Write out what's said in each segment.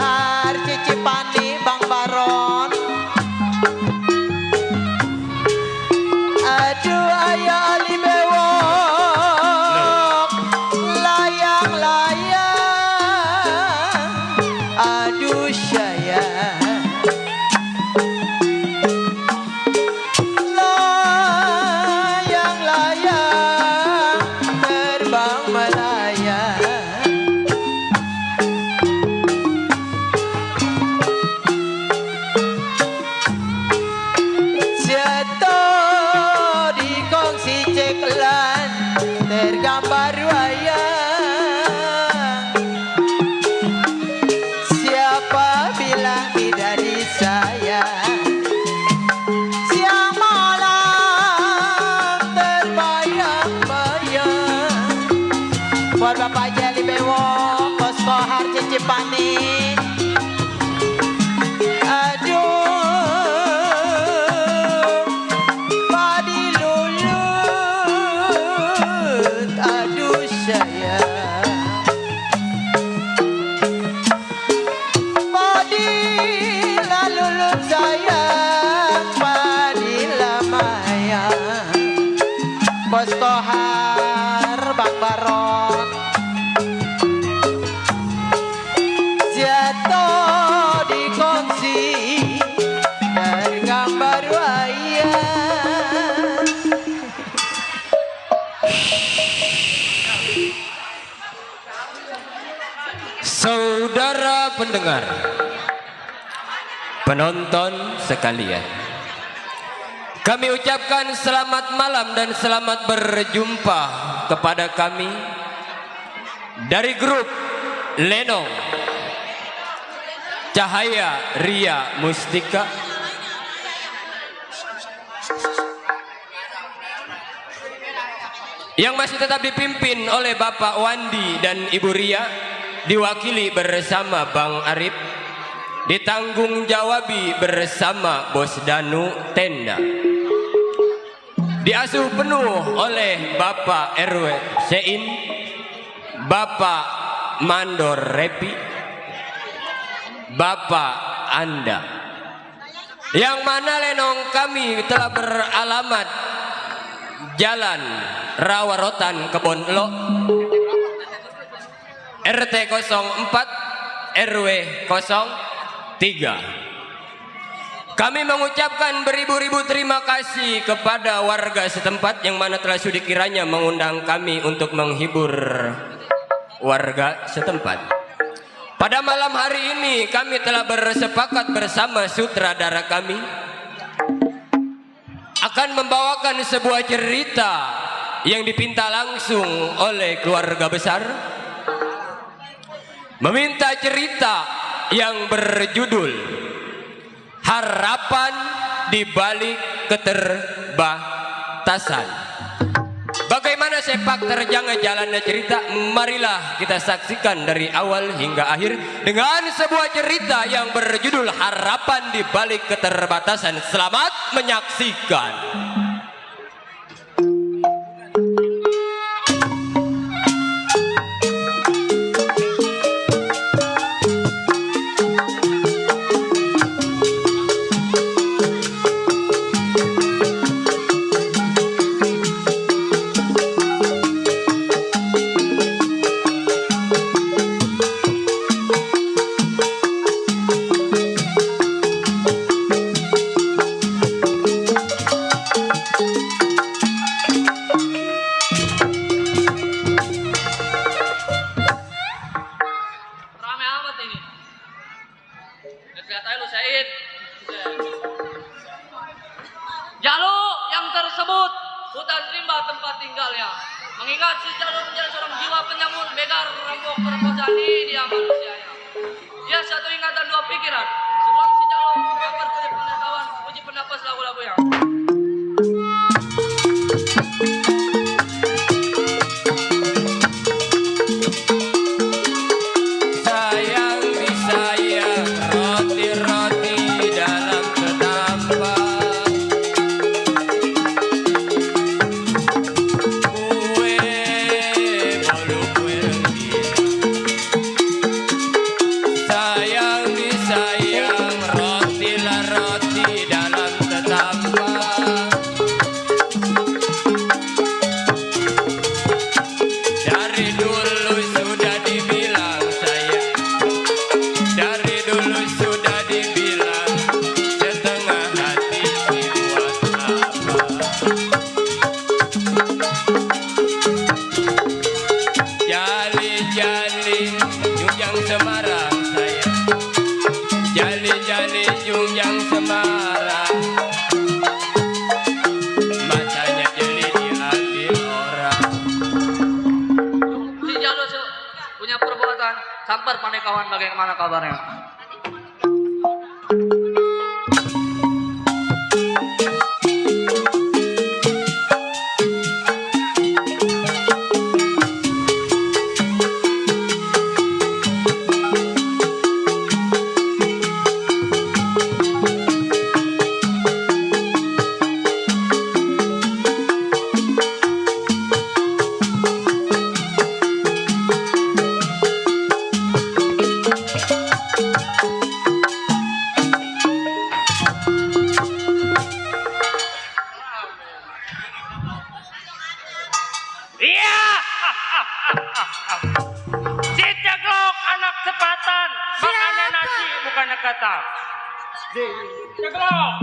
Kohar Cicipani Bang Baron. Aduh ayah Ali Bewok layang-layang. Aduh sayang layang-layang terbang melayang. Jatuh di kongsi ceklan tergambar wayang. Siapa bilang bidadari saya siang malam terbayang-bayang. Buat Bapak Jali Bewok, Bos Kohar Cicipani. Bos Kohar Bang Baron jatuh di kongsi dari gambar wayang. Saudara pendengar, penonton sekalian, kami ucapkan selamat malam dan selamat berjumpa kepada kami dari grup Lenong Cahaya Ria Mustika yang masih tetap dipimpin oleh Bapak Wandi dan Ibu Ria, diwakili bersama Bang Arif, ditanggung jawabi bersama Bos Danu Tenda, diasuh penuh oleh Bapak RW Sein, Bapak Mandor Repi, Bapak Anda, yang mana Lenong kami telah beralamat Jalan Rawarotan Kebon Lo, RT 04 RW 03. Kami mengucapkan beribu-ribu terima kasih kepada warga setempat yang mana telah sudi kiranya mengundang kami untuk menghibur warga setempat. Pada malam hari ini kami telah bersepakat bersama sutradara kami akan membawakan sebuah cerita yang dipinta langsung oleh keluarga besar, meminta cerita yang berjudul Harapan di Balik Keterbatasan. Bagaimana sepak terjangnya jalannya cerita? Marilah kita saksikan dari awal hingga akhir dengan sebuah cerita yang berjudul Harapan di Balik Keterbatasan. Selamat menyaksikan. Jaluk yang tersebut hutan rimba tempat tinggalnya. Mengingat si Jaluk menjadi seorang jiwa penyamun, begar, rampok, perkosaan ini dia manusianya. Dia satu ingatan dua pikiran. Sebelum si Jaluk menggambar kulit pengetahuan, uji pendapat lagu-lagunya. Sayang Paman bagaimana kabarnya? Iya. Si Ceglok anak sepatan, makannya nasi bukannya kata. Ceglok.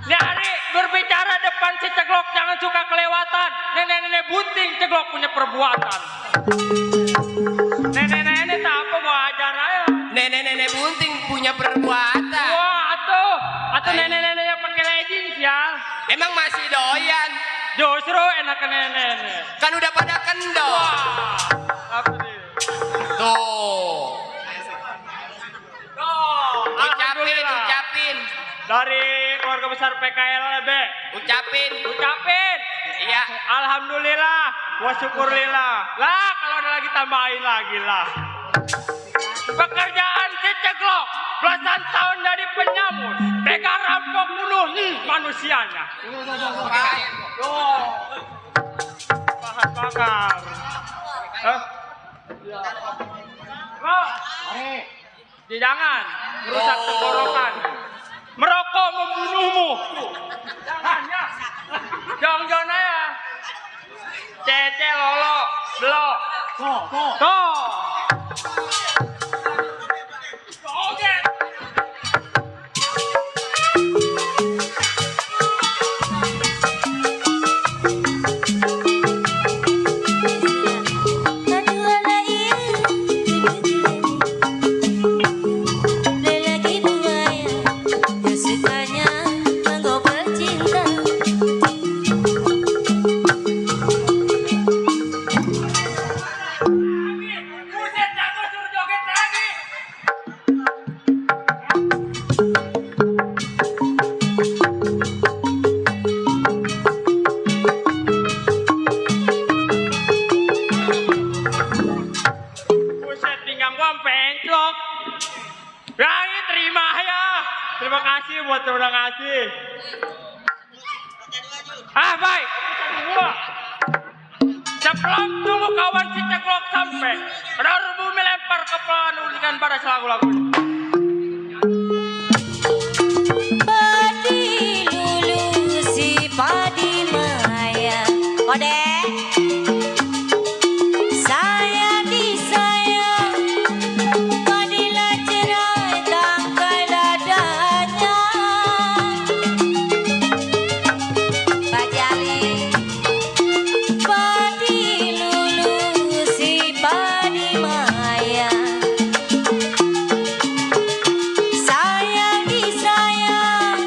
Nyari berbicara depan si Ceglok jangan suka kelewatan. Nenek-nenek bunting Ceglok punya perbuatan. Nenek-nenek tak apa mau ajar aja. Nenek-nenek bunting punya perbuatan. Wah, atau nenek-nenek yang pakai leggings ya. Emang masih doyan? Justru enak nenek-nenek. Kan udah pada kendor. Wah, apa nih? Tuh. Ucapin, Alhamdulillah. ucapin. Dari keluarga besar PKLB. Ucapin. Ucapin. Iya. Alhamdulillah. Wa syukurlillah. Lah kalau ada lagi tambahin lagi lah. Pekerjaan si Ceglok. Belasan tahun jadi penyamun. Begal rampok bunuh manusianya. Bahan bakar. Hah? Kok? Jangan merusak tenggorokan. Merokok membunuhmu. Jangan ya. Cece lolo belok. Toh. Buset, jago suruh joget lagi. Buset, pinggang gua penclok. Rai, terima ya. Terima kasih buat udah ngasih. Baik. Gua. Sebelum tunggu kawan si Ceglok sampai, baru bumi lempar ke penulisan pada lagu-lagu. Padi lulu si padi maya. Kode. Sayang disayang. Padilah cerai tangkai dadanya. Pak Jali. Padi lulu si padi maya. Sayang disayang.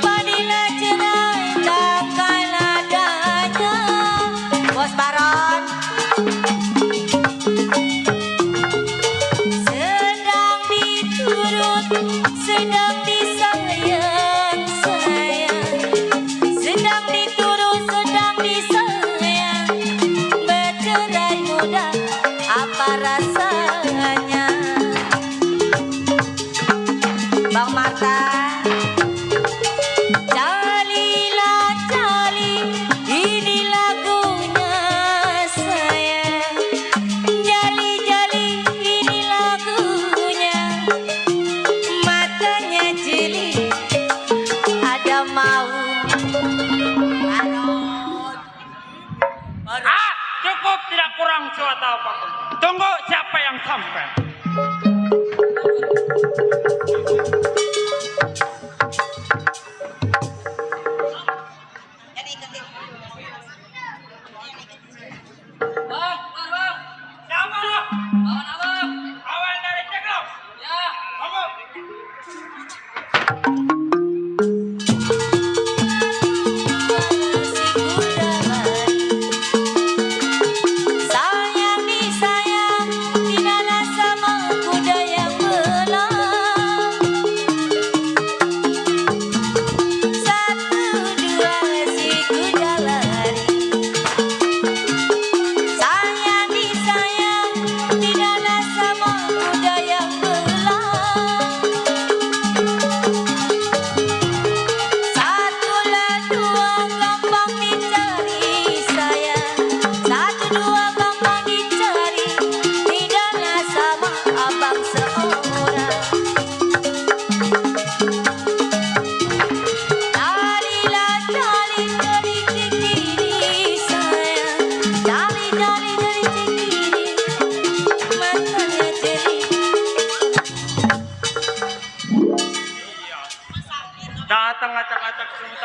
Padilah cerai tangkai dadanya. Bos Baron. Sedang diturut, sedang disayang, sayang. Sedang diturut, sedang disayang. Bercerai muda, apa rasanya? Bang Marta. Jalilah jali, ini lagunya sayang. Jali jali, ini lagunya. Matanya jeli, ada mau. Cukup tidak kurang suatu apapun. Tunggu siapa yang sampai. Bang, bang. Siapa lo? Kawan abang. Kawan dari Ceglok. Ya. Kamu. Si kuda lari. Sayang disayang, tidaklah sama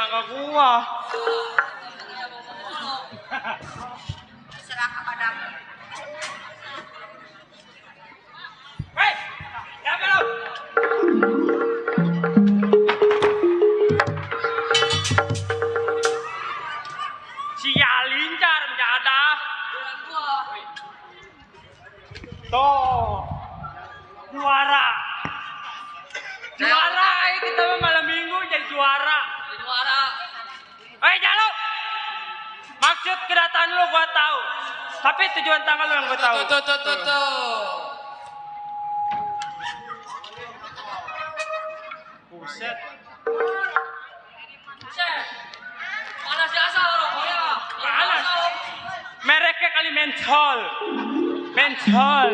kakak gua. Serah kepadamu. Hei, siapa lu? Si Alincar nggak ada. Tuh, juara. Juara, kita mah malam minggu jadi juara. Juara. Hei, Jalo. Maksud kedatangan lu gua tahu. Tapi tujuan tanggal lu yang gua tahu. Tuh. Buset. Buset. Panas biasa rokoknya. Panas. Mereknya kali Menthol. Menthol.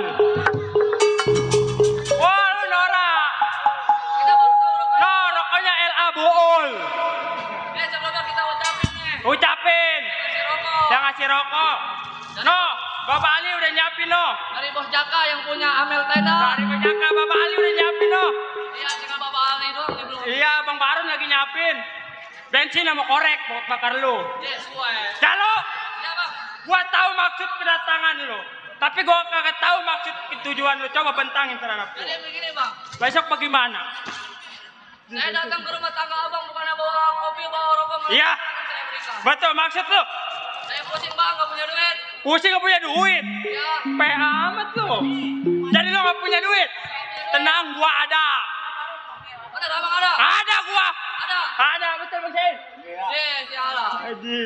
Wah, lu norak. Kita baru tahu rokoknya. No, rokoknya LA Bool. Sebelumnya kita ucapin nih. Ucapin. Kasih rokok. Yang ngasih rokok. No, Bapak Ali udah nyiapin no. Dari Bos Jaka yang punya Amel Tenda. Dari penyangka Bapak Ali udah nyiapin no. Iya, tinggal Bapak Ali doang nih belum. Iya, Bang Barun lagi nyiapin. Bensin sama korek buat bakar lu. Sesuai. Jalo, Iya, Bang. gua tahu maksud kedatangan lu. Tapi gua kagak tahu maksud tujuan lu. Coba bentangin terhadap gua. Jadi begini, Bang. Besok bagaimana? Saya datang ke rumah tangga Abang bukannya bawa kopi, bawa rokok. malah Iya. saya berikan. Betul, maksud lu. Saya pusing, Bang, gak punya duit. Pusing gak punya duit. Ya. PA amat lu. Jadi lu gak punya duit. Tenang, gua ada. Ada, Abang ada? Ada gua. Ada. Ada, betul Bang Sain. Sialah. Jadi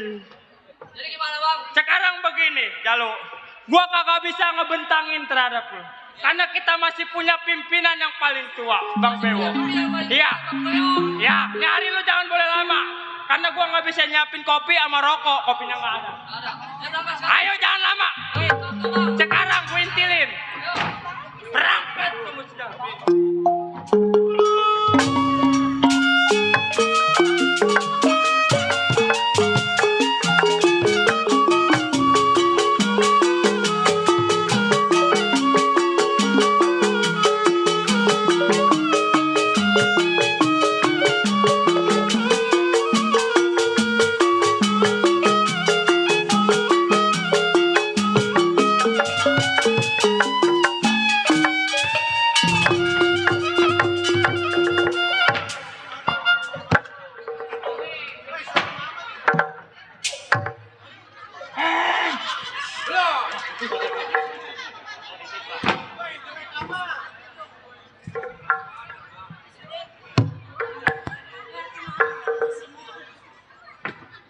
gimana, Bang? Sekarang begini, Jalo. Gua kagak bisa ngebentangin terhadap lu. Karena kita masih punya pimpinan yang paling tua, Bang Bewo. Iya. Ya, nyari lu jangan boleh lama. Karena gua nggak bisa nyiapin kopi sama rokok, kopinya nggak ada. Ada. Saya berangkat sekarang. Ayo jangan lama. Oke, tuh, Bang. Sekarang gue intilin. Ayo. Berangkat kamu sudah.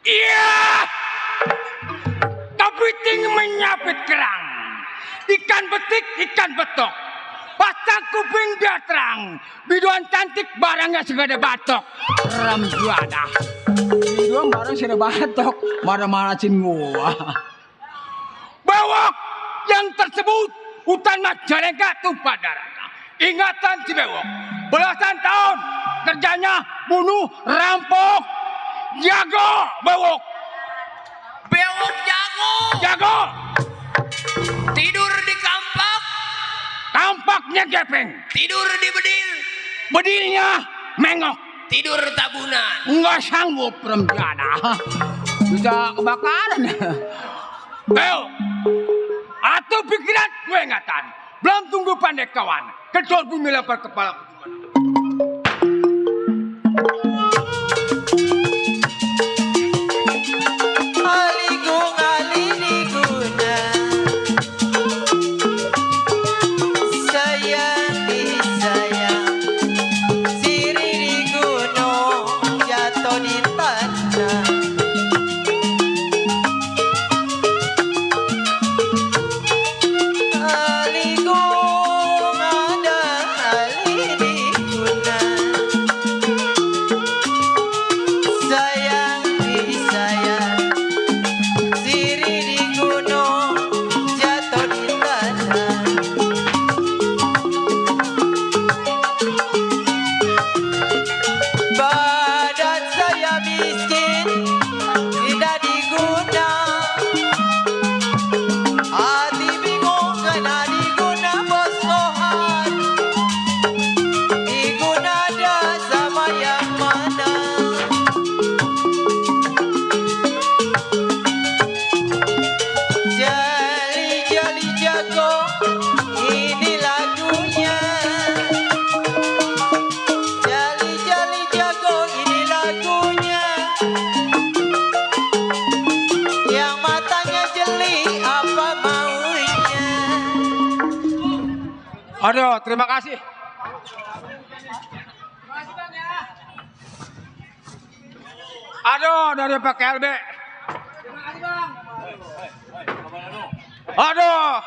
Iya, kepiting menyapit kerang, ikan betik, ikan betok, pasang kuping biar terang, biduan cantik barangnya segede batok, ram juada. Biduan barang segede batok, marah-marahin gua. Bewok yang tersebut hutan Majalengka tumpah darah. Ingatan si Bewok, belasan tahun kerjanya bunuh, rampok, jago Bewok. Bewok jago. Jago, Tidur di kampak, tampaknya gepeng, tidur di bedil, bedilnya mengok, tidur tabunan. nggak sanggup remjana. Bisa kebakaran. Bel, atau pikiran gue ingatan. Belum tunggu pandai kawan, kedor bumi lempar kepala. Aligung aliniguna sayang disayang siri di gunung jatuh di tanah Aligung ada ali Aduh, terima kasih. Aduh, dari Pak KLB. Aduh.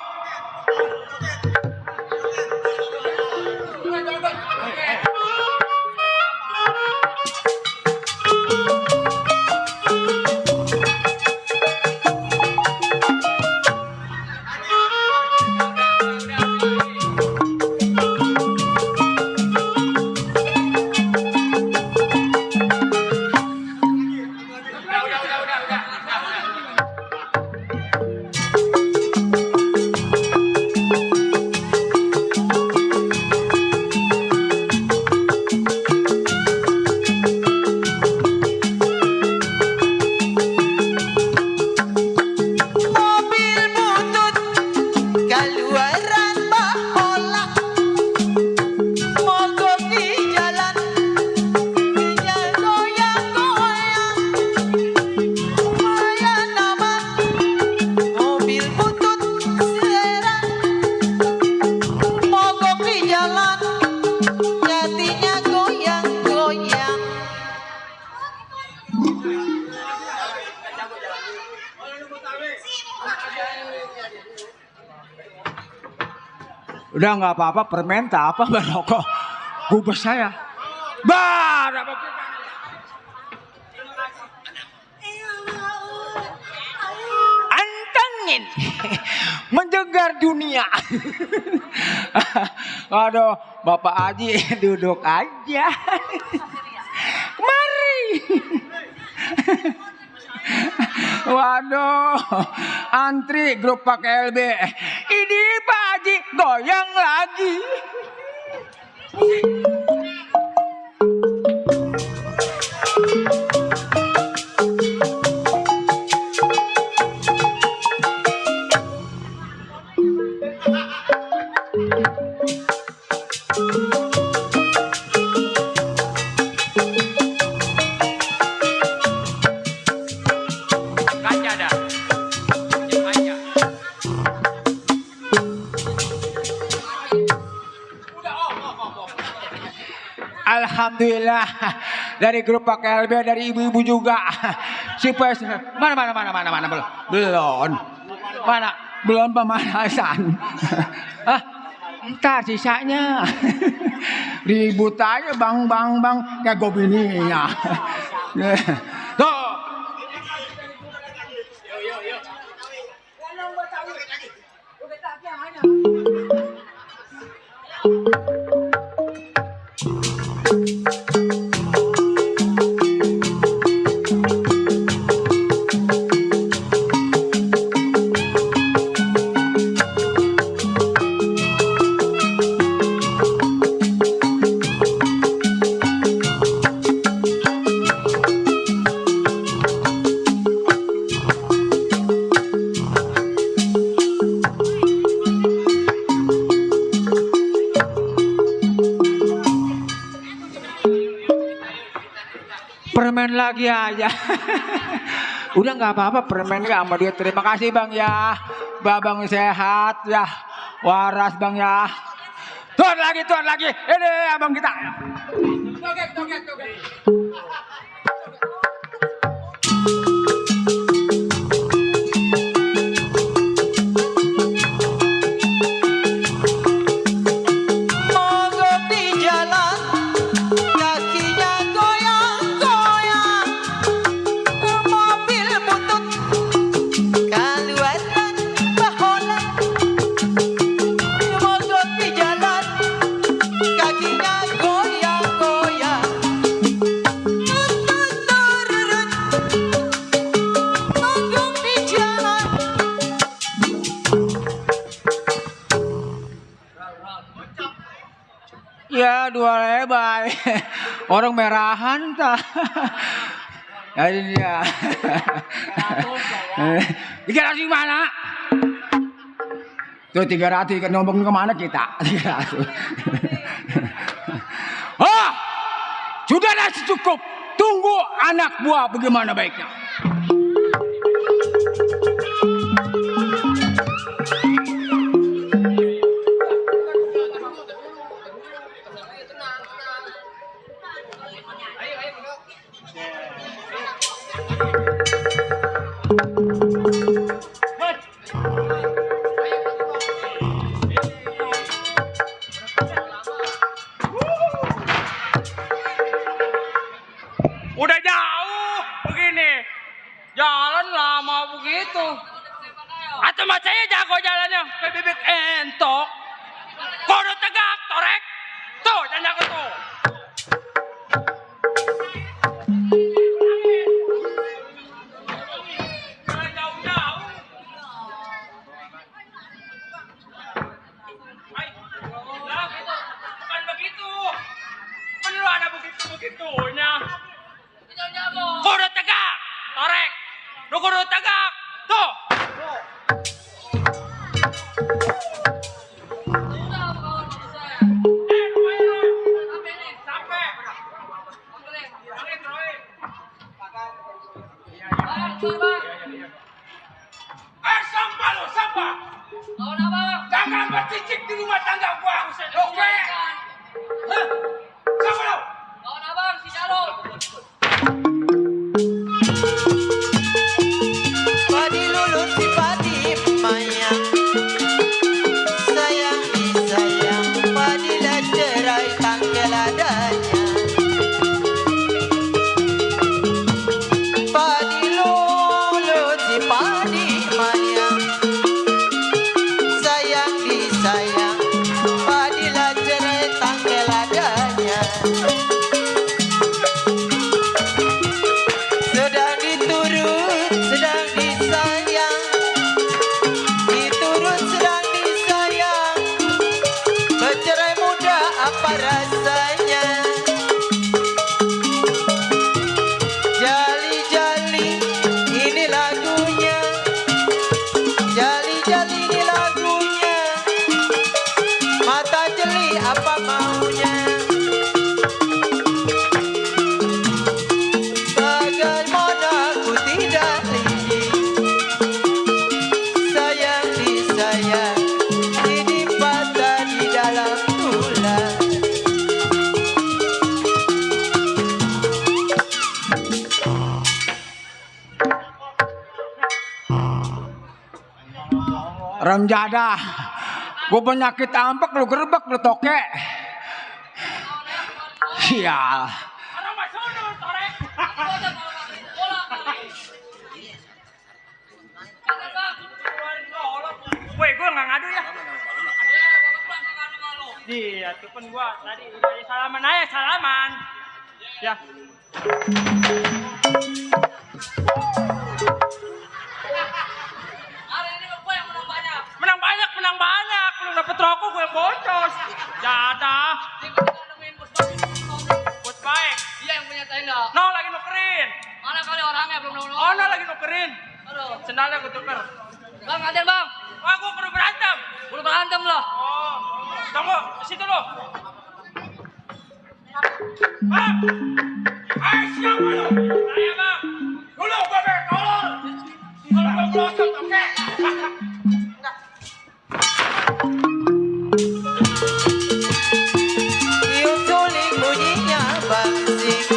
Mobil butut keluaran bahola, mogok di jalan, dia goyang-goyang. Maya nama mobil butut serang, mogok di jalan, jadinya goyang-goyang. Udah nggak apa-apa, permen tak apa barokah. Gubes saya. Bar. Antengin. Menjegar dunia. Aduh, Bapak Haji duduk aja. Mari. Waduh, antri grup Pak LB. Ini Pak Haji goyang lagi. Kaca dah. Kaca. Alhamdulillah dari grup Pak LB, dari ibu-ibu juga. Si Pes mana belum belum pemanasan. Ah, entar sisanya ribut aja bang kayak gue bininya. Tuh. Permen lagi aja. Udah nggak apa-apa, permen nggak sama dia. Terima kasih bang ya, babang sehat ya, waras bang ya. Tuan lagi, ini abang kita. Toget. Mogok di jalan, kakinya goyang-goyang. Mobil butut keluaran bahola, mogok di jalan, kakinya goyang-goyang. Turut-turut, mogok di jalan. Ya dua lebay. Orang merahan tak. Jadi dia. 300 mana? Tuh 300 kan ngomong kemana kita? 300. Oh, sudah nasi cukup. Tunggu anak buah bagaimana baiknya. Udah jauh begini. Jalan lama begitu. Atau macanya jago jalannya. Kayak bebek entok. Kudu tegak, torek. Tuh, jangan jago tuh. Jangan jauh-jauh. Hai, lah, bukan begitu. Kan lu ada begitu-begitunya. Kudu tegak, torek. Lu kudu tegak. Tuh. Sampah lo, sampah. Jangan bercicik di rumah tangga gua. Oke. Sampah lo. Padi lulut si padi mayang, sayang disayang, padi lah cerai tangkel adanya. Padi lulut si padi mayang, sayang disayang, padi lah cerai tangkel adanya. Sedang diturut, sedang disayang, diturut sedang disayang, bercerai muda apa rasanya? Jali-jali ini lagunya, jali-jali ini lagunya, mata jeli apa maunya? Bagaimana aku tidak lidi, sayang disayang, ini patah di dalam tulang. Remjada. Gue penyakit ambek lu gerbek lu toke. Iya. Ada masalah, torek. Woi, gue nggak ngadu ya. Iya, tuh kan gue tadi udah salaman aja, salaman. Ya. Menang banyak. Belum dapet rokok gue yang boncos. Jadah. Bos baik. Iya yang punya tenda. No, lagi nukerin. Mana kali orangnya belum nongol. Oh, no, lagi nukerin. Aduh. Sendalnya gue tuker. Bang, antar bang. Wah, gue kudu berantem. Udah berantem lah. Oh, tunggu, situ lo. Bang, siapa lo? Saya bang. Dulu gue berkolor. Kalau gue pelosok, oke? Tiup suling bunyinya bangsing,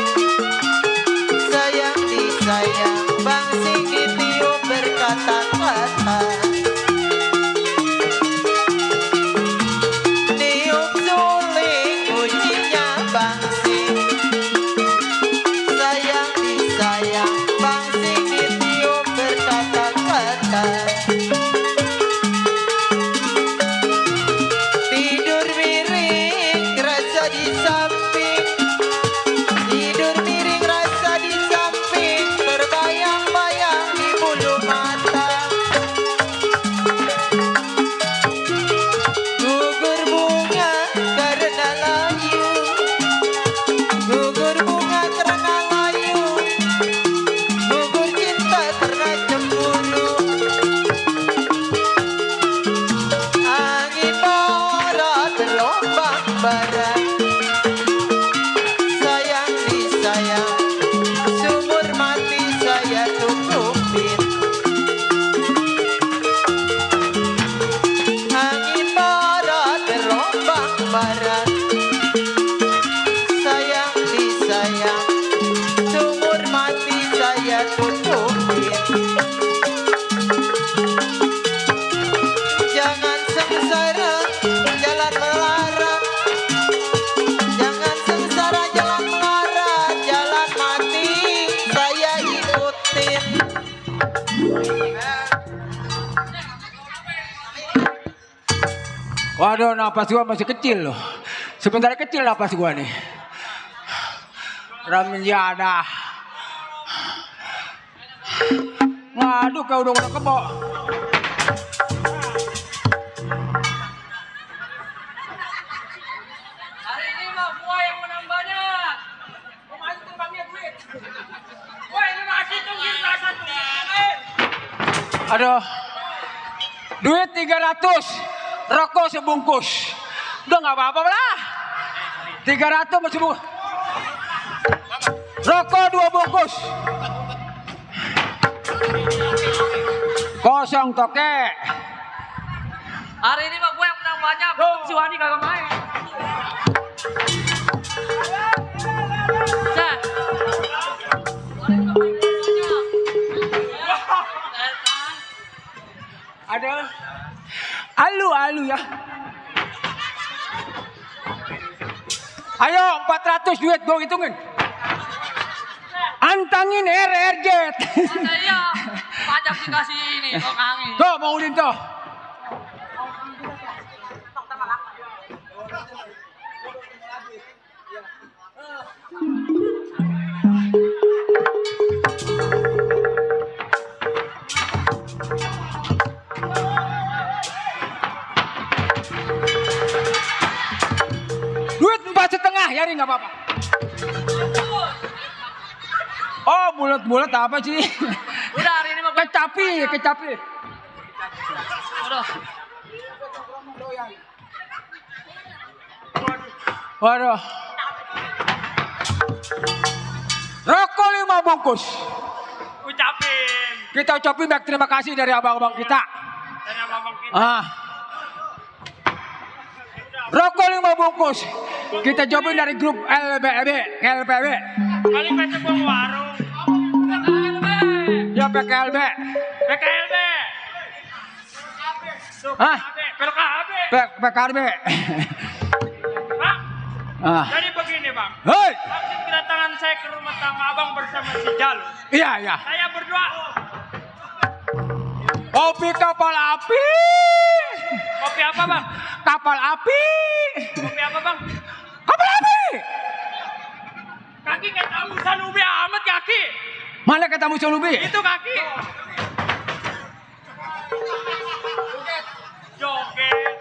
sayang disayang, bangsing ditiup berkata-kata. Tiup suling bunyinya bangsing, sayang disayang, bangsing ditiup berkata-kata. Tidur miring rasa di samping, tidur miring rasa di samping, terbayang-bayang di bulu mata. Gugur bunga karena layu, gugur bunga karena layu, gugur cinta karena cemburu. Angin barat gelombang barat, Waduh, napas gua masih kecil loh. Sebentar kecil napas gua nih. Raminjada. Waduh, kau udah kebo. Hari ini mah gua yang menang banyak. Wah, ini masih tunggil rasa tunggil. Aduh. Duit 300. Rokok sebungkus. Udah nggak apa-apa lah. 300 masih bungkus. Rokok 2 bungkus. Kosong toke. Hari ini mah gua yang menang banyak. Si Wani kagak main. Set. Ada alu ya. Ayo 400 duit gue hitungin. Antangin RRJ. Iya, pajak dikasih ini, kok kangen. Tuh mau udin tuh. Duit 4,5 ya nggak apa-apa. Oh bulat-bulat apa sih? Udah hari ini mah gua Kecapi. udah. Waduh. Rokok 5 bungkus. Ucapin. Kita ucapin baik terima kasih dari abang-abang kita. Dan abang kita. Rokok 5 bungkus. Kita jawabin dari grup LPB. Kali baca buang warung. Ya PKLB. PKLB. Hah? PKLB. PKLB. Bang, Ah. jadi begini bang. Hei. Maksud kedatangan saya ke rumah tangga abang bersama si Jalu. Iya. Saya berdoa. Kopi kapal api. Kopi apa bang? Kapal api. Kopi apa bang? Kapal api. Kaki kayak tambusan ubi amat kaki. Mana kata musuh lubi? Itu kaki. Joget.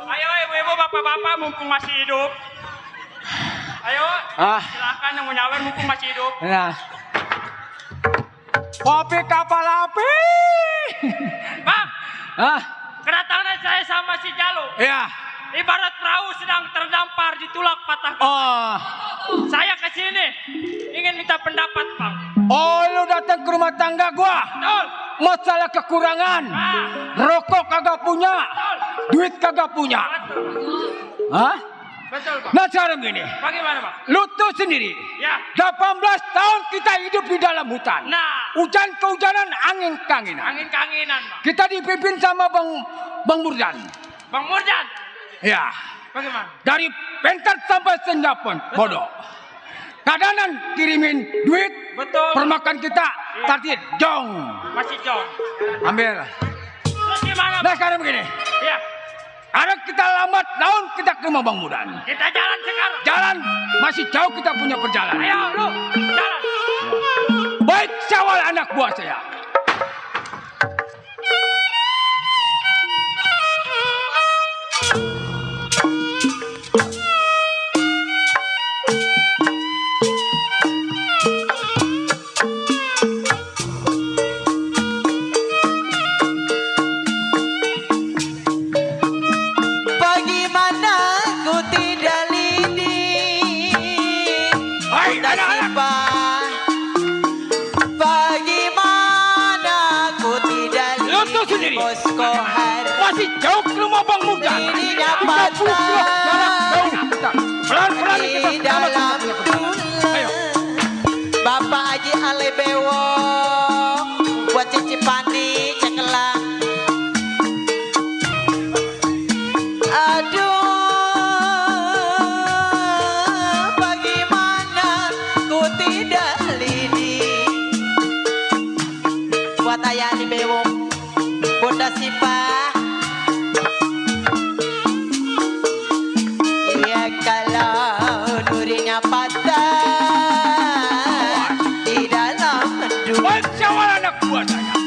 Ayo ibu-ibu bapak-bapak mumpung masih hidup. Ayo silakan yang mau nyawer mumpung masih hidup. Nah. Kopi kapal api. Bang, Ah, kedatangan saya sama si Jalu iya. ibarat perahu sedang terdampar di tulak patah. Oh. Saya ke sini ingin minta pendapat, Bang. Oh, lu datang ke rumah tangga gua. Betul. Masalah kekurangan. Rokok kagak punya. Duit kagak punya. Hah? Betul, Bang. Nah, sekarang gini. Bagaimana, Bang? Lu tuh sendiri. Ya. 18 tahun kita hidup di dalam hutan. Nah, Hujan kehujanan, angin kanginan. angin kanginan, Bang. Kita dipimpin sama Bang Murdan. Bang Murjan, Ya. bagaimana? Dari pentat sampai senjapon. Bodoh. Kadanan kirimin duit. Betul. Permakan kita. Iya. Target. Jong. Masih jauh. Ambil. Terus gimana, Nah Bang? sekarang begini. Ya, Ada kita lambat tahun kita ke rumah Bang Murdan. kita jalan sekarang. Jalan masih jauh kita punya perjalanan. Ayo, lu, jalan. Baik Syawal anak buah saya. Bagaimana ku tidak lidi Hai anak-anak. Bagaimana ku tidak Lu tuh sendiri. Posko hari Masih jauh ke rumah Bang Murdan. Ini 30 kilo jarak jauh kita. Pelan-pelan di kita dalam Ayo. Bapak Haji Alebewo buat Cici Pandi cekelang. Aduh punya patah di dalam mendung. Siapa anak buah saya?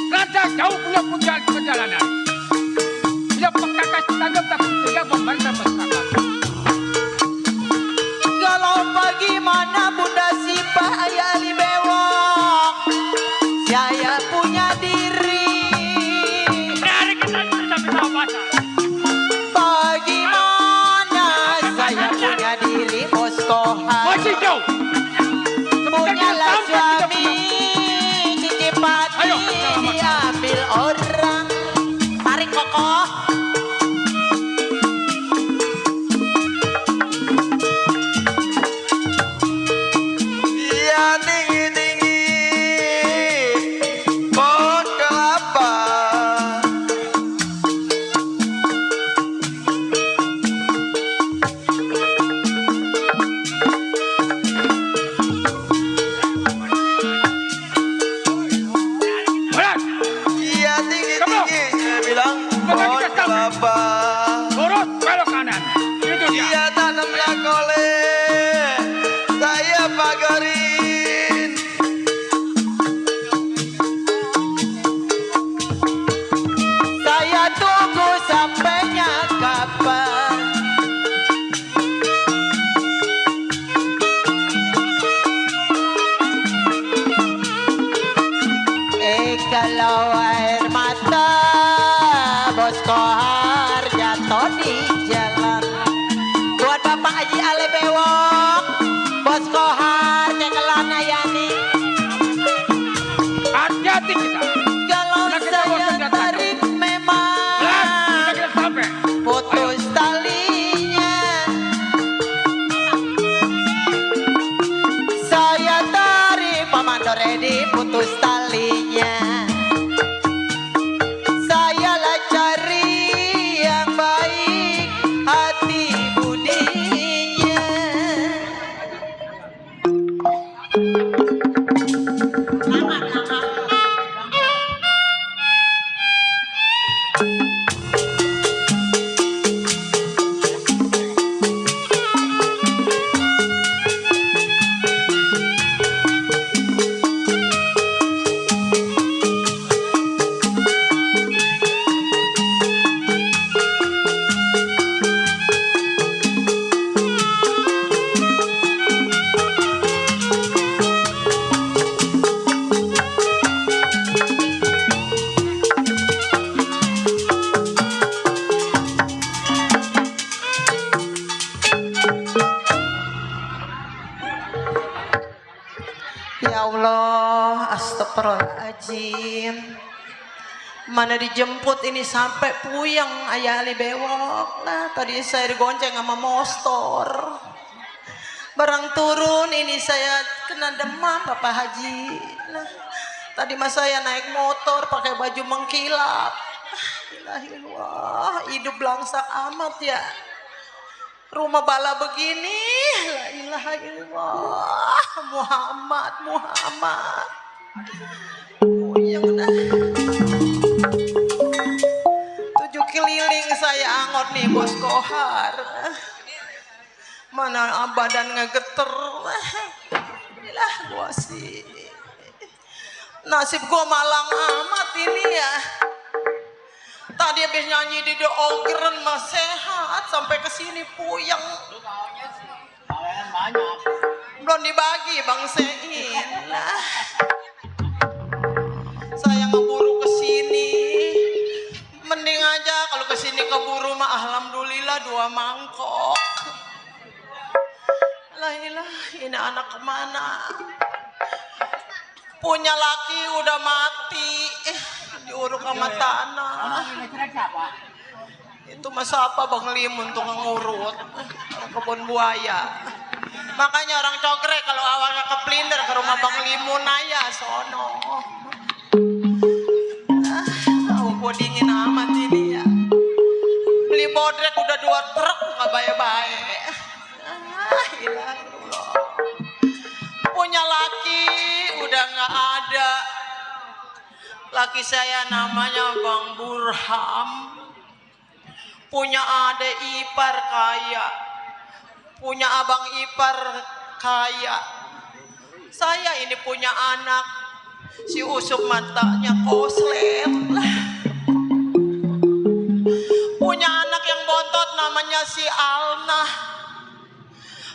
Raja jauh punya perjalanan. Dia pekakas tajam tak tidak membantah masyarakat. Kalau bagaimana Bunda Sipah ayah Ali Bewok, saya punya diri. Hari kita cerita sama bahasa. Bagaimana saya punya diri Bos Kohar. Masih jauh. Punyalah suami Cici Pati Ayo, sama-sama. diambil orang. Tarik kokoh. Iya tinggi-tinggi pohon kelapa. Berat. Iya tinggi-tinggi saya bilang pohon kelapa. Lurus belok kanan. Itu dia. Iya tanamlah kole, saya pagarin. Saya tunggu sampainya kapan. Kalau air mata Bos Kohar jatuh di jalan. Buat Bapak Haji Ale Bewok, Bos Kohar kekelan ayani. Hati-hati kita. Kalau Nah, kita bosan saya datang. tarik Berat. memang Kita sampai. putus talinya. Saya tarik Paman Doredi putus talinya. Saya lah cari yang baik hati budinya. Ya Allah, astagfirullahaladzim. Mana dijemput ini sampai puyeng ayah Ali Bewok. Nah, tadi saya digonceng sama Mostor. Barang turun ini saya kena demam Bapak Haji. Nah, tadi mas saya naik motor pakai baju mengkilap. Alhamdulillah, hidup belangsak amat ya. Rumah bala begini, la ilaha illallah, Muhammad. Oh iya udah. 7 keliling saya angot nih Bos Kohar. Mana badan ngegeter. Inilah gua sih. Nasib gua malang amat ini ya. Tadi habis nyanyi di The Ogren mah sehat sampai ke sini puyeng. Belum dibagi Bang Sein. Nah. Saya ngeburu ke sini. Mending aja kalau ke sini keburu mah alhamdulillah 2 mangkok. Lah ini anak kemana? Punya laki udah mati. Diuruk sama tanah. Itu masa apa Bang Limun tuh ngurut kebun buaya. Makanya orang Cogrek kalau awalnya ke Plinder ke rumah Bang Limun aja sono. Gua dingin amat ini ya. Beli bodrek udah 2 truk nggak baik-baik. Ilallah. Punya laki udah nggak ada. Laki saya namanya Bang Burham. Punya adik ipar kaya. punya abang ipar kaya. Saya ini punya anak, si Usup matanya koslet lah. Punya anak yang bontot namanya si Alna.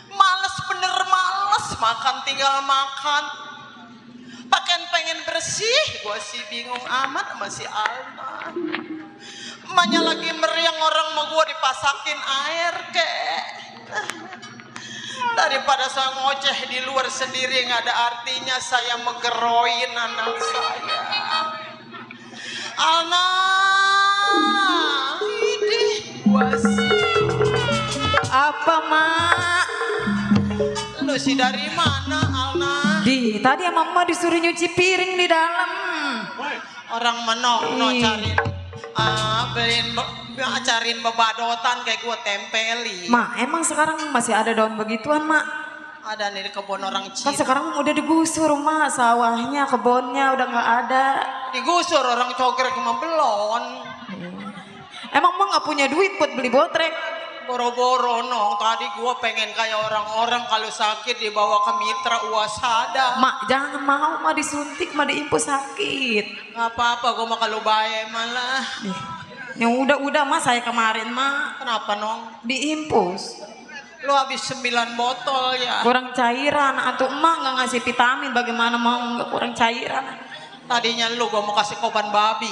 Males bener males, makan tinggal makan. Pakaian pengen bersih, gua sih bingung amat sama si Alna. Emaknya lagi meriang orang sama gua dipasakin air kek. Daripada saya ngoceh di luar sendiri nggak ada artinya, saya megeroin anak saya. Alna, ini gua sih. Apa mak? Lu sih dari mana Alna? Di tadi sama mama disuruh nyuci piring di dalam. Orang menono cariin, cariin bebadotan kayak gua tempeli. Mak, emang sekarang masih ada daun begituan mak? Ada nih di kebun orang Kan Cina. sekarang udah digusur mak, sawahnya, kebunnya udah nggak ada. Digusur orang cogrek sama belon. Emang mak nggak punya duit buat beli botrek? Boro-boro nong, tadi gua pengen kayak orang-orang kalau sakit dibawa ke mitra Uasada. Mak jangan mau mak disuntik, mak diimpus sakit. Gak apa-apa, gua mah kalau baik malah. Ya udah mak, saya kemarin mak Kenapa nong? diimpus. Lu habis 9 botol ya. Kurang cairan, atau emak nggak ngasih vitamin, bagaimana mau nggak kurang cairan? Tadinya lu gua mau kasih koban babi.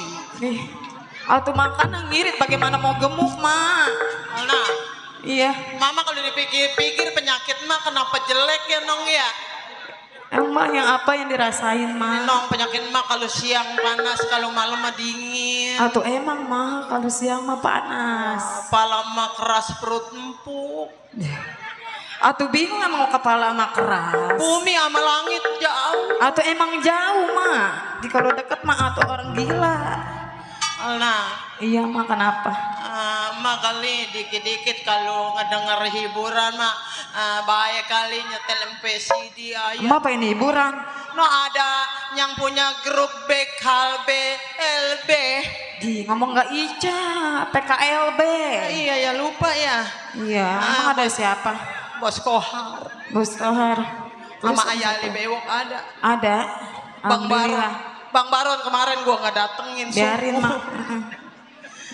Atau makanan ngirit, bagaimana mau gemuk mak? Nah, Iya, mama kalau dipikir-pikir penyakit mah kenapa jelek ya nong ya? emang yang apa yang dirasain mak? Nong penyakit mah kalau siang panas, kalau malam mah dingin. Atau emang mah kalau siang mah panas. Kepala mah keras, perut empuk. Atau bingung emang kepala mah keras. Bumi sama langit jauh. Atau emang jauh mah? Di kalau deket mah atau orang gila. Nah, Iya mah kenapa? mah kali dikit-dikit kalau ngedenger hiburan mah baik kali nyetel MPCD aja. Emak pengen hiburan. No ada yang punya grup BKB LB. Di ngomong nggak Ica, PKLB. Iya ya lupa ya. Iya, emang ada siapa? Bos Kohar Bos Kohar. sama Terus Ayali Bewok ada. ada. Bang Baron, Alhamdulillah. Bang Baron kemarin gua nggak datengin. Biarin sumpah. mak.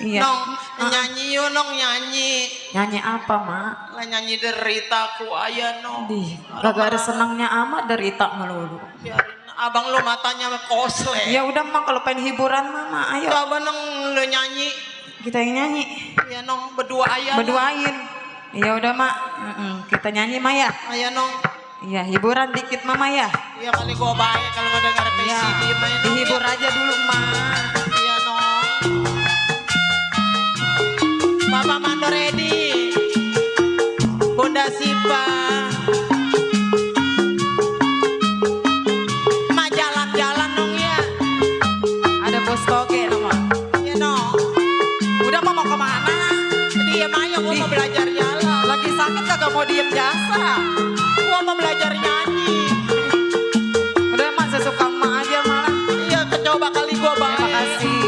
Iya. Nong nyanyi yuk nong nyanyi. Nyanyi apa mak? Lah nyanyi deritaku ayah nong. Di gak ada senangnya amat derita melulu. Biarin abang lu matanya kosle. Ya udah mak, kalau pengen hiburan mama ayo Coba nong lu nyanyi. kita yang nyanyi. Ya nong berdua ayah. Berduain. Ya udah mak, kita nyanyi mak ya. Ayah nong. Iya hiburan dikit mama ya. Ya kali gua baik kalau ngedenger Iya. PCD main. Dihibur aja dulu mak. Iya nong. Bapak Mando ready. Bunda Sipa. Ma jalan-jalan nong ya. Ada bos toge nama. Ya nong. Udah mau kemana? Diem aja gua mau belajar jalan. Lagi sakit kagak mau diem jasa. Gua mau belajar nyanyi. Udah mak sesuka emak aja malah. Iya coba kali gua Terima baik. kasih.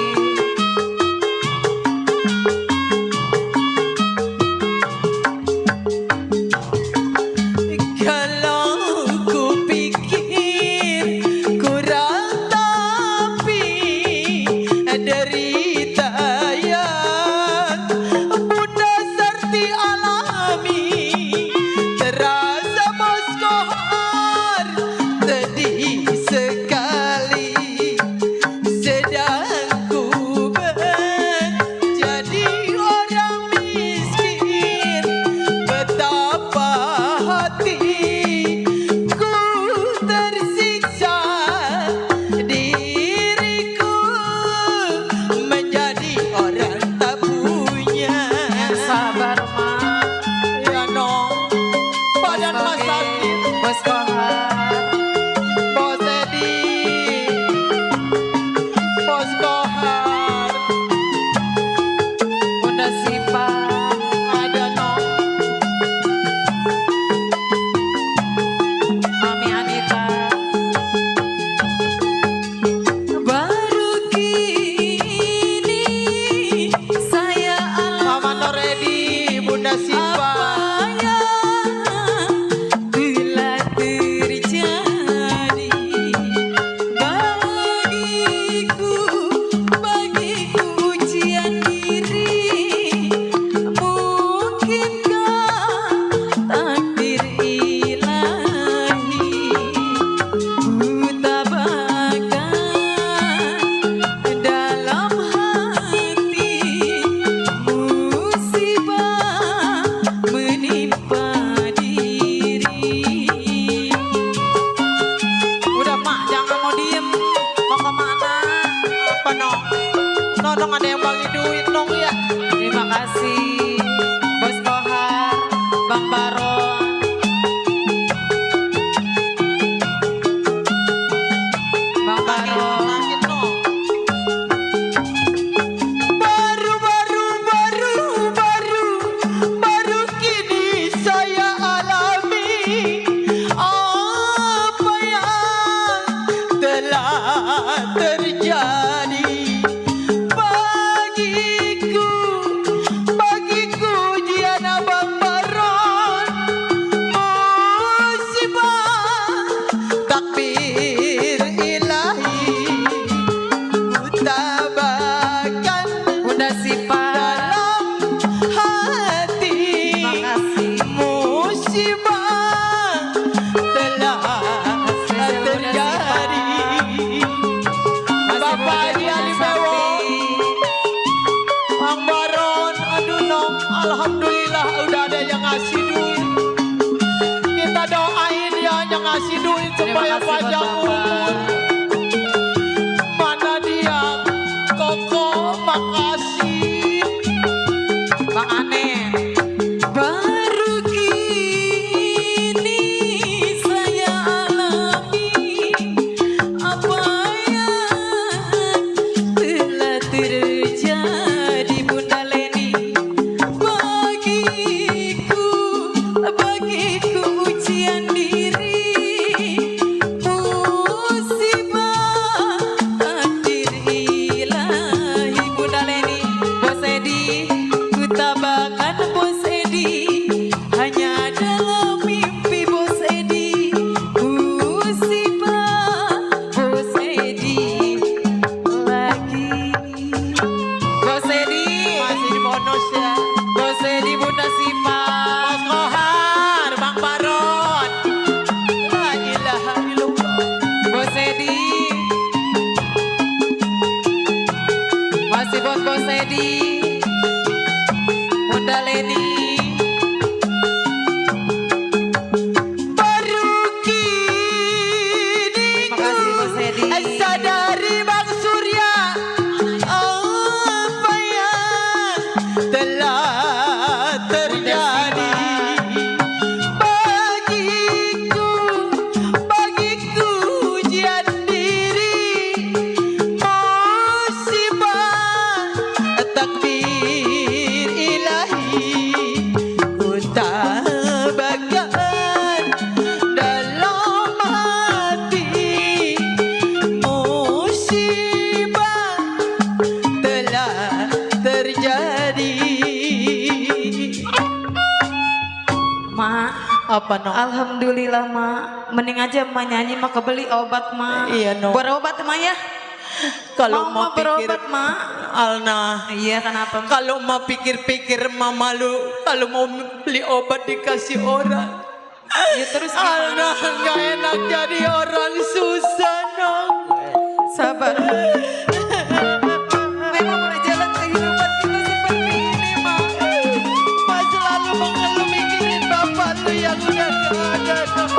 dong, ada yang bagi duit dong ya. Terima kasih Bos Kohar, Bang Baron. Bang Baron. Sakit dong. Baru kini saya alami apa yang telah terjadi bagiku jian Abang Baron, musibah takbir ilahi ku tabahkan Bunda Sipa. dalam hati. Makasih. Musibah telah terjadi. Bapak Diani Bewo, Bang Baron, aduh nong, alhamdulillah udah ada yang ngasih duit. Kita doain ya yang ngasih duit supaya Terima kasih buat panjang Bapak. umur. Mana dia? Koko, makasih. Bang Anen. Baru kini saya alami apa yang telah terjadi Bunda Leni. Bagiku ujian diri, musibah takdir ilahi Bunda Leni. Bos Edi, ku tabahkan Bos Edi, hanya dalam mimpi Bos Edi. Musibah Bos Edi lagi. Bos Edi, Masih di bonus ya. Bos Edi Bunda Sipa. Bos Kohar, Bang Baron. La ilaha illallah. Bos Edi, masih buat Bos Edi, Bunda Leni. Baru kini Terima kasih Bos Edi. sadari Bang Surya apa yang telah terjadi. Bagiku ujian diri, musibah takbir ilahi ku tabahkan dalam hati. Musibah telah terjadi. Mak, Apa no? alhamdulillah Mak. Mending aja Mak nyanyi Mak kebeli obat Mak. Iya, no. Berobat Mak ya. Kalau Mau mau pikir berobat Mak. Alna, Iya kenapa? kalau mau pikir-pikir mah malu. Kalau mau beli obat dikasih orang. Ya terus Alna gimana? nggak enak jadi orang susah dong. Sabar. Memang udah jalan kehidupan kita seperti ini Mak. Mas selalu mengeluh mikirin bapak lu yang udah gak ada dong.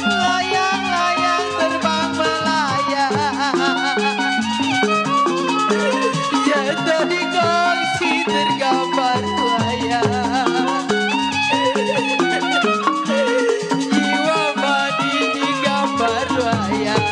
Layang-layang terbang melayang, jatuh di kongsi tergambar wayang. Jiwa mati di gambar wayang.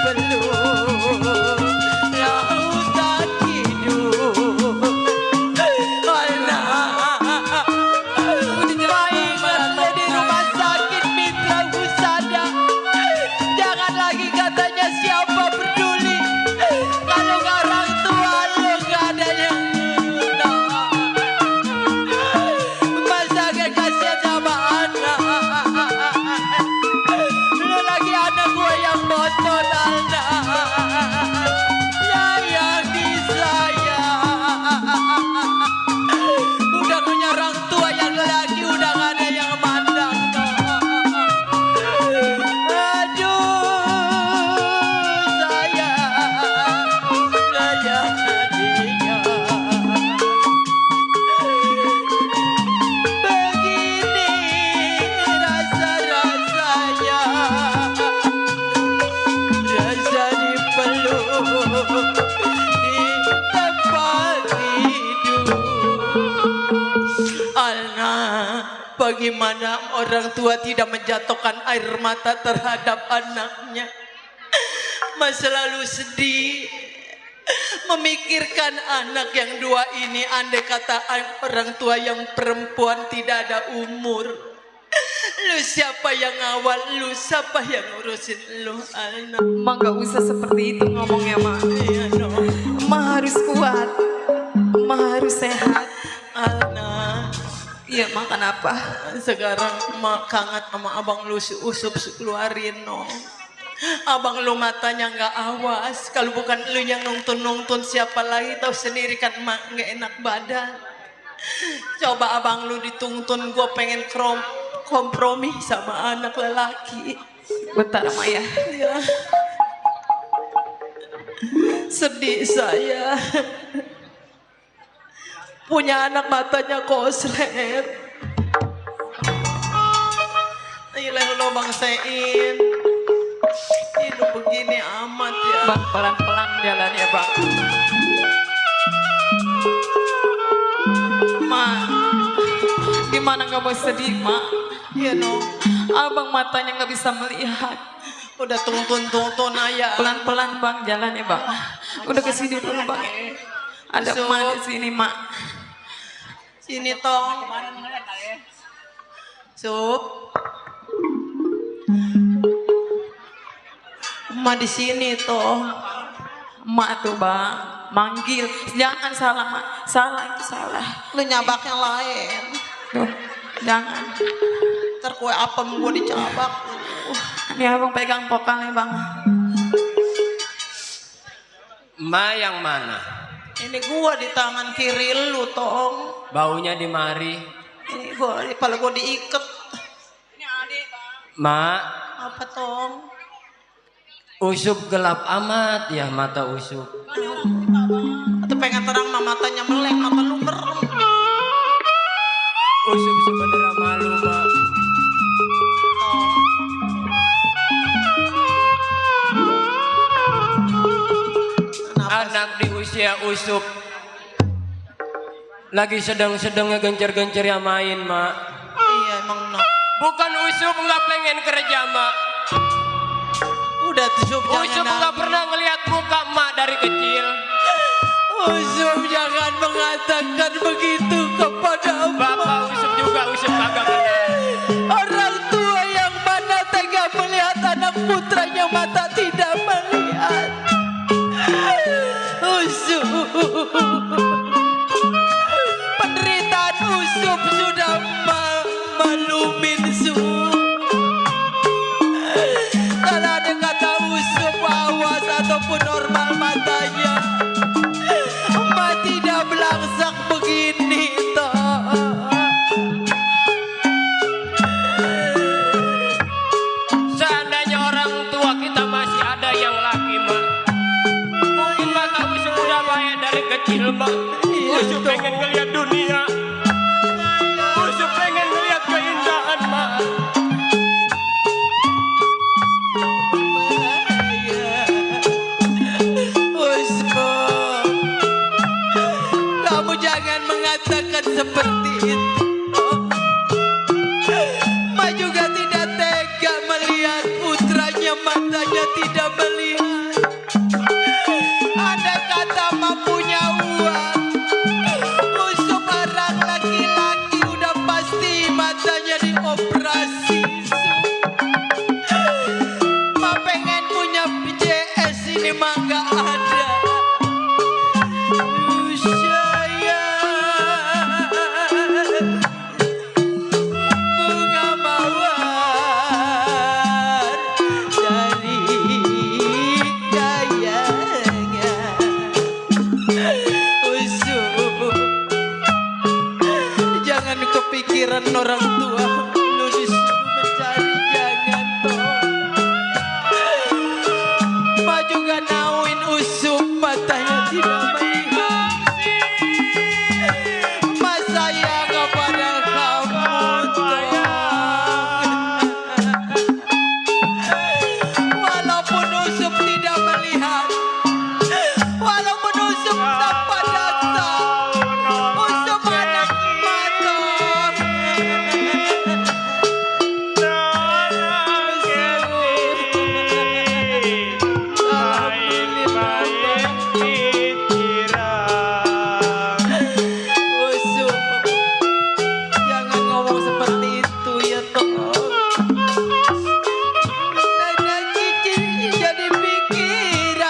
peluk lautan hidup. Anak maingatlah di rumah sakit Mitra Husada. Jangan lagi katanya siapa peduli kalau orang tua lo gak ada yang guna. Masa gak kasihan sama anak? Lo lagi anak gue yang botot anak. Yang disayang. Udah punya orang tua yang lagi udah gak ada yang mandang. Aduh sayang dia. Begini rasa-rasanya, rasa dipeluk di tempat tidur. Alna, bagaimana orang tua tidak menjatuhkan air mata terhadap anaknya? Masa lalu sedih, memikirkan anak yang dua ini. Andai kata orang tua yang perempuan tidak ada umur, lu siapa yang ngawal, lu siapa yang ngurusin lu, Alna? Ma gak usah seperti itu ngomongnya, Ma. Iya dong, Ma harus kuat, Ma harus sehat. Alna. Iya, Ma, kenapa? Sekarang mak kangen sama abang lu si Usup keluarin no. Abang lu matanya nggak awas. Kalau bukan lu yang nonton siapa lagi, tahu sendiri kan mak nggak enak badan. Coba abang lu dituntun, gue pengen kompromi sama anak lelaki. Bentar, Ma ya. Ya. Sedih saya. Punya anak matanya koslet. Ilah lo Bang Sein. Hidup begini amat ya. Bang, pelan-pelan jalan ya, Bang. Ma, gimana gak mau sedih, Ma? Iya no. Abang matanya gak bisa melihat. Udah tuntun ayah. Pelan-pelan, Bang, jalan ya, Bang. Udah kesini dulu, Bang. Ada Ma di sini, Ma. Sini tong. Sup. Ma di sini toh. Ma tuh, Bang. Manggil. Jangan salah, Ma. Salah itu salah. Lu nyabak yang lain. Tuh, jangan. Ntar kue apem gue dicabak. Ini abang pegang pokalnya, Bang. Ma yang mana? Ini gua di tangan kiri lu tong. Baunya di mari. Ini gua, kepala gua diikat. Ma, Apa tong? Usup gelap amat ya mata Usup. Atau pengen terang mah matanya melek, mata lu merem. Usup sebenarnya malu, Ma. Anak di usia Usup lagi sedang-sedangnya gencer-gencer yang main, Ma. Iya emang no. Bukan Usup nggak pengen kerja, Ma. Udah Usup Usup jangan nggak nangis. pernah ngelihat muka Ma dari kecil. Usup jangan mengatakan begitu kepada Bapak Usup juga Usup kagak kenal. orang tua yang mana tega melihat anak putranya mata tidak melihat. Usup, penderitaan Usup sudah malumin Su. Kalau ada kata Usup awas ataupun normal matanya, Ma tidak belangsak begini toh. Seandainya orang tua kita masih ada yang laki, Ma, mungkin mata Usup udah baik dari kecil, Ma. Usup pengen ngeliat dunia. Usup pengen ngeliat keindahan, Ma. Usup, kamu jangan mengatakan seperti itu. Ma juga tidak tega melihat putranya matanya tidak melihat. sini mah nggak ada. Bunga mawar dari kayanya usuk. Jangan kepikiran orang tua, lu disuruh mencari, jangan toh. Ma juga nauin usuk, matanya tidak melihat. Mas sayang kepada kamu toh. Walaupun usuk tidak melihat, walaupun usuk tanpa dasar, usuk anak mata. Usuk, jangan ngomong seperti itu ya toh. Nada cicit jadi pikiran.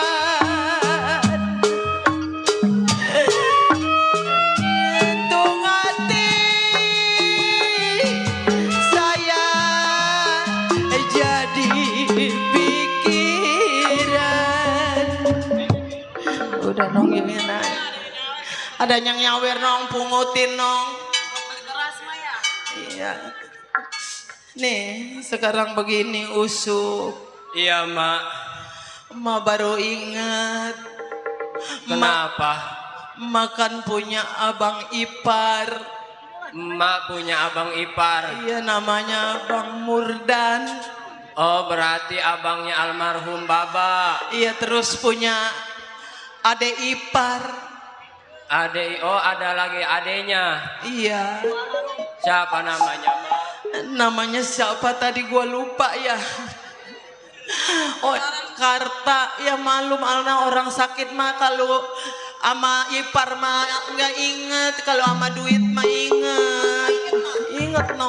Nyentuh hati saya jadi pikiran. Udah nong ini nah. Ada yang nyawer nong, pungutin nong. Iya. Nih sekarang begini usuk. Iya, Mak. Ma baru ingat. Kenapa? Makan punya abang ipar. Mak punya abang ipar. Iya namanya Bang Murdan. Oh, berarti abangnya almarhum Baba. Iya terus punya adek ipar. Ade, oh ada lagi adenya. Iya. Siapa namanya, Mak? Namanya siapa tadi gua lupa ya. Oh Karta. Ya malum alna orang sakit mah kalau ama ipar mah nggak inget, kalau ama duit mah inget. Inget no.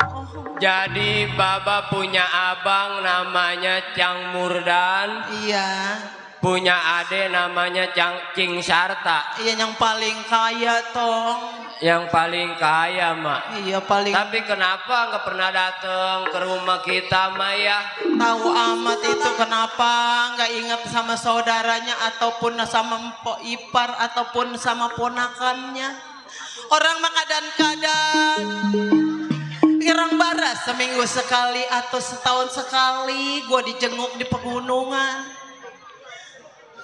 Jadi Baba punya abang namanya Cang Murdan, Iya. punya ade namanya Cing Sarta, Iya yang paling kaya tong. yang paling kaya, Mak. Iya paling Tapi kenapa nggak pernah datang ke rumah kita, Mak ya? tahu amat itu, kenapa nggak ingat sama saudaranya ataupun sama empok ipar ataupun sama ponakannya. Orang mah kadang-kadang kirang baras seminggu sekali atau setahun sekali gue dijenguk di pegunungan.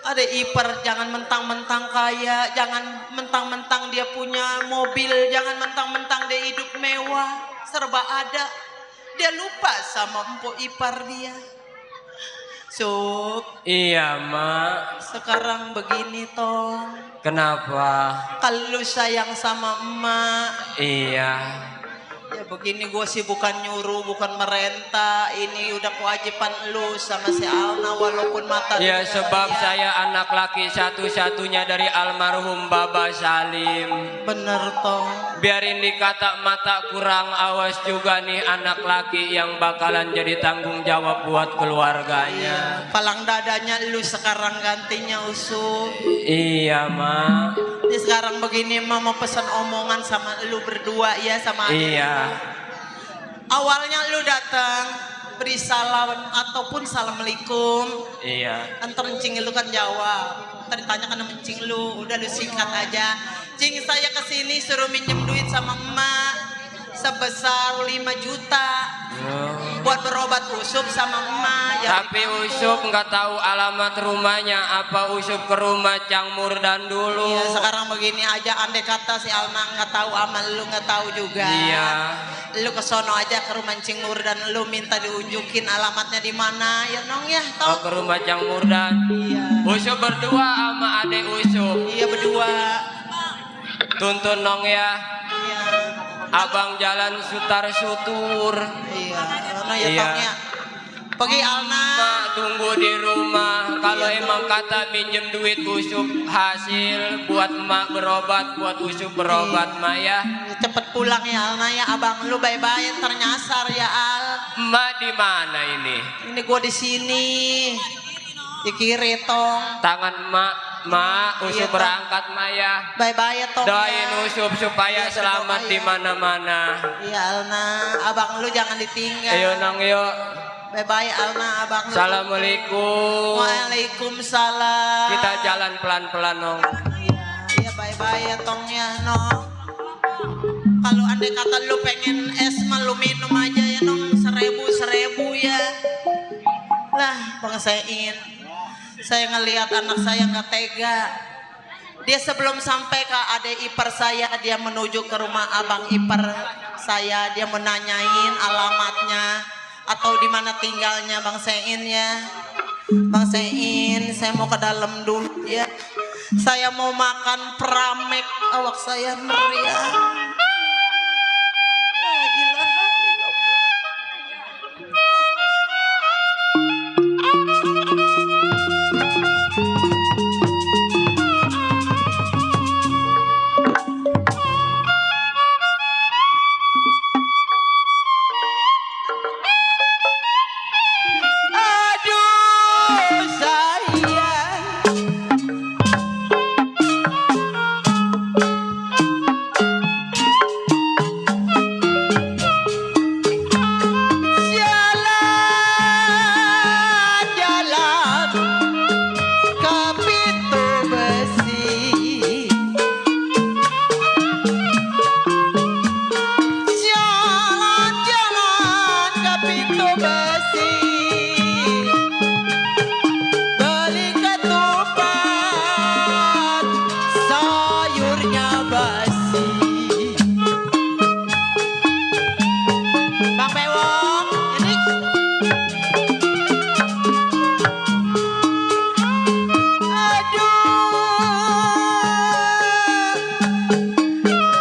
Ada ipar jangan mentang-mentang kaya, jangan mentang-mentang dia punya mobil, jangan mentang-mentang dia hidup mewah, serba ada. Dia lupa sama empok ipar dia. Sup, Iya, Mak. sekarang begini toh. Kenapa? Kalau lu sayang sama emak, Iya. ya begini gue sih bukan nyuruh, bukan merentah. Ini udah kewajiban lu sama si Alna walaupun mata Ya lu sebab ya. saya anak laki satu-satunya dari almarhum Baba Salim. Bener toh. Biarin dikata mata kurang awas juga nih anak laki yang bakalan jadi tanggung jawab buat keluarganya. Palang dadanya lu sekarang gantinya usuk. Iya, Mak. Ini sekarang begini emak mau pesan omongan sama lu berdua ya, sama adek. Iya. Awalnya lu datang beri salam ataupun assalamualaikum. Iya. Antar encing lu kan jawab. Ntar ditanya kan sama encing lu, udah lu singkat aja. Cing saya kesini suruh minjem duit sama emak sebesar 5 juta buat berobat usuk sama emak. Ya, Tapi Usup nggak tahu alamat rumahnya. Apa Usup ke rumah Cang Murdan dulu? iya sekarang begini aja, andai kata si Alma nggak tahu, amal lu nggak tahu juga. Iya. Lu kesono aja ke rumah Cing Murdan, lu minta diunjukin alamatnya di mana ya nong ya Oh, tau. ke rumah Cang Murdan. Iya. Usup berdua sama adek Usup. Iya berdua. Tuntun nong ya. Iya. Abang jalan sutar sutur. Iya. Ono ya Iya. tong ya. Pergi Alna. Mak tunggu di rumah. Kalau emang kata minjem duit Usup hasil buat emak berobat, buat Usup berobat, Mak ya. Cepet pulang ya Alna ya, abang lu bye-bye ternyasar ya Al. Emak di mana ini? Ini gua di sini. Di kiri tong. Tangan mak Iya, Usup Tong. berangkat Maya. Bye-bye tong. Doain ya. Usup supaya Iya, selamat berdoa, di ya. mana-mana. Iya Alna, abang lu jangan ditinggal. Ayo nang yuk. Bye-bye Alna, abang lu. Assalamualaikum. Waalaikumsalam. Kita jalan pelan-pelan nong. Iya bye-bye ya tong ya nong. Kalau andai kata lu pengen es mah lu minum aja ya nong 1000 ya. Lah bang saya ngelihat anak saya nggak tega. Dia sebelum sampai ke adik ipar saya, dia menuju ke rumah abang ipar saya. Dia menanyain alamatnya atau di mana tinggalnya Bang Sein ya. Bang Sein, saya mau ke dalam dulu ya. Saya mau makan pramek, awak saya meriah. La ilaha illallah. Aduh sayang, jalan-jalan ke pintu besi. Jalan-jalan ke pintu besi, beli ketupat, sayurnya basi. Bang Bewok, ini aduh,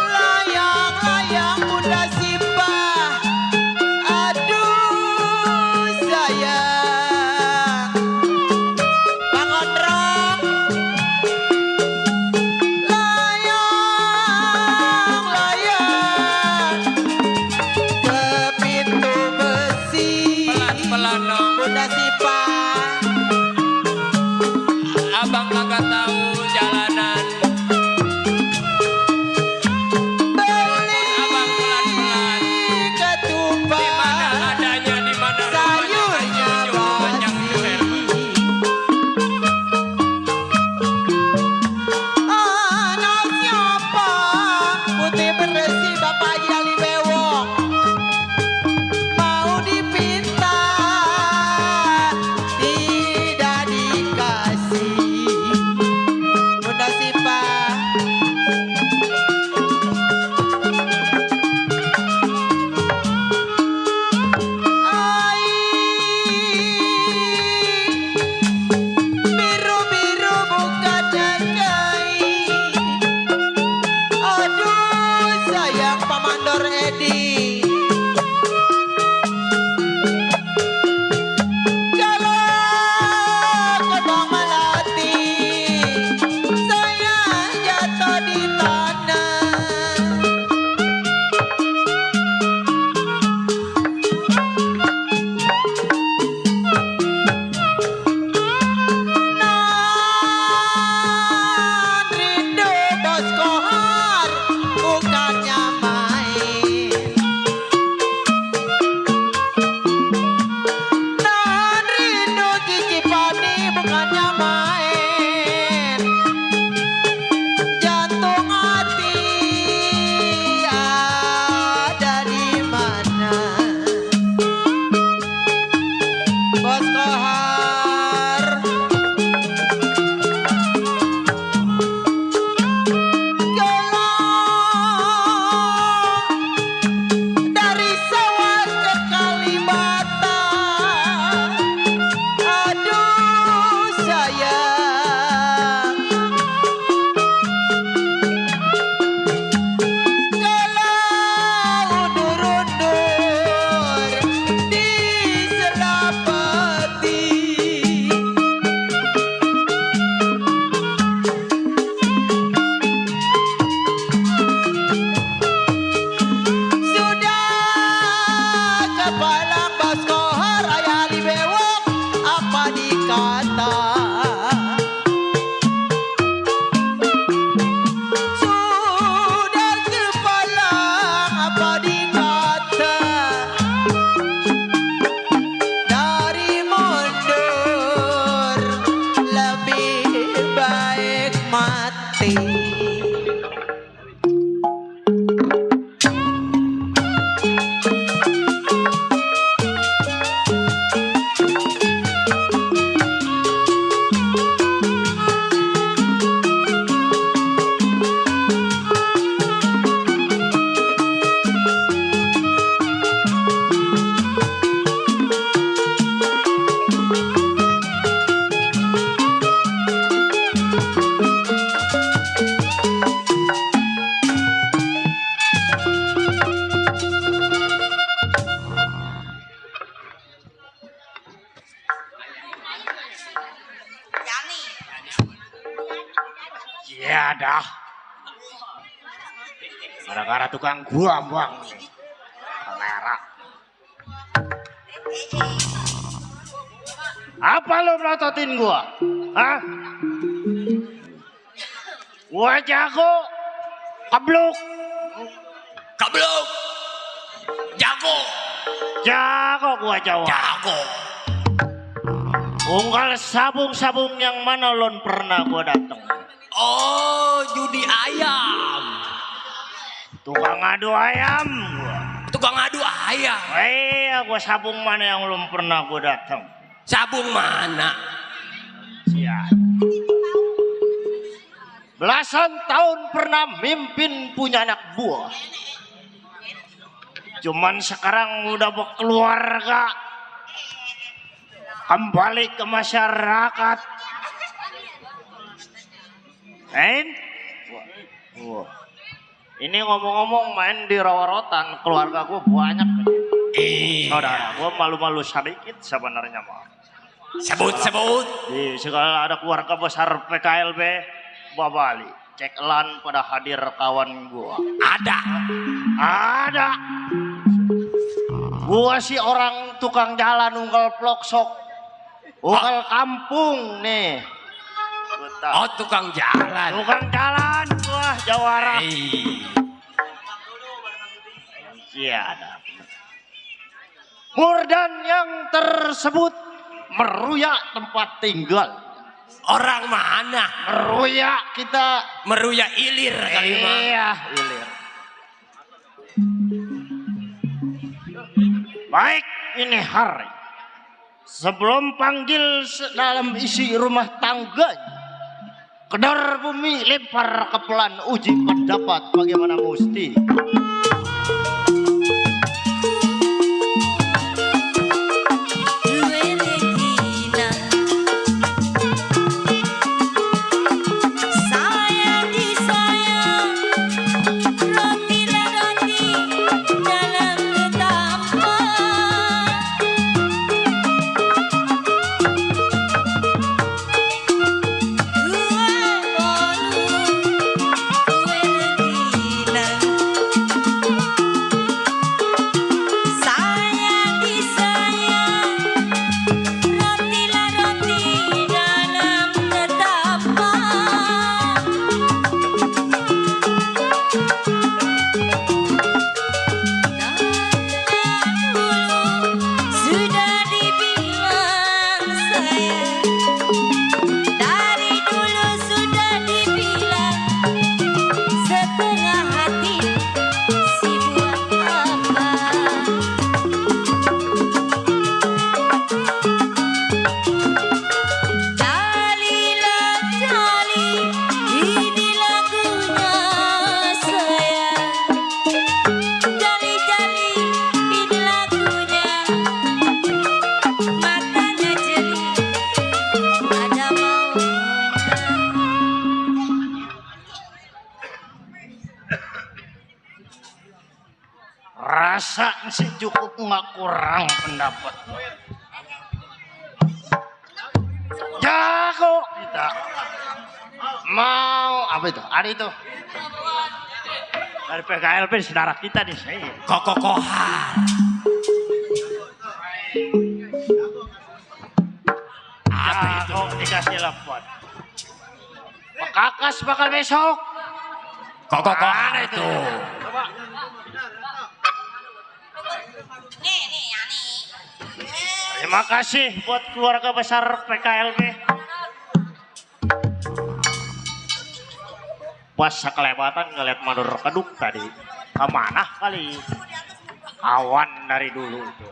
layang-layang Bunda Simpah, aduh sayang. Bang Ondrong, layang-layang ke pintu besi. Pelan-pelan nong. Bunda Simpah, Abang kagak hati. Ya dah. Gara-gara tukang gua buang kamera. Apa lo melototin gua? Hah? Gua jago. Kabluk. Kabluk. Jago. Jago gua Jawa. Jago. Unggal sabung-sabung yang mana lon pernah gua dateng? Oh, judi ayam. Tukang adu ayam gua. Tukang adu ayam. Iya, gua sabung mana yang belum pernah gua dateng? Sabung mana? Siap. Belasan tahun pernah mimpin punya anak buah. Cuman sekarang udah berkeluarga. Kembali ke masyarakat. Wah. Ini ngomong-ngomong main di rawa-rotan, keluarga gue banyak. Saudara gue malu-malu sedikit sebenarnya mah. Sebut. Di segala ada keluarga besar PKLB Babali. Cek lan pada hadir kawan gue. Ada. Gue sih orang tukang jalan unggal ploksok. Unggal kampung nih. Oh, tukang jalan. Tukang jalan, wah jawara. Iya ada. Murdan yang tersebut meruyak tempat tinggal. Orang mana? Meruyak kita. Meruyak ilir kali mah. Iya, ilir. Baik, ini hari. Sebelum panggil dalam isi rumah tangganya. Kedar bumi lempar ke pelan uji pendapat bagaimana musti. Rasa sih cukup nggak kurang pendapat. Jago kita. Mau apa itu? Ada itu. Dari PKLB saudara kita di sini. Kokokohan. Apa itu? Dikasih lapor. Pekakas bakal besok. Kokokohan itu. Terima kasih buat keluarga besar PKLB. pas kelewatan ngeliat Manur Keduk tadi. Kemana kali? Awan dari dulu itu.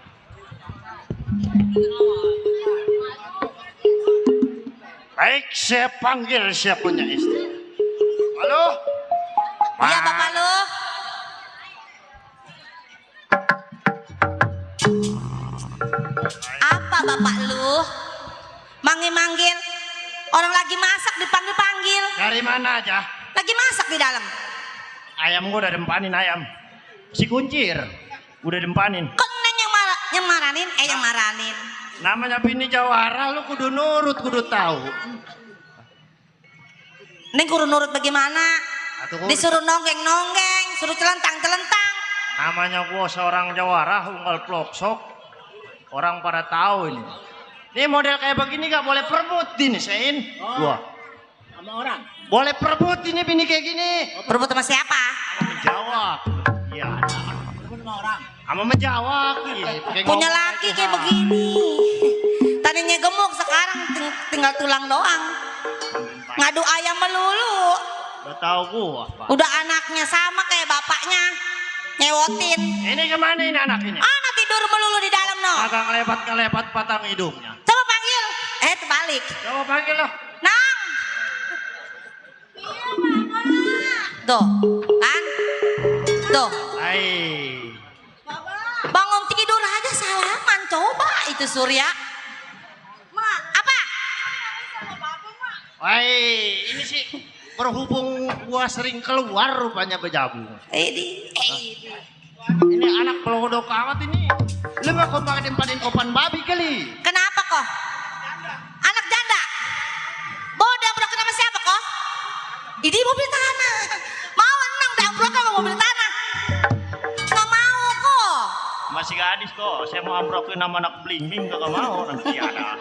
Baik, saya panggil siapa punya istri. Halo? Iya bapak lu. Apa bapak lu? Manggil-manggil. Orang lagi masak dipanggil-panggil. Dari mana aja? Lagi masak di dalam. Ayam gua udah dempanin ayam. Si kuncir udah dempanin. Kok neng yang maranin? Yang maranin. Namanya bini jawara lu kudu nurut, kudu tahu. Neng kudu nurut bagaimana? Atuh, Disuruh nonggeng-nonggeng, suruh celentang-celentang. namanya gua seorang jawara unggal ploksok. Orang pada tahu ini. Ini model kayak begini gak boleh perebut ini, Sein. Gua. Sama orang. Boleh perebut ini bini kayak gini. Berebut sama siapa? Menjawab. Iya. Sama orang. Sama menjawab. Iya. Punya laki kayak begini. Tadinya gemuk, sekarang tinggal tulang doang. Ngadu ayam melulu. Udah tahu gua. Pak. Udah anaknya sama kayak bapaknya. Nyewotin. Ini kemana ini anak ini? Anak tidur melulu di dalam no. Agak ngelepat patang hidungnya. Coba panggil. Terbalik. Coba panggil loh. Nang. Tuh, kan? Tuh. Hai. Bangun tidur aja salaman. Coba itu Surya. Apa? Hai, ini sih berhubung gua sering keluar rupanya bejabu. Ini anak pelodok amat ini. Lu mah kau pakai dempanin kopan babi kali. Kenapa kok? Anak janda. Bodoh ambrok sama siapa kok? Ini mobil tanah. Mau enang dah ambrok sama mobil tanah. Nggak mau kok. Masih gadis kok. Saya mau ambrokin nama anak blimbing kagak mau nanti ada.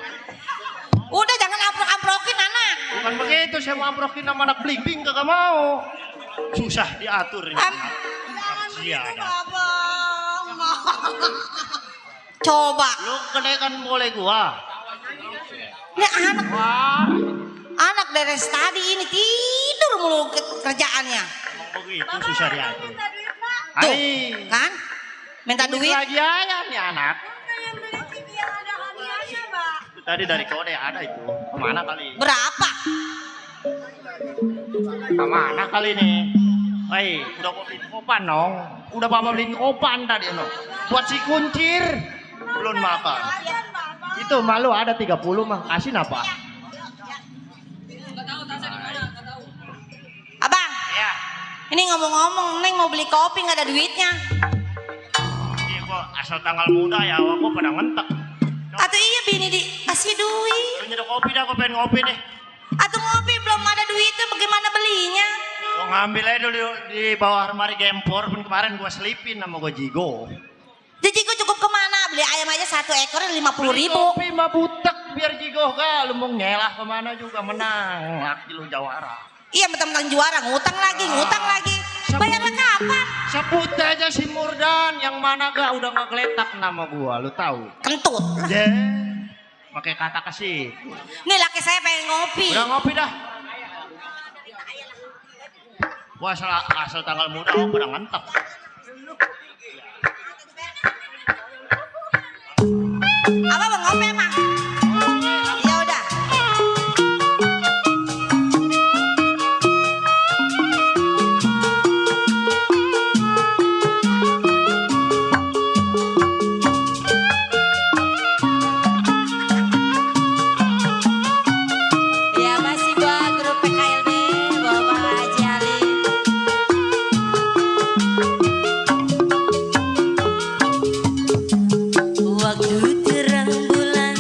Udah jangan ambrok-ambrokin anak. Bukan begitu, saya mau ambrokin nama anak blimbing kagak mau. Susah diatur ini. Iya ada. Coba. Lu kedekan boleh gua. Ini anak. Wah, Anak dari tadi ini tidur mulu kerjaannya. emang begitu susah diatur. Tuh, Hai. kan? Minta duit. Lagi ayam nih anak. Itu tadi dari kode ada itu. Kemana kali? Berapa? Kemana kali nih? Hei, udah gua beliin kopan dong. Udah bapak beliin kopan tadi no. Buat si kuncir belum makan. Itu malu ada 30 mah. Kasih apa? Abang, Ya. ini ngomong-ngomong, Neng mau beli kopi nggak ada duitnya. Iya kok asal tanggal muda ya aku pada ngentek. Atau iya bini dikasih duit. Lu nyedok kopi dah, aku pengen ngopi deh. Atau ngopi belum ada duitnya, bagaimana belinya? Gua ngambil aja dulu di bawah lemari gempor. Kemarin gua selipin sama gua jigo. Jadi gue cukup kemana? Beli ayam aja 1 ekor 50.000. Kopi mah butek biar jigo ga. Lu mau nyelah kemana juga menang. Laki lu jawara. Iya mentang-mentang juara, ngutang lagi. Bayarnya kapan? Sebut aja si Murdan. Yang mana ga udah ngegeletak nama gua. Lu tahu? Kentut. Ya. Pakai kata kasih. Nih laki saya pengen ngopi. Udah ngopi dah. Gua asal tanggal muda aku pada ngentek. Apa bang ngopi emang? Ya udah. Ya masih buat grup PKLB Bapak Haji Ali. Waktu terang bulan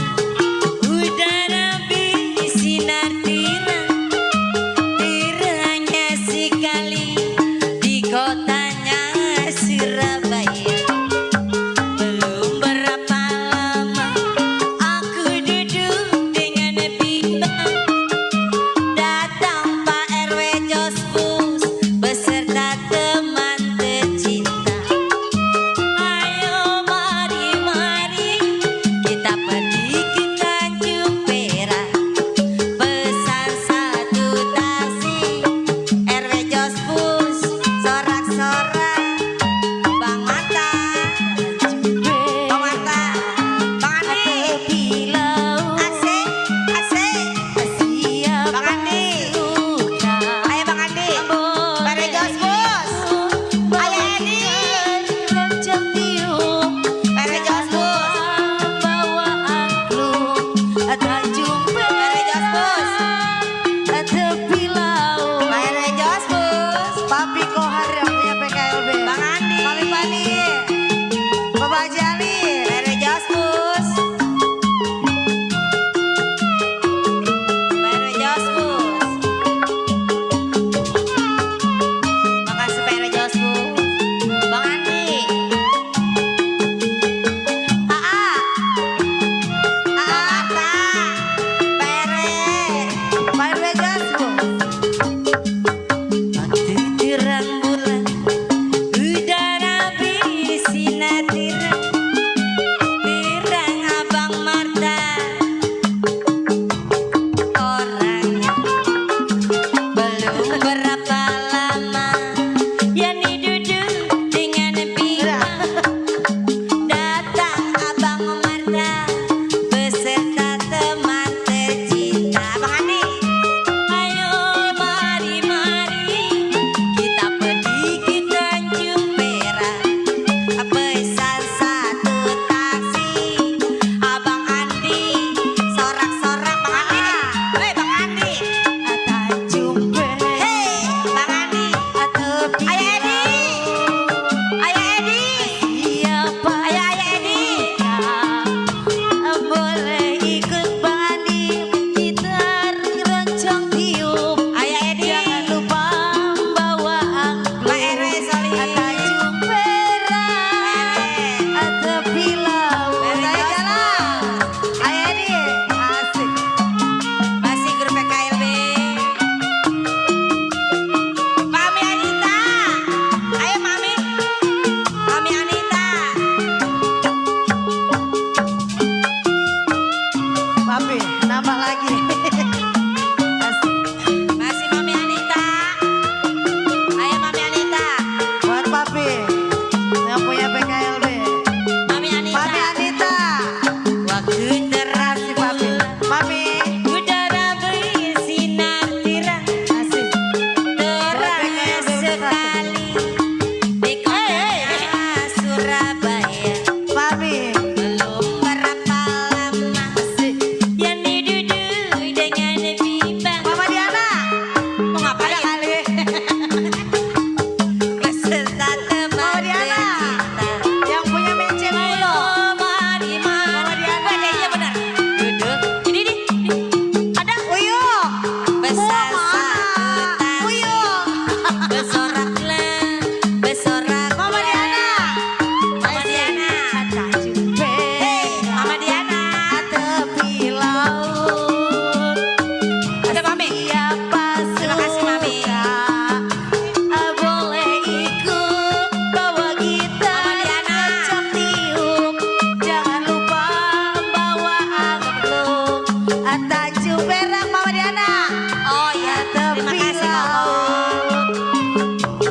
Terima kasih Mahmud.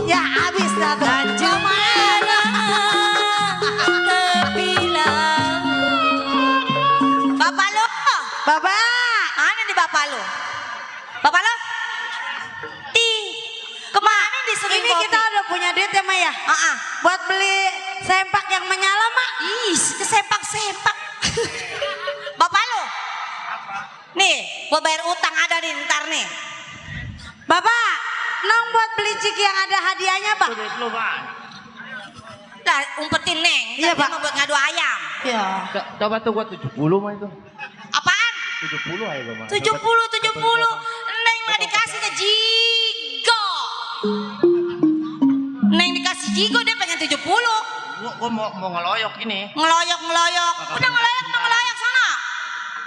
Ya habis dah tuh. Bapak lo. Bapak. Mana nih bapak lo? Bapak lo? Kemana disuruh Ini kita udah punya duit ya Maya. Buat beli sempak yang menyala mak. Kesempak-sempak. Bapak lo? Nih, buat bayar utang ada nih ntar nih. Bapak, nong buat beli ciki yang ada hadiahnya Pak. Duit lu, Pak. Dah umpetin Neng. Iya, Tadi Pak. mau buat ngadu ayam. Iya. Coba tuh gua 70 mah itu. Apaan? 70 aja gua mah. 70. Neng mah dikasihnya jigo. Neng dikasih jigo dia pengen 70. Gua mau ngeloyok ini. Ngeloyok. Udah ngeloyok sana.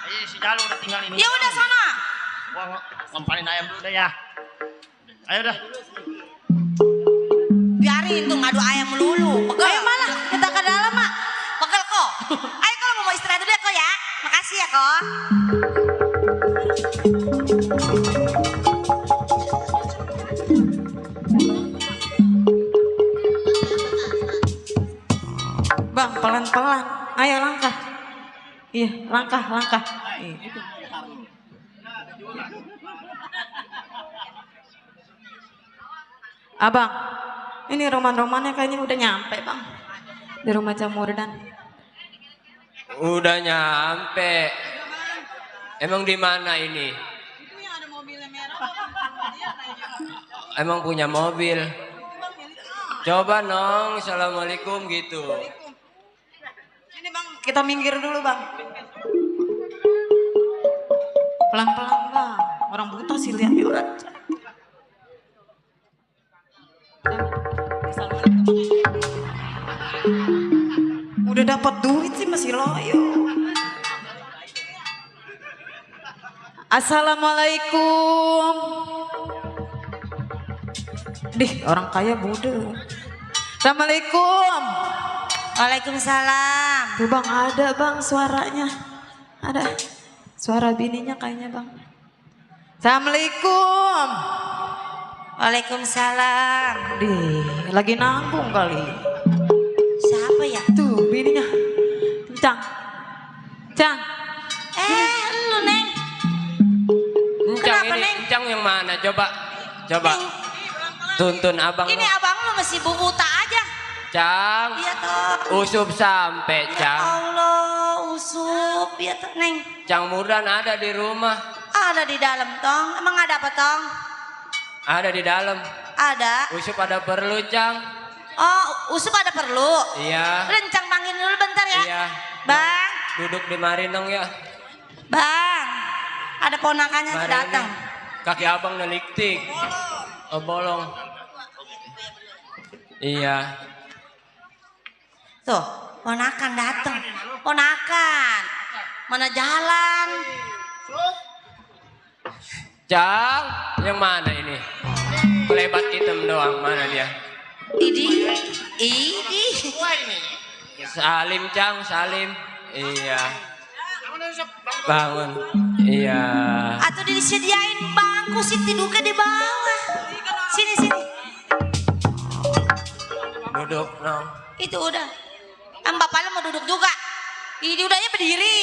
Ayo si Jalu udah tinggal ini. Ya udah sana. Gua ngempanin ayam dulu deh ya. Ayo dah. Biarin tuh ngadu ayam melulu. Pegel. Ayo malah kita ke dalam mak. Pegel kok. Ayo kalau mau istirahat dulu ya kok ya. Makasih ya kok. Bang, pelan-pelan. Ayo langkah. Iya, langkah. Iya. Abang, ini roman-romannya kayaknya udah nyampe bang. Di rumah Camurdan. Udah nyampe. Emang di mana ini? Emang punya mobil. Coba nong, assalamualaikum gitu. Ini bang, kita minggir dulu bang. Pelan-pelan bang. Orang buta sih lihat orang. Udah dapat duit sih masih loyo. Assalamualaikum. Dih, orang kaya bodoh. Assalamualaikum. Waalaikumsalam. Tuh bang, ada bang suaranya. Ada suara bininya kayaknya bang. Assalamualaikum. Waalaikumsalam. Dih, lagi nanggung kali. Siapa ya? Tuh bininya. Cang. Lu Neng. Encang Kenapa, ini, Neng? encang yang mana? Coba. Neng. Tuntun abang. Ini lo. abang lu masih buta aja. Cang. Iya toh. Usup sampai Ya Cang. Allah, usup. Iya toh Neng. Cang Murdan ada di rumah. Ada di dalam tong. Emang ada apa tong? Ada di dalam. Ada. Usup ada perlu Cang. Oh, usup ada perlu. Iya. Rencang panggil dulu bentar ya. Iya. Bang, Duduk di marinong ya. bang. Ada ponakannya tuh Mari datang. ini. Kaki abang neliktik. Oh bolong. Iya. Tuh, ponakan datang. Ponakan. Mana jalan? Cang, yang mana ini? Lebat hitam doang, mana dia? Idi. Salim Cang, Salim. Iya. Bangun. Iya. Atau disediain bangku sih tidurnya di bawah. Sini. Duduk, nong. Itu udah. Bapak lu mau duduk juga. Ini udahnya berdiri.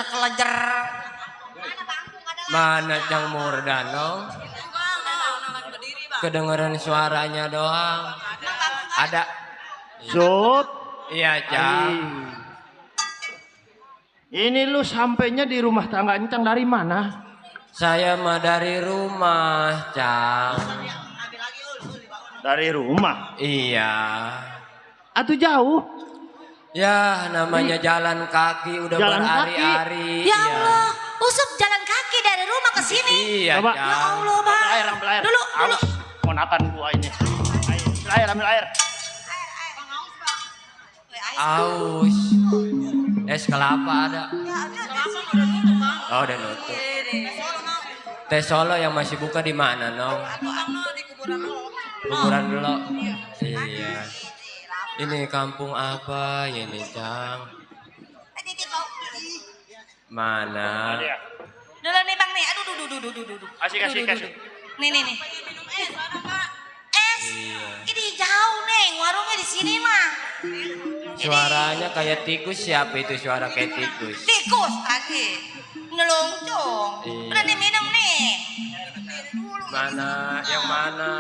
Kelejer. Mana Cang Murdan, nong? Kedengeran suaranya doang. Ada. Sup. Iya, Cang. Ini lu sampainya di rumah tangga Encang dari mana? Saya mah dari rumah, Cang. Dari rumah. Iya. Atau jauh? Ya, namanya jalan kaki udah Jalan berhari-hari. Ya Allah, usup jalan kaki dari rumah ke sini. Iya, Coba. Cang. Ya Allah, Bang. Ambil air. Dulu. Awas, ponakan gua ini. Ambil air. Aus. Es kelapa ada. Oh, udah nutup. Teh Solo yang masih buka di mana, Nong? Kuburan dulu. Iya. Ini kampung apa ya ini, Cang? Mana? Dulu nih Bang nih. Aduh. duh. Kasih. Nih. Es. Ini jauh, Neng. Warungnya di sini mah. Suaranya kayak tikus. Siapa itu suara kayak tikus? Tikus lagi. Nelongcong. Iya. Udah diminum nih. Mana? Yang mana?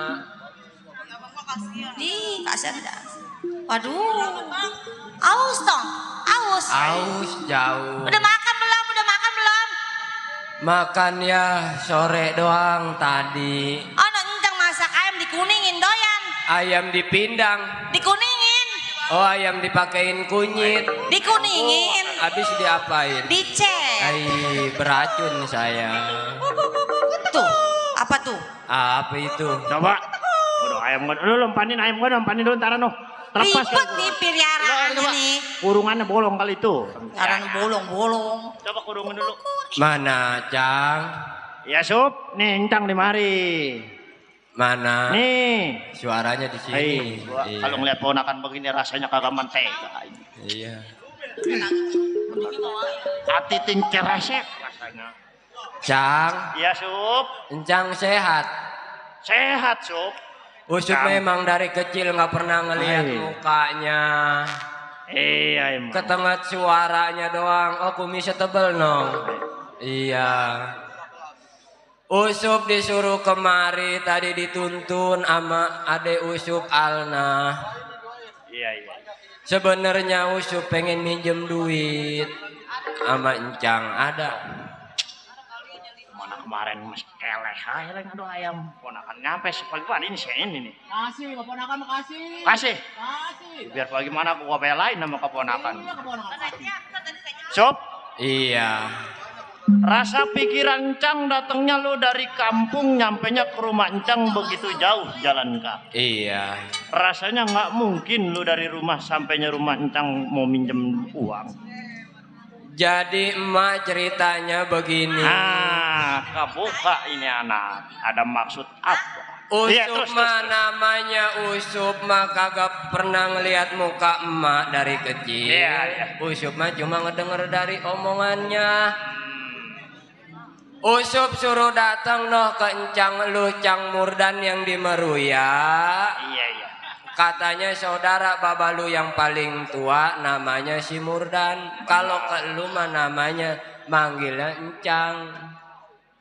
Nih, kasihan dah. Waduh. Aus dong. Aus. Aus jauh. Udah makan belum? Makan ya sore doang tadi. Oh, encang masak ayam dikuningin doyan. Ayam dipindang. Dikuningin. Oh, ayam dipakein kunyit. Dikuningin. Habis diapain? Dicek. Beracun saya. Tuh, apa tuh? Apa itu? Coba. Udah ayam gua. Lu lompanin ayam gua, lompanin dulu ntar terlepas. Ribet nih piariaannya nih. Kurungannya bolong kali itu. Karena bolong-bolong. Coba kurungin dulu. Mana, Cang? Ya, Sup. Nih, encang di mari. Mana? Nih. Suaranya di sini. Iya. Kalau ngeliat ponakan begini rasanya kagak mentega. Iya. Hati tincer resek rasanya. Cang, Iya, Sup. Encang sehat. Sehat, Sup. Usup Cang. memang dari kecil nggak pernah ngelihat mukanya. Iya, emang. Ketengah suaranya doang. Oh, kumisnya tebel nong. Iya. Usup disuruh kemari tadi dituntun sama ade Usup Alna. Iya. Sebenarnya Usup pengen minjem duit sama Encang ada. Mana kemarin mas keleh aja lah ngadu ayam. Ponakan nyampe pagi-pagi ini saya ini nih. Kasih, keponakan makasih. Kasih. Biar bagaimana aku belain nama keponakan. Sob. Iya. Rasa pikiran Encang datangnya lu dari kampung nyampenya ke rumah Encang begitu jauh jalan kaki. Iya. Rasanya nggak mungkin lu dari rumah sampainya rumah Encang mau minjem uang. Jadi emak ceritanya begini. Kebuka ini anak. Ada maksud apa? Usup mah namanya Usup mah kagak pernah ngelihat muka emak dari kecil. Iya. Usup mah cuma ngedenger dari omongannya. Usup suruh datang noh ke Encang lu Cang Murdan yang di Meruya. Iya. Katanya saudara babalu yang paling tua namanya si Murdan. Kalau ke lu mah namanya manggilnya Encang.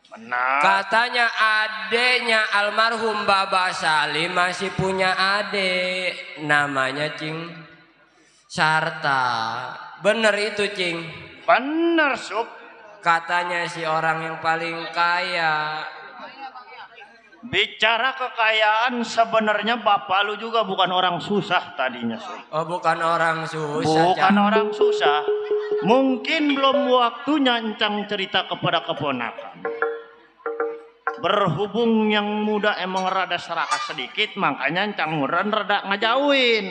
Benar. Katanya adeknya almarhum Baba Salim masih punya adek namanya Cing Sarta. Bener itu Cing. Bener Sup. Katanya si orang yang paling kaya. Bicara kekayaan sebenarnya bapak lu juga bukan orang susah tadinya Sup. Oh bukan orang susah. Bukan orang susah. Mungkin belum waktunya Encang cerita kepada keponakan. Berhubung yang muda emang rada serakah sedikit, makanya Encang Murdan rada ngajauin.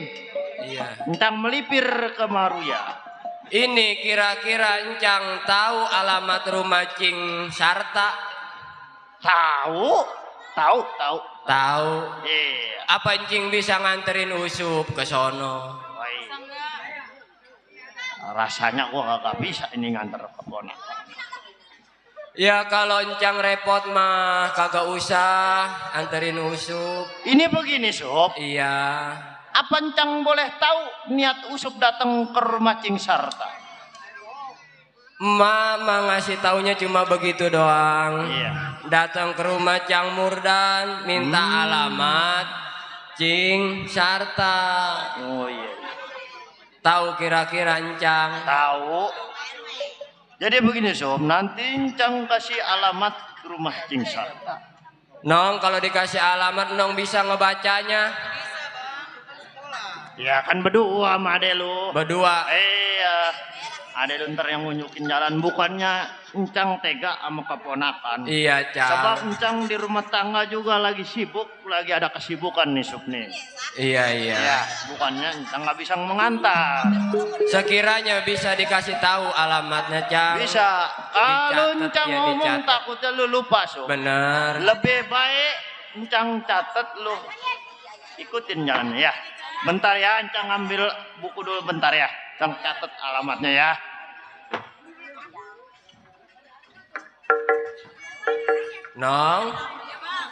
Iya. Encang melipir ke Maruya. Ini kira-kira Encang tahu alamat rumah Cing Sarta? Tahu. Tahu. Iya. Apa Encing bisa nganterin Usup ke sono? Rasanya gua kagak bisa ini nganter keponakan. Ya kalau Encang repot mah kagak usah anterin Usup. Ini begini Sup. Iya. Apa Encang boleh tahu niat Usup datang ke rumah Cing Sarta? Mama ngasih taunya cuma begitu doang. Iya. Datang ke rumah Cang Murdan minta alamat Cing Sarta. Oh iya. Tahu kira-kira Encang? Tahu. Jadi begini Sob, nanti Encang kasih alamat ke rumah Cing Sarta. Nong kalau dikasih alamat Nong bisa ngebacanya? Ya kan berdua sama ade lu. Berdua. Iya. Ade lu ntar yang nunjukin jalan, bukannya Encang tega sama keponakan. Iya Cang. Sebab Encang di rumah tangga juga lagi sibuk, lagi ada kesibukan nih Sob nih. Iya. Ya, bukannya Encang nggak bisa mengantar. Sekiranya bisa dikasih tahu alamatnya Cang. Bisa. Kalau Dicatat, Encang ya, ngomong dicatat. takutnya lu lupa Sob. Bener. Lebih baik Encang catat lu ikutin jalannya ya. Bentar ya, Encang ambil buku dulu bentar ya. Encang catat alamatnya ya. Nong,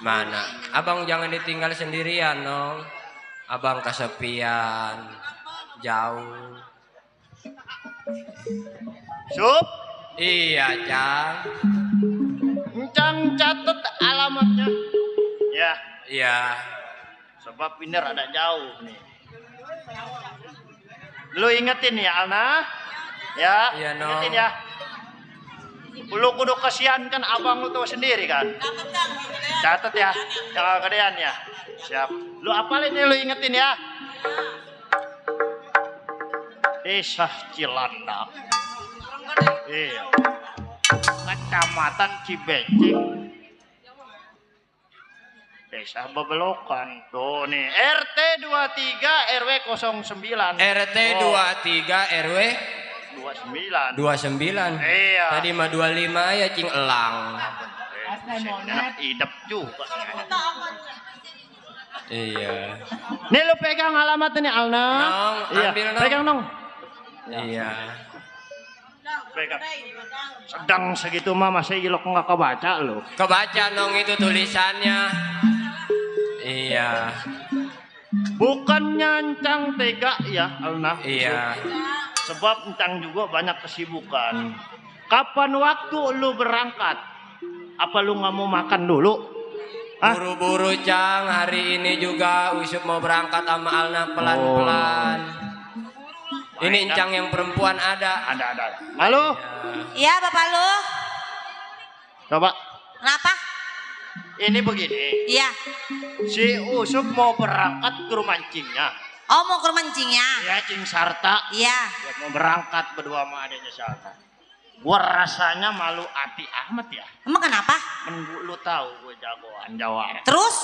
mana? Abang jangan ditinggal sendirian, Nong. Abang kesepian, jauh. Sup, Iya, Cang. Encang catet alamatnya. Ya, Iya. sebab ini rada jauh nih. Lu ingetin ya, Alna? Ya, Iya, Nong. ingetin ya. Lu kudu kasihan kan abang lu tuh sendiri kan. Catat ya, jangan kegedean ya. Siap. Lu apalin nih lu ingetin ya. Desa Cilandak. Iya. Kecamatan Cibecing. Desa Bebelokan. Tuh nih, RT 23 RW 09. RT 23 RW 29. 29. Iya. Tadi mah 25 ya cing elang. Enak idep juga. Iya. Nih lu pegang alamat ini Alna. Nong, Iya, ambil, Nong. pegang Nong. Iya. Pegang. Sedang segitu mah masih ilok nggak kebaca lo. Kebaca Nong itu tulisannya. Iya. Bukannya Encang tega ya Alna. Iya. Sebab Encang juga banyak kesibukan. Kapan waktu lu berangkat? Apa lu nggak mau makan dulu? Hah? Buru-buru Cang, hari ini juga Usup mau berangkat sama Alna pelan-pelan. Ini Encang yang perempuan ada. Ada. Halo? Iya bapak lu. Coba. Kenapa? Ini begini. Iya. Si Usup mau berangkat ke rumah Cingnya. Oh mau ke rumah encingnya? Ya Cing Sarta. Iya. Dia mau berangkat berdua sama adanya Sarta. Gua rasanya malu hati amat ya. Emang kenapa? Lu tahu gue jagoan Jawa. Terus?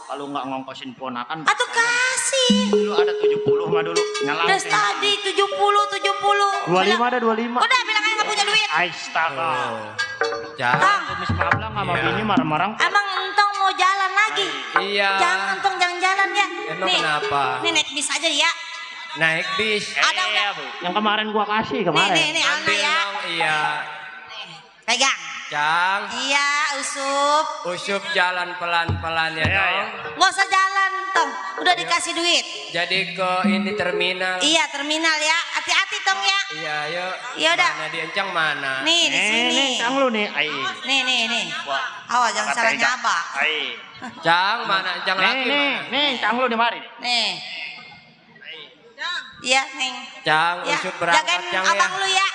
Kalau nggak ngongkosin ponakan. Atuh kasih. Lu ada 70 mah dulu. Nyalang. Udah tadi 70. 25 ada 25. Udah bilang aja nggak punya duit. Astaga. Cang. Tong, Kumis mablang sama Iya. bini marah-marah. emang entong mau jalan lagi? Iya. Jangan entong jangan jalan ya. Emang kenapa? Nih naik bis aja ya. Naik bis. Ada udah. Bu. Yang kemarin gua kasih kemarin. Nih Alna Ambil ya. Nong, iya. Pegang. Cang. Iya Usup. Usup jalan pelan-pelan ya, Iya, Nong. iya. Nggak usah jalan Tong. Udah dikasih duit. Jadi ke ini terminal. Iya terminal ya. Hati-hati Tong ya. Iya, yuk. Ya udah. Mana dia Encang mana? Nih di sini. Nih, Cang lu nih. Ai. Nih. Wah. Awas jangan salah Tega. nyabak. Ai. Cang, mana Encang laki mana? Nih, Cang lu di mari. Nih. Iya Neng. Cang, Ya, Usup berangkat jagain Cang ya. abang lu ya.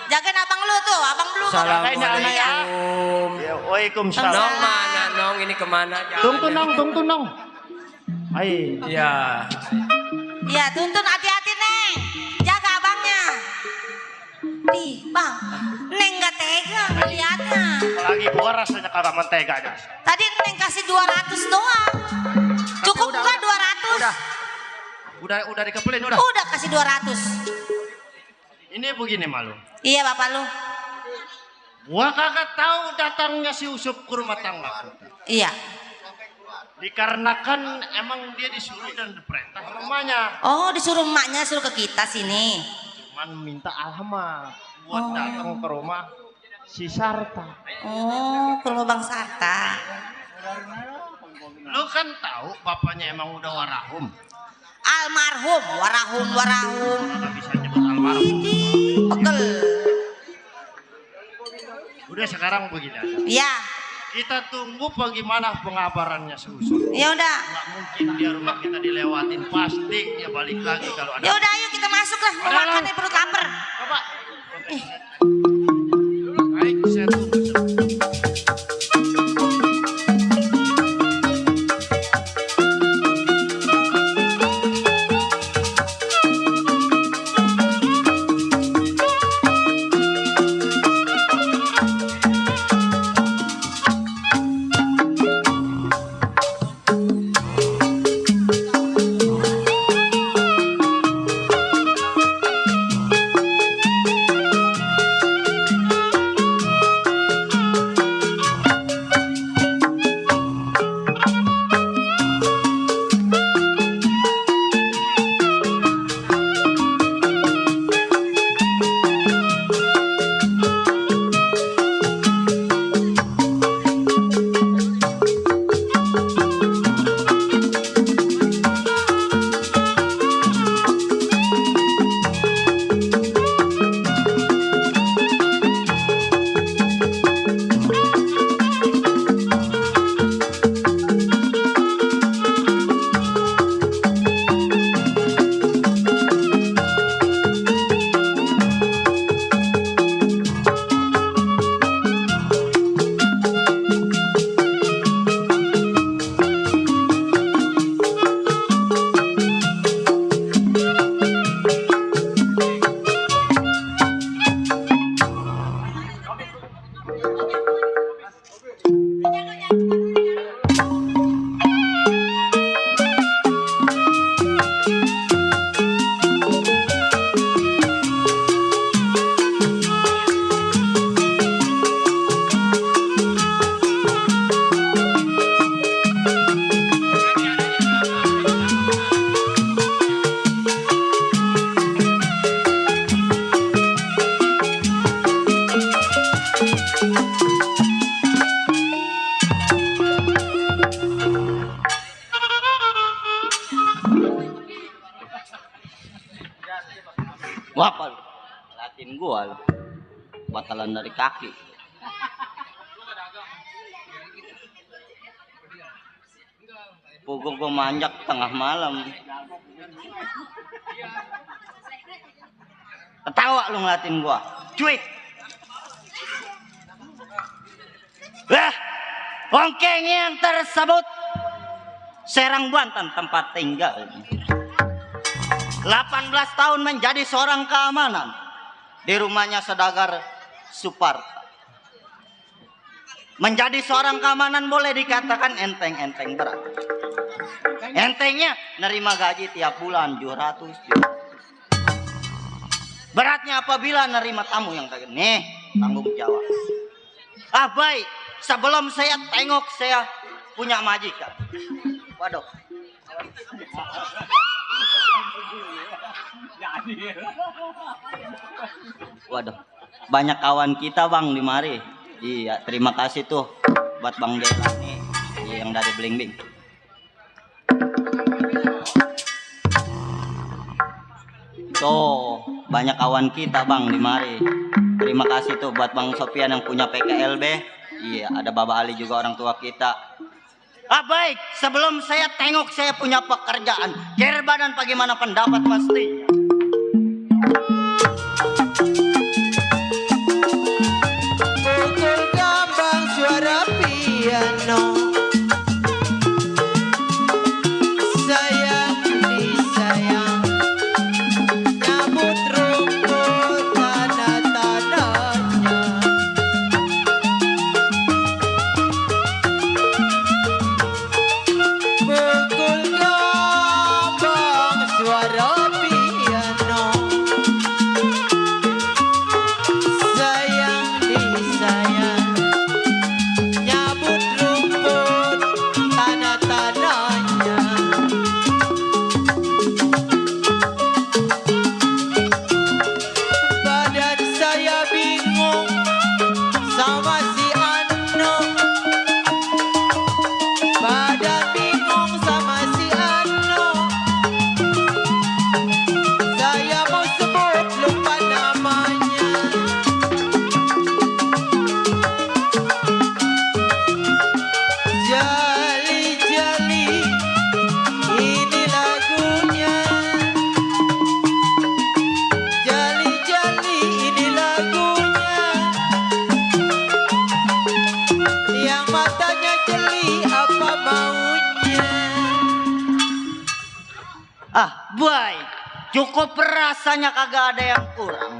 Jagain abang lu tuh, abang lu. Assalamualaikum. Ya, waalaikumsalam. Nong mana Nong? Ini kemana? Tungtu nong. Ai. Iya. Iya, tuntun hati-hati Neng. Jaga abangnya. Ih, Bang. Neng gak tega ngeliatnya. Apalagi gua rasanya kagak mentega aja. Tadi Neng kasih 200 doang. Cukup nggak 200? Udah dikepelin udah. Udah kasih 200. Ini begini malu. Iya, Bapak lu. Gua kagak tahu datangnya si Usup ke rumah tangga. Iya. Dikarenakan emang dia disuruh dan diperintah rumahnya. Oh, disuruh emaknya suruh ke kita sini. Cuman minta alamat buat datang ke rumah si Sarta. Oh, ke rumah Bang Sarta. Lu kan tahu bapaknya emang udah warahum. Almarhum, warahum. Nggak bisa nyebut almarhum. Idih, pegel. Udah sekarang begini aja. Iya. Kita tunggu bagaimana pengabarannya si Usup. Ya udah. Nggak mungkin dia rumah kita dilewatin, pasti dia balik lagi kalau ada. Ya udah ayo kita masuk lah. Mau Udah, makan lah. nih perut lapar. Coba. Baik, saya tunggu. Wapal, latin gua lo. Batalan dari kaki. Pukul gua manjak tengah malam. Ketawa lu ngeliatin gua. Cuit. Wah, ongkeng yang tersebut Serang Banten tempat tinggal. 18 tahun menjadi seorang keamanan di rumahnya Saudagar Suparta. Menjadi seorang keamanan boleh dikatakan enteng-enteng berat. Entengnya nerima gaji tiap bulan 700 juta. Beratnya apabila nerima tamu yang kayak nih, tanggung jawab. Ah baik, sebelum saya tengok saya punya majikan. Waduh. Waduh, banyak kawan kita bang di mari. Iya, terima kasih tuh buat Bang Dela nih, yang dari Blingbing. Tuh, banyak kawan kita bang di mari. Terima kasih tuh buat Bang Sofian yang punya PKLB. Iya, ada Baba Ali juga orang tua kita. Ah baik, sebelum saya tengok saya punya pekerjaan. Kira badan bagaimana pendapat mestinya? Pukul gambang suara piano. Sayang disayang. Nyabut rumput tanah-tanahnya. Pukul gambang suara piano. Sayang disayang. Nyabut rumput tanah-tanahnya. Badan saya bingung sama si Ano. Badan bingung sama si Ano. Saya mau sebut lupa namanya. Jali-jali ini lagunya. Jali-jali ini lagunya. Yang matanya jeli apa maunya. Ah baik, cukup rasanya kagak ada yang kurang.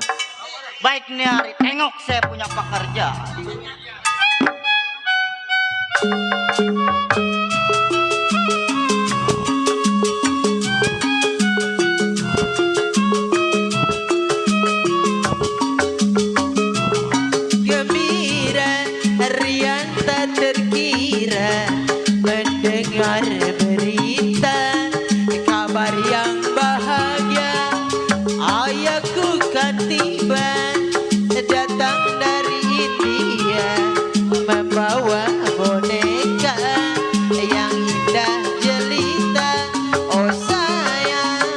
Baik nih hari tengok saya punya pekerjaan. Gembira, riang tak terkira mendengar berita kabar yang bahagia. Ayahku kan tiba datang dari India membawa boneka yang indah jelita. Oh sayang.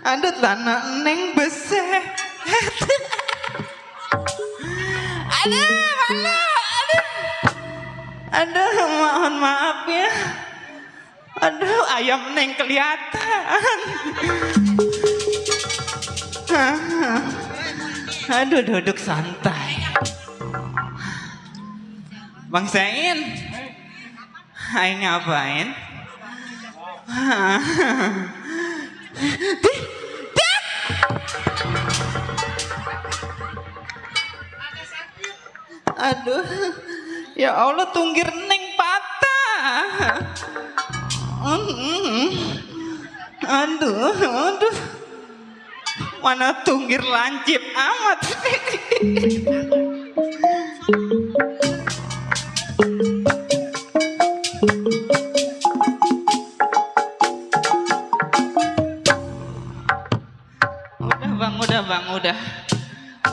Aduh tanah neng besar. Aduh malu. Aduh mohon maaf ya. Aduh ayam neng kelihatan. Aduh duduk santai. Bang Sain, ayo ngapain? Aduh, ya Allah tunggir neng patah. Aduh, mana tunggir lancip amat.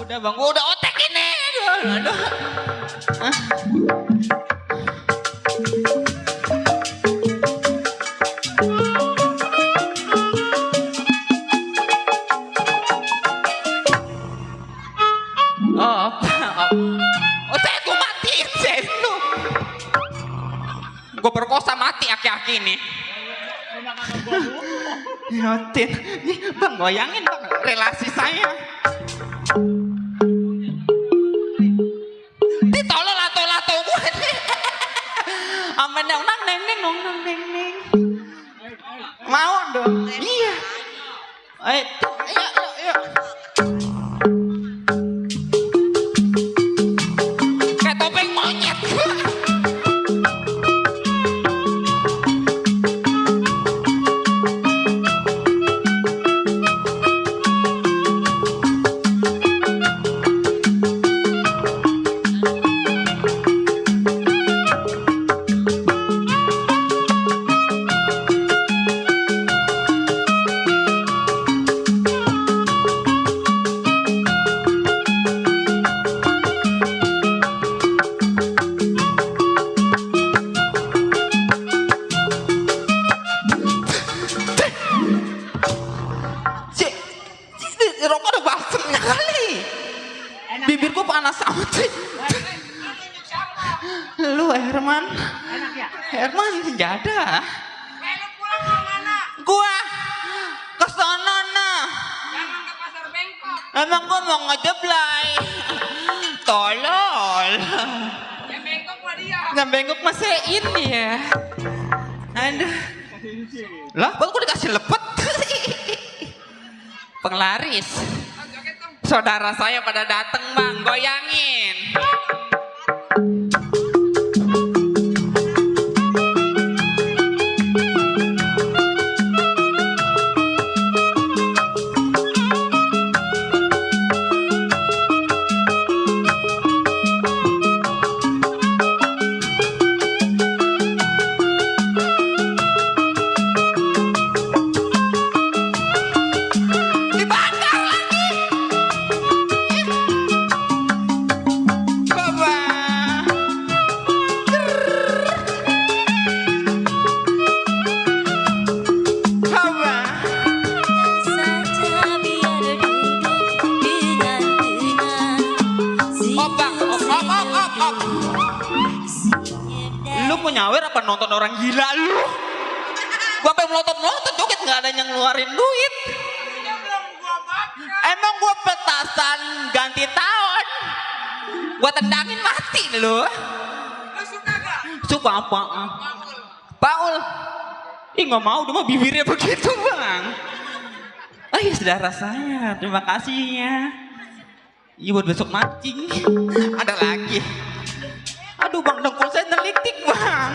Udah bang, udah otek ini. Aduh. Otek gue matiin sih lu. Gue perkosa mati aki-aki ini. Yotin, nih bang goyangin bang relasi saya. Ditolol lato gue nih. Aman nang neng. Mau dong? Iya. Ayo. Kayak topeng monyet. Rokok udah basemnya kali. Bibirku panas amat sih. Lu Herman. Herman senjata. Gua ke sono nah. Jangan ke pasar bengkok. Emang gua mau ngejeblay. Tolol. Yang bengkok mah dia. Yang bengkok masih ini ya. Aduh. Lah, baru gua dikasih lepet. Penglaris. Saudara saya pada dateng bang, goyangin. Lu mau nyawer apa nonton orang gila lu? Gua pengen melotot joget nggak ada yang ngeluarin duit. Emang gua petasan ganti tahun, gua tendangin mati lu. Suka apa? Paul. Ih nggak mau, dia mah bibirnya begitu bang. Iya saudara saya, terima kasih ya. Iya buat besok mancing. Ada lagi. Aduh bang, dengkul saya nelitik bang.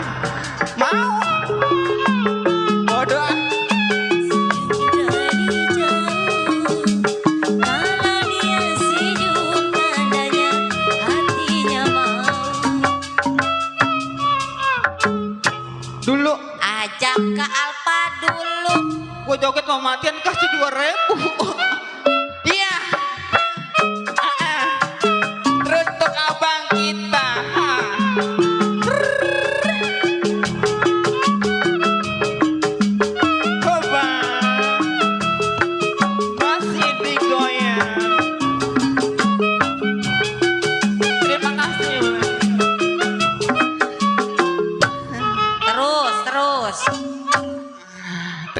Mau? Bodoh. Dulu. Ajak ke Alfa dulu. Gue joget mau matian kasih 2.000. Iya. Terus untuk abang kita.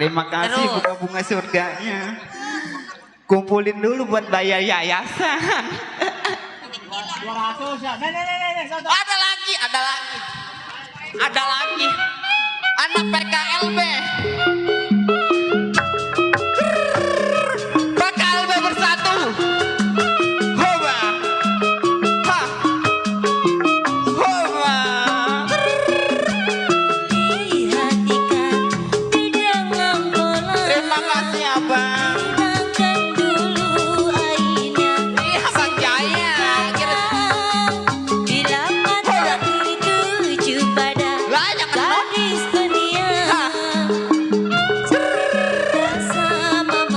terima kasih Terus. bunga surganya. Kumpulin dulu buat bayar yayasan. 200 ya. Ada lagi. Anak PKLB. PKLB bersatu. Hoba. Ha. Hoba. Terima kasih abang. Iya Bang Jaya. Lah jangan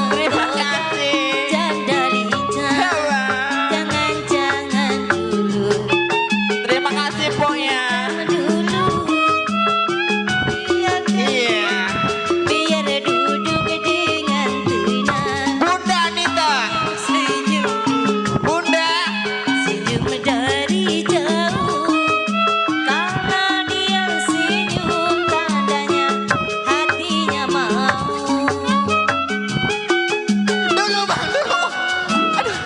terima kasih. Hoba. Terima kasih Po ya. Iya. Bunda Anita. Bunda. Dulu Bang, dulu. Aduh.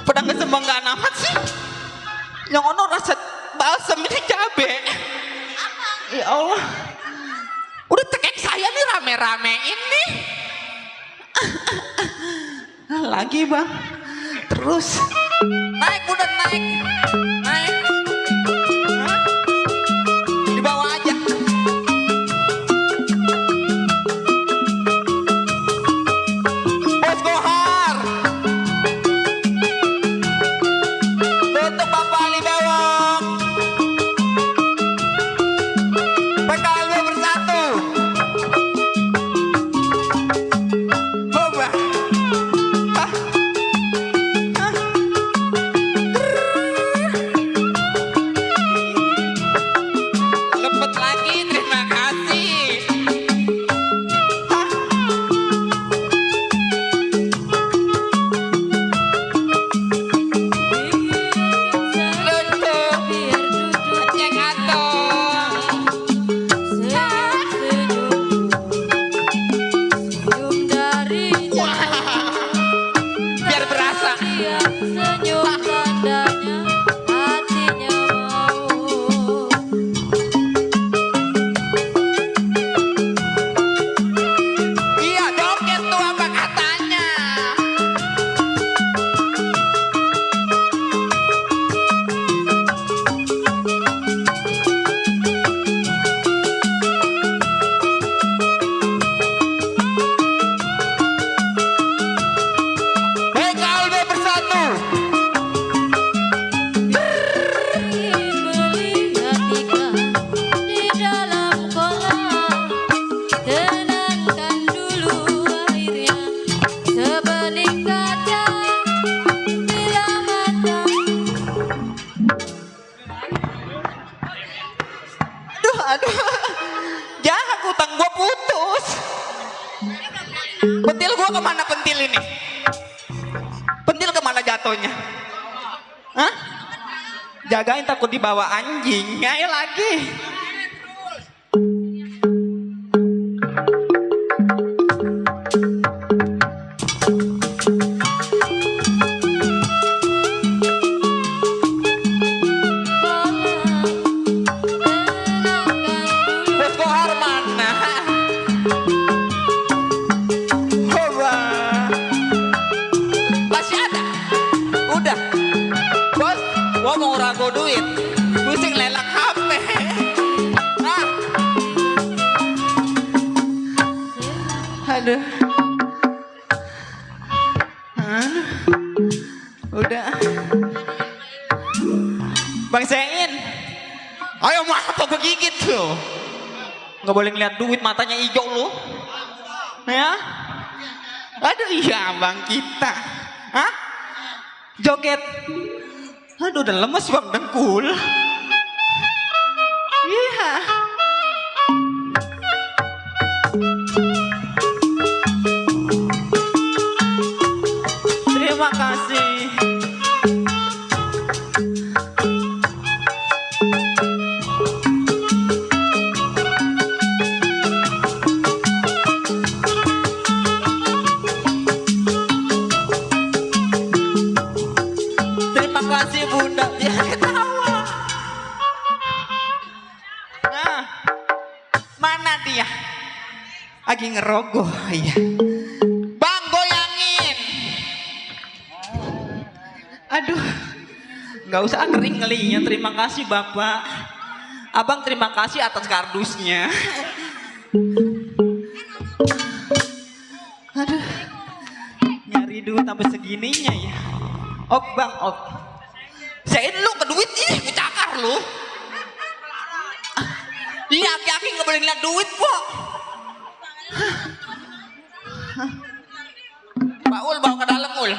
Pada kesembanggaan amat sih. Yang ono rasa balsam ini cabe. Ya Allah. Udah tekek saya nih rame-rame ini. Lagi Bang. Terus. Naik Bunda, naik. Naik. Hah? Di bawah aja. Bos Kohar. Untuk Bapak Ali Bewok. PKLB bersatu. Hoba. Hah? Hah? Lepet lagi, terima kasih. Hah? Luntuk. Cek atong. Biar berasa. Iya, joget tuh apa katanya. PKLB bersatu. Aduh. Jangan utang gua putus. Pentil gua kemana pentil ini? Pentil kemana jatuhnya? Hah? Jagain takut dibawa anjing. Ayo lagi. Bos Kohar mana? Hoba. Masih ada? Udah. Bos, gua mau rago duit. Pusing lelang HP. Ah. Aduh. Aduh. Udah. Bang Sein. Ayo apa gue gigit lo. Nggak boleh ngeliat duit, matanya hijau lo. Ya. Aduh iya Bang kita. Hah? Joget. Aduh udah lemes Bang dengkul. Iya. Terima kasih. dia. Lagi ngerogoh ya. Bang goyangin. Aduh. Nggak usah kering ngelinya. Terima kasih Bapak. Abang terima kasih atas kardusnya. Aduh. Nyari duit sampai segininya ya. Ok bang, ok. Saya lu ke duit ini, gue cakar lu. Iya, aki-aki nggak boleh ngeliat duit, Pok. Pak Ul bawa ke dalam Ul.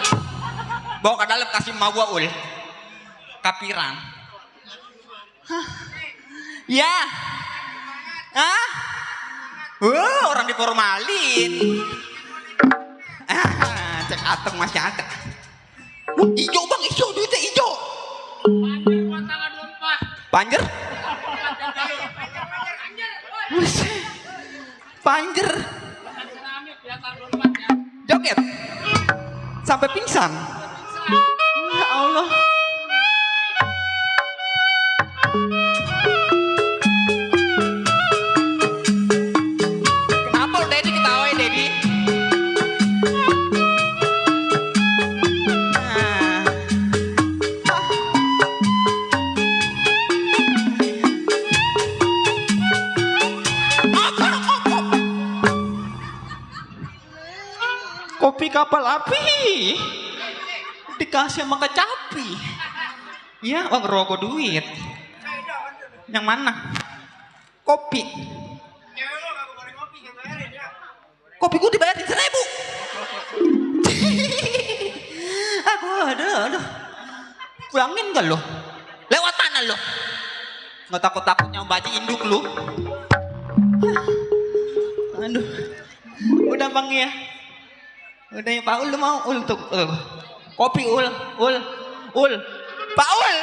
Bawa ke dalam kasih mau gua Ul. Kapiran. Ya. Hah? Orang diformalin. Cek ateng masih ada. Ijo bang, ijo duitnya ijo. Panjer? Panjer. Joget. Sampai pingsan. Ya Allah. Kenapa lo Dedi ketawain Dedi? Kopi kapal api dikasih sama kecapi. Ya, bang rogo duit. Yang mana? Kopi. Kopi gue dibayarin 1.000. Aduh. Pulangin gak lo? Lewat mana lo? Nggak takut-takutnya baca induk lo? Aduh. Udah bang ya. Udah ya Pak Ul, lu mau Ul tuh kopi Ul. Pak Ul,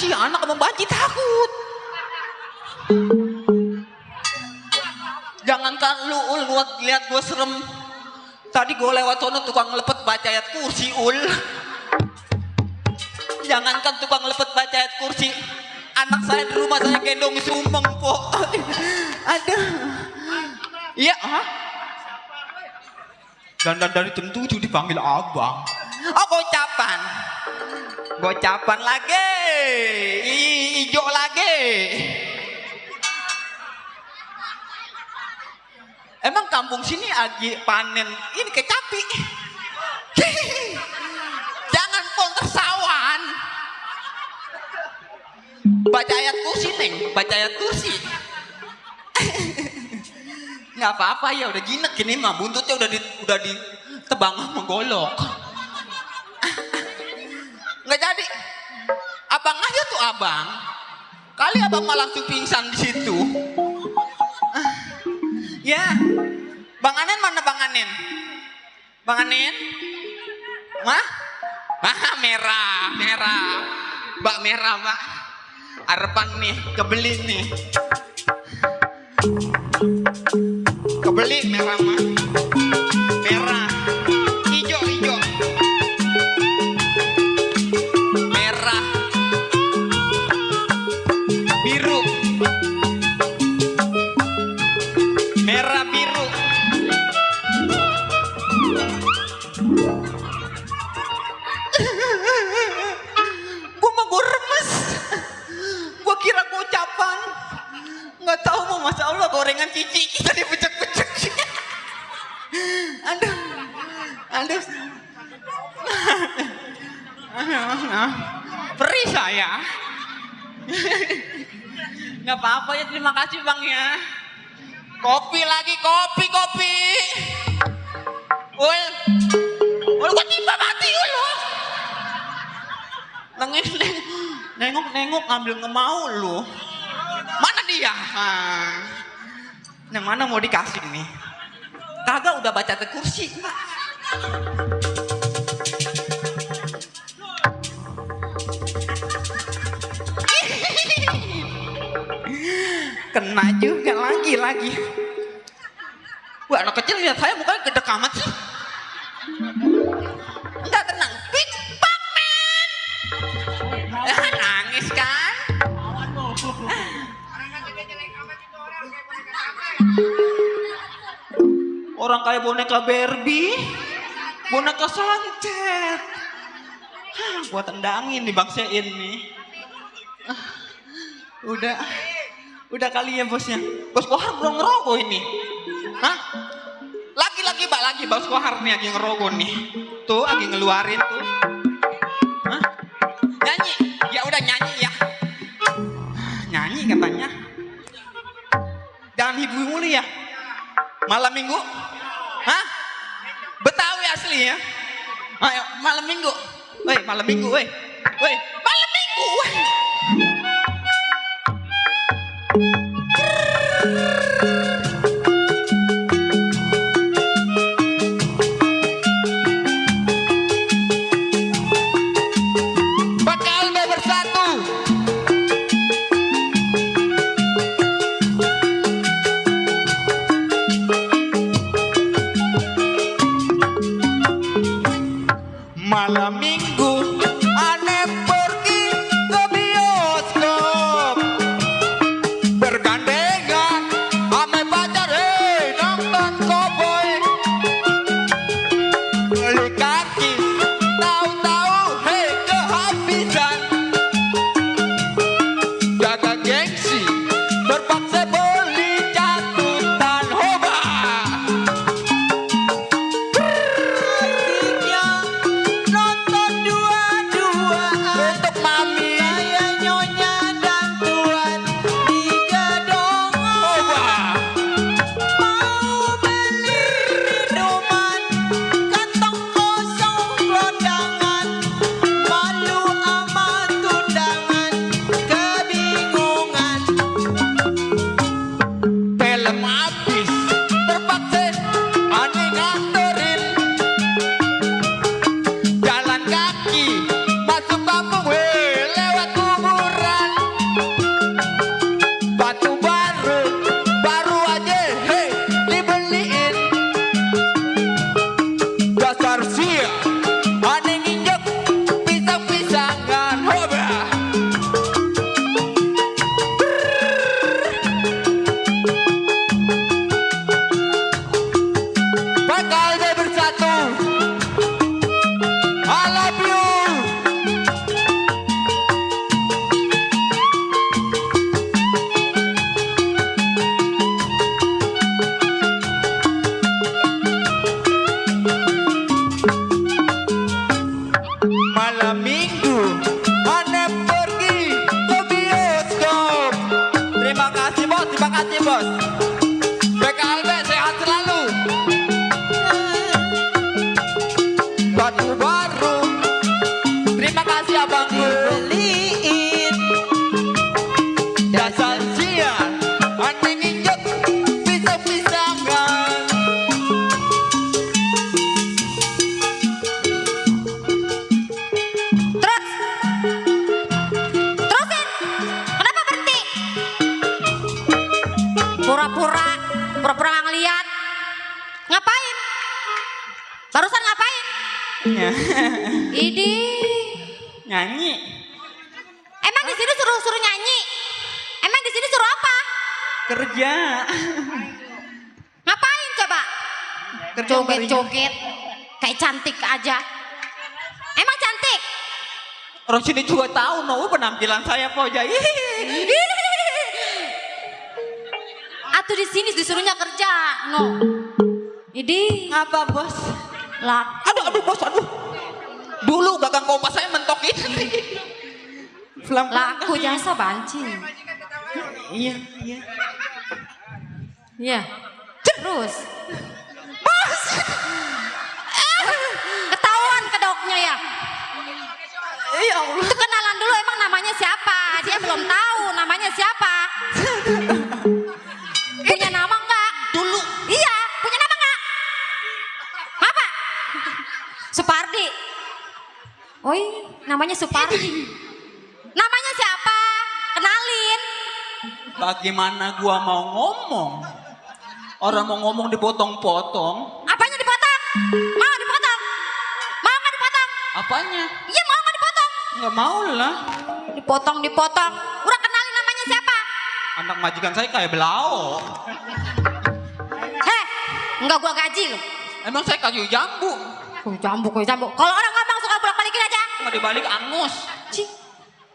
si anak abang banci takut. Jangankan lu Ul, lihat gua serem. Tadi gua lewat sono tukang lepet baca ayat kursi Ul. Jangankan tukang lepet baca ayat kursi, anak saya di rumah saya gendong sumbang po. Aduh. Iya, hah? Dan dari jam 7 dipanggil abang. Oh gocapan lagi, ijo lagi. Emang kampung sini lagi panen ini kecapi. Jangan pon tersawan. Baca ayat kursi neng, baca ayat kursi. Nggak apa-apa ya, udah jinak gini mah, buntutnya udah ditebang sama golok. Nggak jadi. Abang aja tuh abang. Kali abang malah langsung pingsan di situ. Ya. Bang Anen mana Bang Anen? Bang Anen? Mah? Merah. Mbak merah, Mbak. Arepan nih, kebeli nih. Kebeli merah mah. Merah. Ijo. Merah. Biru. Merah biru. Gua remes. Gua kira gocapan. Nggak tahu mau Masya Allah gorengan cici kita dipecek-pecek. Aduh. Perih saya. Nggak apa-apa ya, terima kasih bang ya. Kopi lagi, kopi. Ul, gua tiba mati Ul. Nengok ngambil ngemau lu. Mana dia? Yang mana mau dikasih nih? Kagak, udah baca ke kursi. Kena juga lagi. Wah, anak kecil lihat saya mukanya gede amat sih. Enggak tenang. Big Bang Man. Nangis kan? Orang kayak boneka Barbie, boneka santet. Gua tendangin nih bangsain nih. Udah kali ya bosnya. Bos Kohar belum ngerogoh ini. Hah? Lagi Bos Kohar nih lagi ngerogoh nih. Tuh lagi ngeluarin tuh. Hah? Nyanyi. Ya udah nyanyi ya. Nyanyi katanya. Jangan hibur mulu ya. Malam minggu. Hah? Betawi asli ya. Ayo malam minggu. Woi, malam minggu, woi. Woi, malam minggu, woi. Bakal bersatu. Malam minggu aneh pergi ke bioskop, bergandengan ame pacar nonton cowboy, beli kaki tahu-tahu kehabisan, jaga gengsi terpaksa beli catatan hoba. Nonton dua-duaan untuk mami, saya nyonya dan tuan digedong. Mau beli minuman, kantong kosong gelondangan, malu amat tundangan, kebingungan. Film habis, terpaksa aneh nganterin, jalan kaki masuk kampung lewat kuburan, batu baru aja dibeliin, dasar sia aneh nginjek pisang-pisangan hoba. Bakal deh bersatu. I love you. Malam minggu aneh pergi ke bioskop. Terima kasih bos. BKLB sehat selalu. Batu baru. Terima kasih abangku. Beliin. Dasar siang. Aneh nginjek pisang-pisangan. Terus. Terusin. Kenapa berhenti? Pura-pura nggak ngeliat. Ngapain? Barusan ngapain? Idi. Nyanyi. Emang di sini suruh nyanyi? Emang di sini suruh apa? Kerja. Ngapain coba? Kerja Joget-joget. Kayak cantik aja. Emang cantik? Orang sini juga tahu penampilan saya Poja. Atuh di sini disuruhnya kerja. No. Idi. Apa bos? Lah. Aduh bos, aduh. Dulu gagang kompas saya mentok ini. Laku jasa banci. Iya. Iya. Terus. Bos. Ketahuan kedoknya ya. Ya Allah. Itu kenalan dulu emang namanya siapa? Dia belum tahu namanya siapa. Punya nama enggak? Dulu. Iya, punya nama enggak? Apa? Supardi. Oi, namanya Supardi. Namanya siapa? Kenalin. Bagaimana gua mau ngomong? Orang mau ngomong dipotong-potong. Apanya dipotong? Mau dipotong? Mau nggak dipotong? Apanya? Iya mau nggak dipotong? Nggak mau lah. Dipotong. Udah kenalin namanya siapa? Anak majikan saya kayak belau. Heh, enggak gua gaji lu. Emang saya kayu jambu. Jambu. Kalau orang ngomong suka bolak-balikin aja. Nggak dibalik angus. Cih,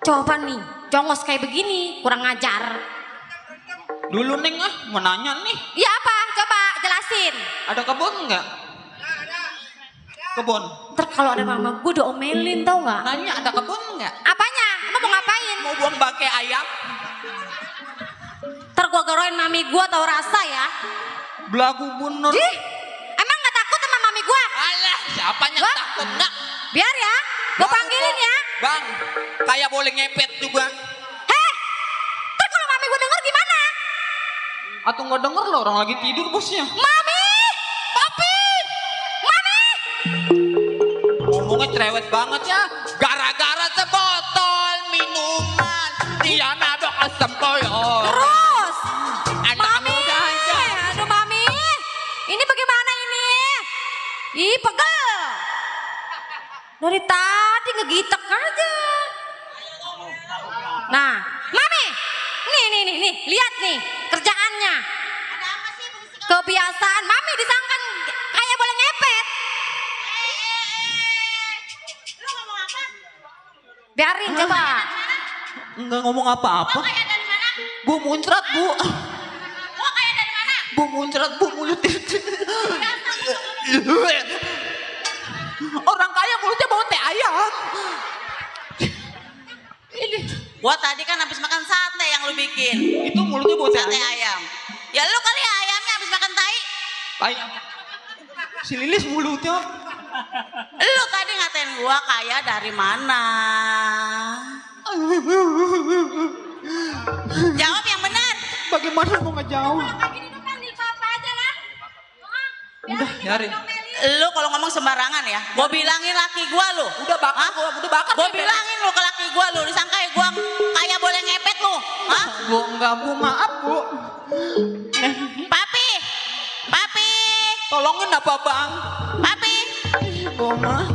coba nih, jongos kayak begini, kurang ngajar. Dulu Neng mau nanya nih. Iya apa? Coba jelasin. Ada kebun nggak? Kebun. Ntar kalau ada mama gue diomelin tau nggak? Nanya ada kebun nggak? Apanya? Emang mau ngapain? Mau buang bangkai ayam. Ntar gue goroin mami gue tau rasa ya. Belagu bener. Dih, emang gak takut sama mami gue? Alah, siapa yang Gua? takut nggak? Biar ya, gue Belagu panggilin kok. ya. Bang, kayak boleh ngepet juga. Heh, ntar kalau mami gue denger gimana? Atau nggak denger lo orang lagi tidur bosnya. Mami, papi, mami. Ngomongnya cerewet banget ya. Gara-gara sebotol minuman dia nabok asam koyor. Terus, Anak muda aja. aduh mami, ini bagaimana ini? Ih pegel. Dari tadi ngegitek aja. Nah, mami, nih, lihat nih kerjaannya. Kebiasaan mami disangkan kayak boleh ngepet. Biarin coba. Enggak ngomong apa-apa. Bu muncrat bu. Bu muncrat bu mulutnya. Orang kaya mulutnya bau teh ayam. Gua tadi kan habis makan sate yang lu bikin. Itu mulutnya bau teh Sate ayam. ayam. Ya lu kali ya ayamnya habis makan tai. Ayam. Si Lilis mulutnya. Lu tadi ngatain gua kaya dari mana? Jawab yang benar. Bagaimana mau ngejauh? Udah, biarin. Lu kalau ngomong sembarangan ya. Gua bilangin laki gua lu. Udah bakar, udah bakar. Gua bilangin lu ke laki gua lu disangka gua kaya boleh ngepet lu. Hah? Bu, enggak bu, maaf bu. Papi. Papi. Tolongin apa bang? Papi. Bu mah.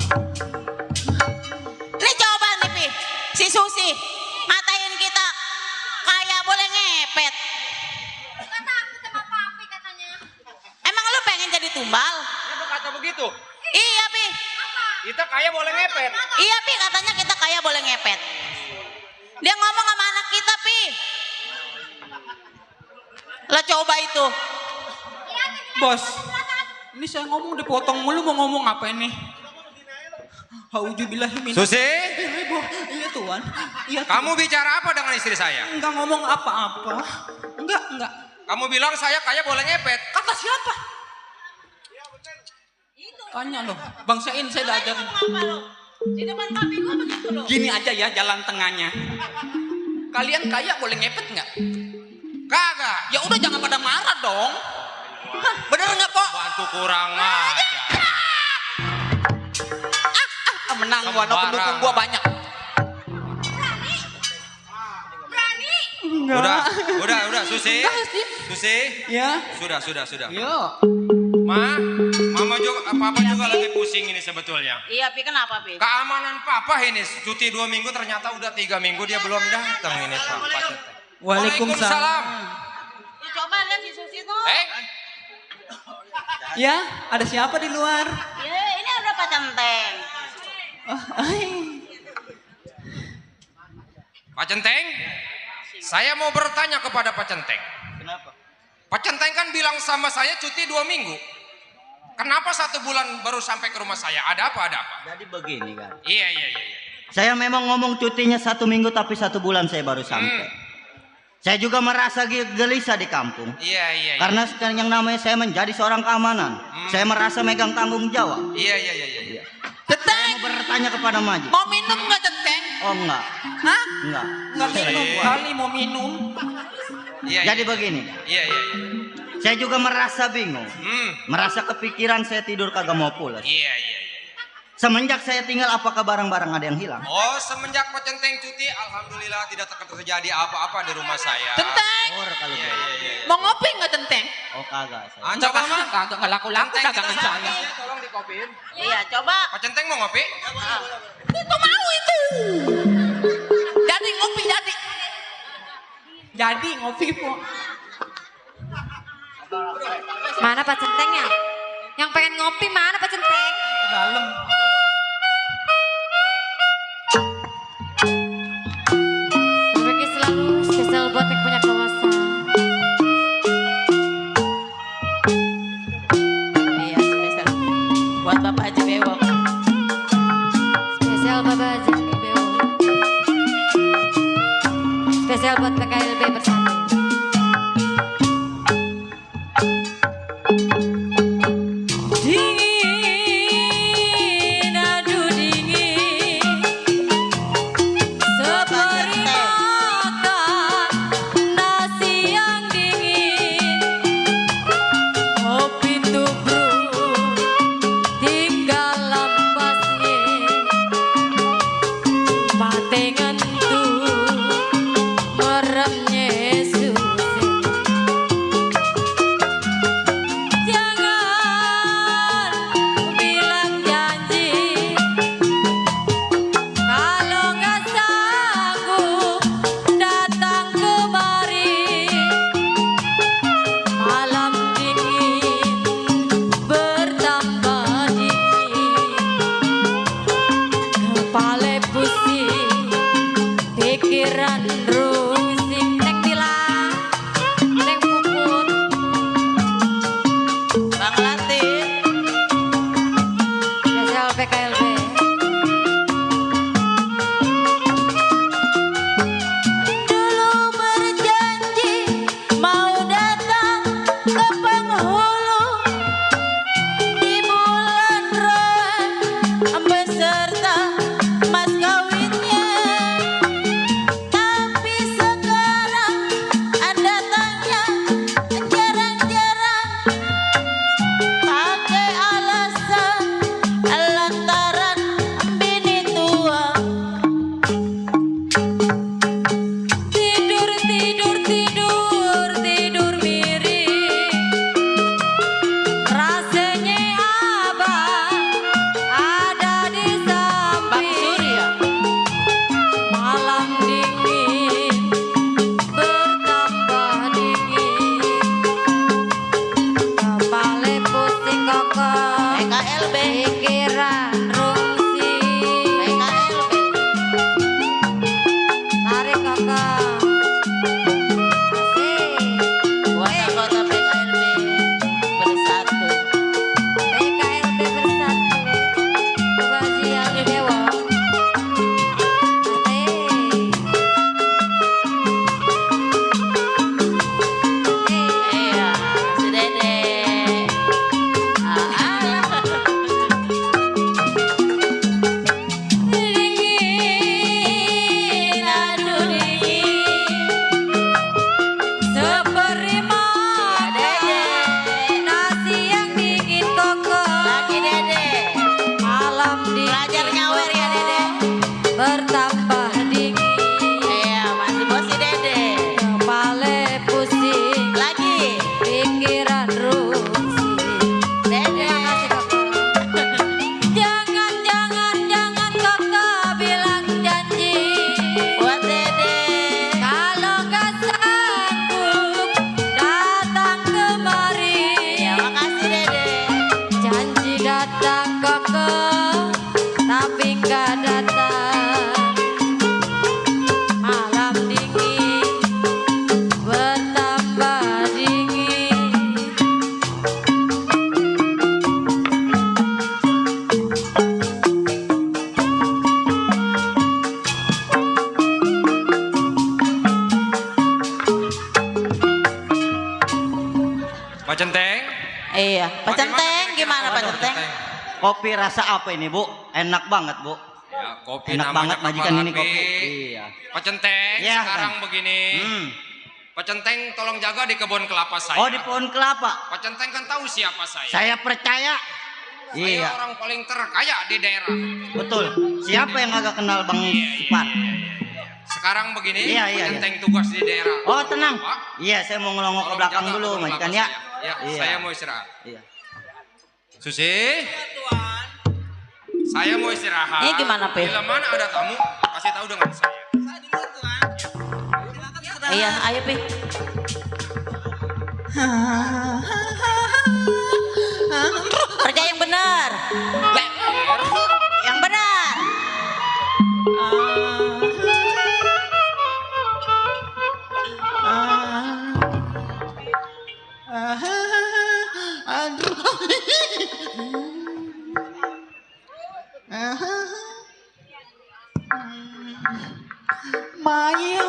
Ini coba nih Pi. Si Susi ngatain kita kaya boleh ngepet. Emang lu pengen jadi tumbal? Dia kata begitu. Iya Pi. Kita kaya boleh ngepet. Iya Pi, katanya kita kaya boleh ngepet. Dia ngomong sama anak kita Pi. Lo coba itu. Bos, ini saya ngomong dipotong mulu, mau ngomong apa ini? Auzubillahi min. Susi, Bu, iya tuan. Iya. kamu bicara apa dengan istri saya? Enggak ngomong apa-apa. Enggak. Kamu bilang saya kaya boleh ngepet. Kata siapa? Tanya loh, Bang Sain saya udah ajarin. Di depan papi gua begitu loh. Gini aja ya jalan tengahnya. Kalian kaya boleh ngepet nggak? Kagak. Ya udah jangan pada marah dong. Hah, bener nggak kok? Bantu kurang aja. Menang gua, no Sembarang. pendukung gua banyak. Udah, Susi. Enggak sih. Susi. Ya. Sudah. Yo. Ma, mama juga, papa juga lagi pusing ini sebetulnya. Iya Pi, kenapa Pi? Keamanan papa ini cuti 2 minggu ternyata udah 3 minggu dia belum datang ini pak. Waalaikumsalam. Lu coba lihat si Susi tuh. Ya, ada siapa di luar? Ya, ini ada Pak Centeng. Pak Centeng, saya mau bertanya kepada Pak Centeng. Kenapa? Pak Centeng kan bilang sama saya cuti 2 minggu. Kenapa 1 bulan baru sampai ke rumah saya? Ada apa? Jadi begini kan. Iya. Saya memang ngomong cutinya 1 minggu tapi 1 bulan saya baru sampai. Saya juga merasa gelisah di kampung. Iya. Karena sekarang yang namanya saya menjadi seorang keamanan. Saya merasa megang tanggung jawab. Iya. Saya mau bertanya kepada Maji. Mau minum nggak Centeng? Oh enggak. Hah? Enggak. Nggak minum kali mau minum. Iya. Jadi begini. Iya. Saya juga merasa bingung. Merasa kepikiran saya tidur kagak mau pulas. Iya. Semenjak saya tinggal apakah barang-barang ada yang hilang? Oh, semenjak Pak Centeng cuti, alhamdulillah tidak terjadi apa-apa di rumah saya. Centeng. Kalau Iya. Mau ngopi nggak Centeng? Oh kagak saya. Anda mama? Kagak nggak laku-laku Centeng dagangan kita saya. sama, tolong dikopiin. Iya, coba. Pak Centeng mau ngopi? Itu mau itu. Jadi ngopi jadi. Jadi ngopi po. Mana Pak Centengnya? Yang pengen ngopi mana Pak Centeng? Ke dalam. Berbagi selalu spesial buat yang punya kawasan. Iya, spesial buat Bapak Haji Bewok. Spesial Bapak Haji Bewok. Spesial buat PKLB bersatu. Dingin, aduh dingin, seperti makan nasi yang dingin. Kopi tubruk tinggal lampasnya, patengan tuh meremnya susah. Jangan bilang janji kalau nggak sanggup datang kemari. Malam dingin bertambah dingin, kepala pusing, pikiran rusing. Neng bilang, neng puput, Bang Latin. spesial PKLB. Dulu berjanji mau datang ke penghulu di bulan Roe beserta mas kawinnya. Tapi sekarang datangnya jarang-jarang, pakai alasan lantaran bini tua. Tidur, tidur, tidur, tidur miring, rasanya abang ada di Bang samping. Surya. Malam dingin bertambah dingin, kepala pusing kokok, PKLB. pikiran rusing. PKLB. Tarik kakak. Asik. Buat anggota PKLB bersatu. PKLB bersatu. Bapak Haji Ali Bewok. Iya, si Dede. Dingin, aduh dingin, seperti makan nasi yang dingin kokok. Lagi Dede. Malam dingin Belajar nyawer ya, Dede. bertambah dingin, Iya, masih bos si Dede. kepala pusing, Lagi. pikiran rusing. Dede. Terima kasih kakak. Jangan, jangan, jangan kakak bilang janji Buat Dede. kalau nggak sanggup datang kemari. Iya, makasih Dede. Janji datang kakak, tapi nggak datang. Malam dingin bertambah dingin. Pak Centeng. Iya, Pak Centeng gimana Pak Centeng? Kopi rasa apa ini, Bu? Enak banget, Bu. Ya, kopi Enak namanya banget majikan kapal ini api. kopi. Iya. Pak Centeng, Iya, sekarang Kang. begini. Pak Centeng tolong jaga di kebun kelapa saya. Oh, di pohon kelapa. Pak Centeng kan tahu siapa saya. Saya percaya. Saya Iya, orang paling terkaya di daerah. betul. Siapa yang agak kenal Bang Sifat? Sekarang begini, Iya, Pak iya, Centeng tugas di daerah. Oh, tenang. Pak, Iya, saya mau ngelongok ke tolong belakang jaga dulu, kebun majikan kelapa ya. saya. Ya, Iya. saya mau istirahat. Iya. Susi. Saya mau istirahat. Ini gimana, Pe? Bila mana ada tamu, kasih tahu dengan saya. Iya, ayo Pi. Kerja yang benar. Yang benar. Maya,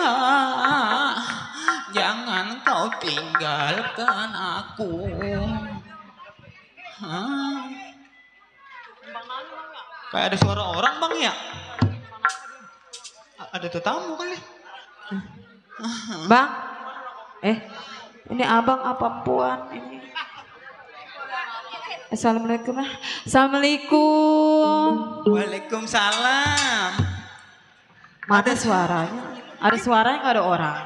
jangan kau tinggalkan aku. Kayak ada suara orang bang ya? Ada tetamu kali? Bang, ini abang apa puan ini? Assalamualaikum. Assalamualaikum. Waalaikumsalam. Ada suaranya? Ada suaranya nggak ada orang?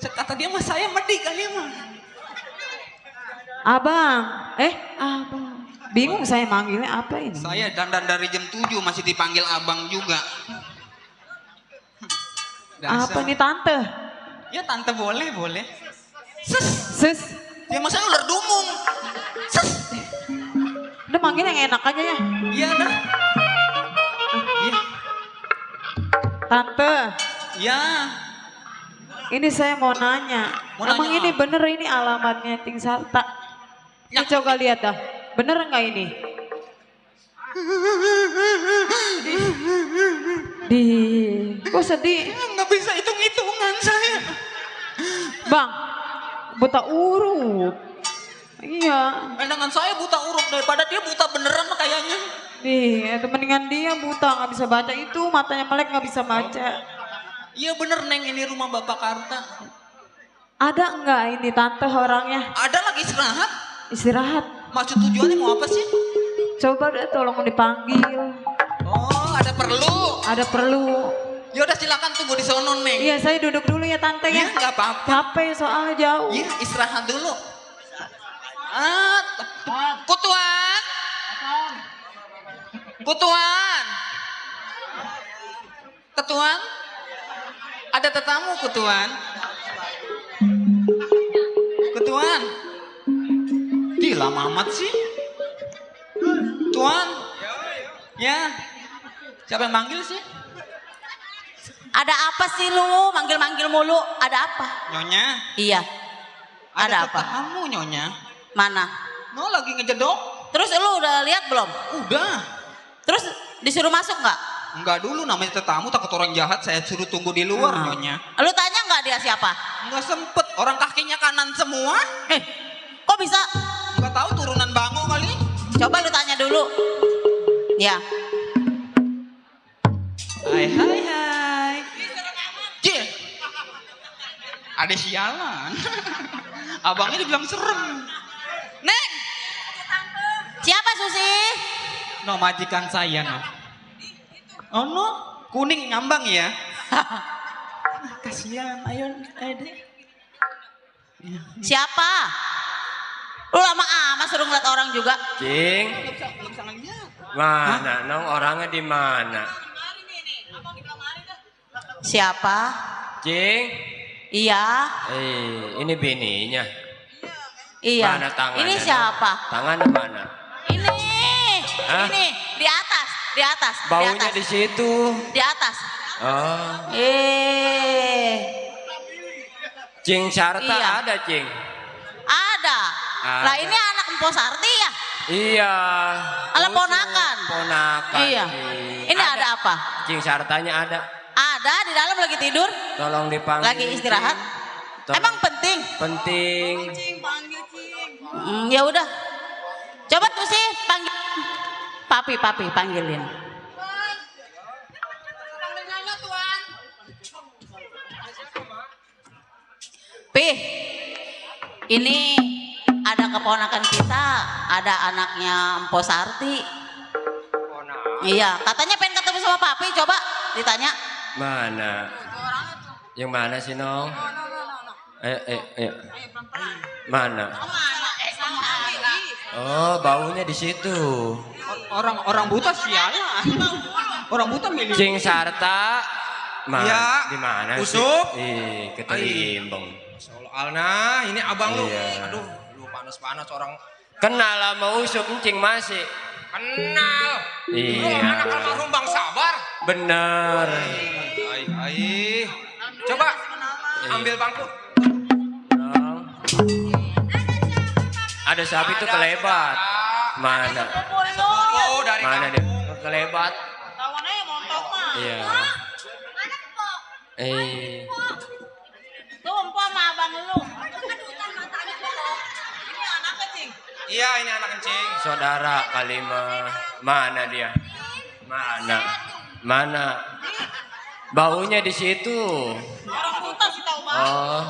Kata dia mah saya medi kali mah. Abang, abang. Bingung saya manggilnya apa ini? Saya dandan dari jam 7 masih dipanggil abang juga. Apa nih tante? Ya tante boleh. Sis, Ya masa ular dumung. udah manggil yang enak aja ya. Iya dah. Iya. Tante, Ya. ini saya mau nanya. Mau Emang nanya ini apa? bener ini alamatnya Ting Sarta? Ya, coba lihat dah. Bener nggak ini? Kok sedih? Nggak bisa hitung-hitungan saya. Bang, buta urut. Iya. Dengan saya buta huruf daripada dia buta beneran kayaknya. Itu mendingan dia buta nggak bisa baca itu matanya melek nggak bisa baca. Iya bener Neng, ini rumah Bapak Karta. Ada nggak ini tante orangnya? Ada lagi istirahat. Istirahat. Maksud tujuannya mau apa sih? Coba deh tolong dipanggil. Oh, ada perlu. Ada perlu. Ya udah silakan tunggu di sono Neng. Iya saya duduk dulu ya tante Iya ya. nggak apa-apa. Capek soalnya jauh. Iya istirahat dulu. Kutuan. Kutuan. Ketuan. Ada tetamu Kutuan. Ketuan. Ih lama amat sih. Tuan. Ya. Siapa yang manggil sih? Ada apa sih lu? Manggil-manggil mulu. Ada apa? Nyonya. Iya. Ada apa? Tetamu Nyonya. Mana? No lagi ngejedok. Terus lu udah lihat belum? Udah. Terus disuruh masuk nggak? Enggak dulu namanya tetamu takut orang jahat saya suruh tunggu di luar Nyonya. Lu tanya nggak dia siapa? Enggak sempet orang kakinya kanan semua. Kok bisa? Enggak tahu turunan Bango kali. Coba lu tanya dulu. Ya. Hai. Cie. Ada sialan. Abangnya dibilang serem. Neng. Siapa Susi? No majikan saya no. Oh no, kuning ngambang ya. Kasihan, ayo deh. Siapa? Lu lama amat suruh ngeliat orang juga. Cing, Belum bisa ngeliat. mana nong orangnya di mana? Siapa? Cing, Iya. ini bininya. Iya. Mana tangannya? Ini Nong? siapa? Tangannya mana? Ini. Hah? Ini di atas, di atas, Baunya di di situ. atas. Oh, Cing Sarta Iya. ada Cing. Ada. Lah ini anak Empo Sarti ya? Iya. Ala ponakan. Ponakan. Iya. Cing. Ini ada apa? Cing Sartanya ada. Ada di dalam lagi tidur, Tolong dipanggil. lagi istirahat. Cing. Tolong. Emang penting? Penting. Ya udah. Coba tuh sih panggil. Papi panggilin. Pi, ini ada keponakan kita, ada anaknya Empo Sarti. Iya, katanya pengen ketemu sama papi, coba ditanya. Mana? Yang mana sih Nong? Mana? Oh, baunya di situ. Orang buta sialan. Orang buta milih. Cing Sarta, Ya, Di mana sih? Usup. Ketelimbang. Soal Alna, ini abang lu. Iya. Aduh, lu panas-panas orang. Kenal sama Usup encing masih. Kenal. Lu Iya. anak almarhum Bang Sabar. Bener. Ai. Coba ambil bangku. Nong. Ada sapi tuh kelebat. Mana? Oh, dari Mana dia? Kelebat. Tawannya montok mah. Iya. Tuh empok sama abang lu. Ini anak kecil. Iya, ini anak kencing. Saudara kali mah. Mana dia? Mana? Baunya di situ. Orang buta sih tahu bang. Oh.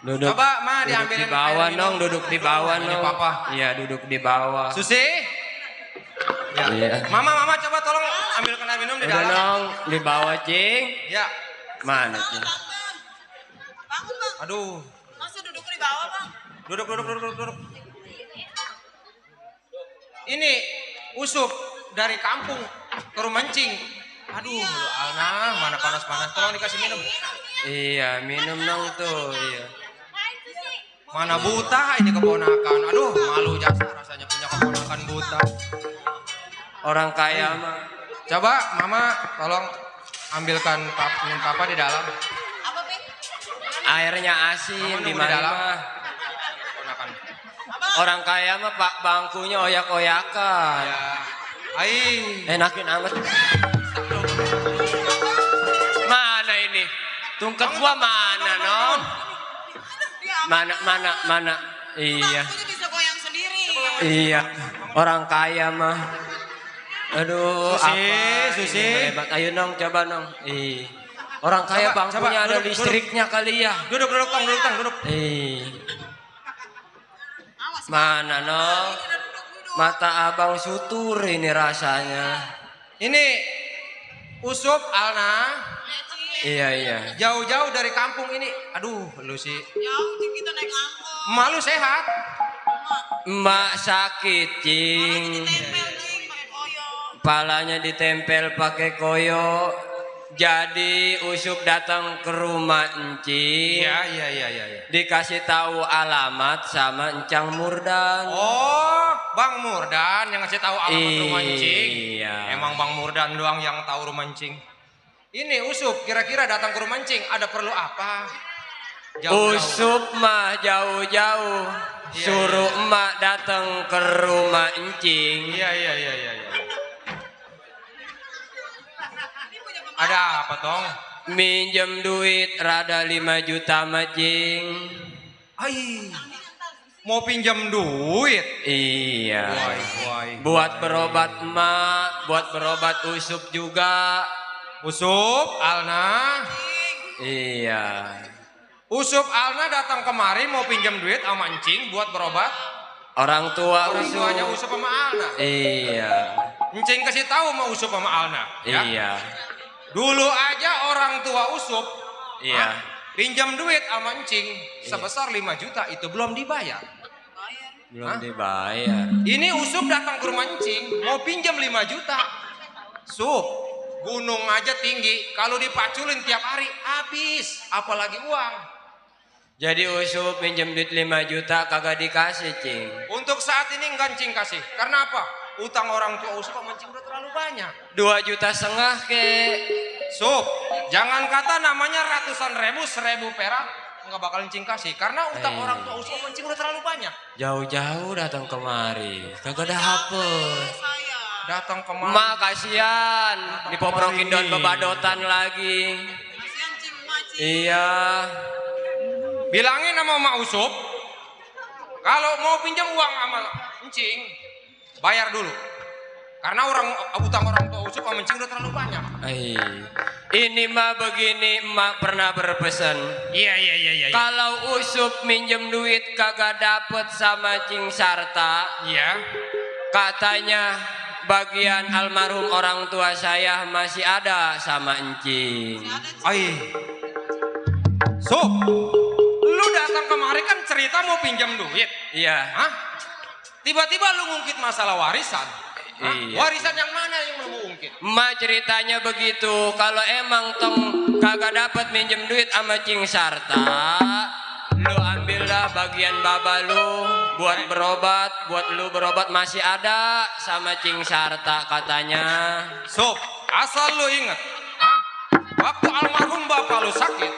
Duduk. Coba, Ma, Duduk diambilin di bawah air minum. nong, duduk di bawah Ini nong. Papa. Iya, duduk di bawah. Susi. Ya. Iya. Mama, coba tolong ambilkan air minum di Udah dalam. nong, di bawah cing. Ya. Mana cing? Bangun bang. Aduh. Masa duduk di bawah bang? Duduk. Ini Usup dari kampung ke Rumencing. Aduh, lu Alna, mana panas-panas. Tolong dikasih minum. Iya, minum nong tuh. Iya. Mana buta ini keponakan. Aduh, malu jasa rasanya punya keponakan buta. Orang kaya mah. Coba Mama tolong ambilkan minum Papa di dalam. Apa Pi? Airnya asin Mama di nunggu di dalam. mana? Keponakan. Orang kaya mah pak bangkunya oyak-oyakan. Ya. Ai. Enakin amat. Mana ini? Tungkep gua mana, Nong? Mana? Iya. Bangkunya bisa goyang sendiri. Iya. Orang kaya mah. Aduh, Susi, apa? Susi. Ini hebat. Ayo Nong, coba Nong. Orang kaya Coba, bangkunya ada duduk, listriknya kali ya. Duduk, Tong. Mana, Nong? Mata abang sutur ini rasanya. Ini Usup Alna Iya. jauh-jauh dari kampung ini. Aduh, lu sih. Jauh Cing, kita naik angkot. Malu sehat. Emak sakit, Cing. Tempel Cing pakai koyo. Palanya ditempel pakai koyo. Jadi Usup datang ke rumah encing. Iya. Dikasih tahu alamat sama Encang Murdan. Oh, Bang Murdan yang ngasih tahu alamat rumah Encing. Iya. Emang Bang Murdan doang yang tahu rumah Encing. Ini Usup kira-kira datang ke rumah Encing ada perlu apa? Usup mah jauh-jauh. Suruh emak datang ke rumah encing. Iya. Ada apa, Tong? Minjem duit rada 5 juta macing. Ai. Mau pinjam duit? Iya. Wai. Buat berobat emak, buat berobat Usup juga. Usup Alna. Iya. Usup Alna datang kemari mau pinjam duit sama Encing buat berobat. Orang tua Orang tuanya Usup. Usup sama Alna. Iya. Encing kasih tahu mau Usup sama Alna. Ya? Iya. Dulu aja orang tua Usup Iya. pinjam duit sama Encing sebesar 5 juta itu belum dibayar. Belum dibayar. Ini Usup datang ke rumah Encing mau pinjam 5 juta. Sup, gunung aja tinggi, kalau dipaculin tiap hari habis, apalagi uang. Jadi Usup minjem duit 5 juta kagak dikasih, Cing. Untuk saat ini enggak Encing kasih. Karena apa? Utang orang tua Usup sama Encing udah terlalu banyak. 2,5 juta ke. Sup, jangan kata namanya ratusan ribu, 1.000 perak nggak bakal Encing kasih. Karena utang orang tua Usup sama Encing udah terlalu banyak. Jauh-jauh datang kemari, kagak ada hapus. Datang kemari. Mak kasihan, dipoprokin daun bebadotan lagi. Kasihan Cing, emak Cing. Iya. Bilangin sama Mak Usup, kalau mau pinjam uang sama Encing, bayar dulu. Karena utang orang tua Usup sama Encing udah terlalu banyak. Ini mah begini, emak pernah berpesan. Iya. Kalau Usup minjem duit kagak dapet sama Cing Sarta, Iya. katanya bagian almarhum orang tua saya masih ada sama Encing. Sup, lu datang kemari kan cerita mau pinjam duit. Iya. Hah? Tiba-tiba lu ngungkit masalah warisan. Iya. Warisan yang mana yang mau ungkit? Ma ceritanya begitu, kalau emang tong kagak dapat minjem duit sama Cing Sarta, lu ambillah bagian baba lu buat berobat masih ada sama Cing Sarta katanya. Sob, asal lu inget, waktu almarhum bapak lu sakit,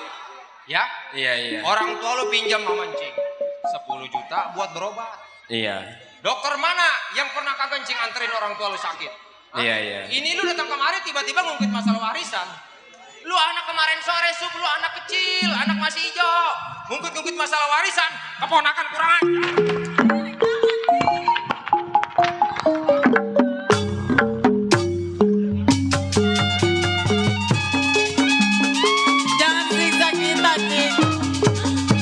ya, Iya. orang tua lu pinjam sama Cing 10 juta buat berobat. Iya. Dokter mana yang pernah kagak Cing anterin orang tua lu sakit? Iya. Ini lu datang kemari tiba-tiba ngungkit masalah warisan. Lu anak kemarin sore Sub, lu anak kecil, anak masih hijau. Ngungkit masalah warisan, keponakan kurang ajar. Jangan siksa kita, Cing.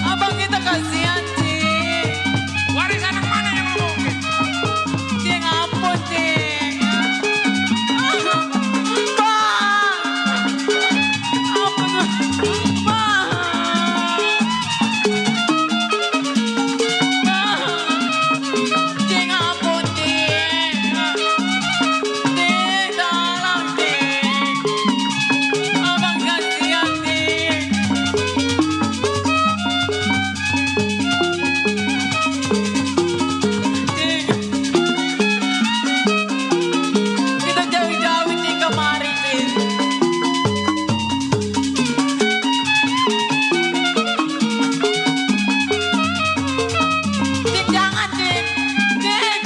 Abang kita kasihan, Cing. Warisan yang mana yang lu mau ungkit? Cing, ampun, Cing. Bang! Ampun, Bang! Cing, ampun, Cing. Cing, tolong, Cing. Abang kasihan, Cing. Kita jauh-jauh Cing kemari Cing. Cing jangan Cing. Cing.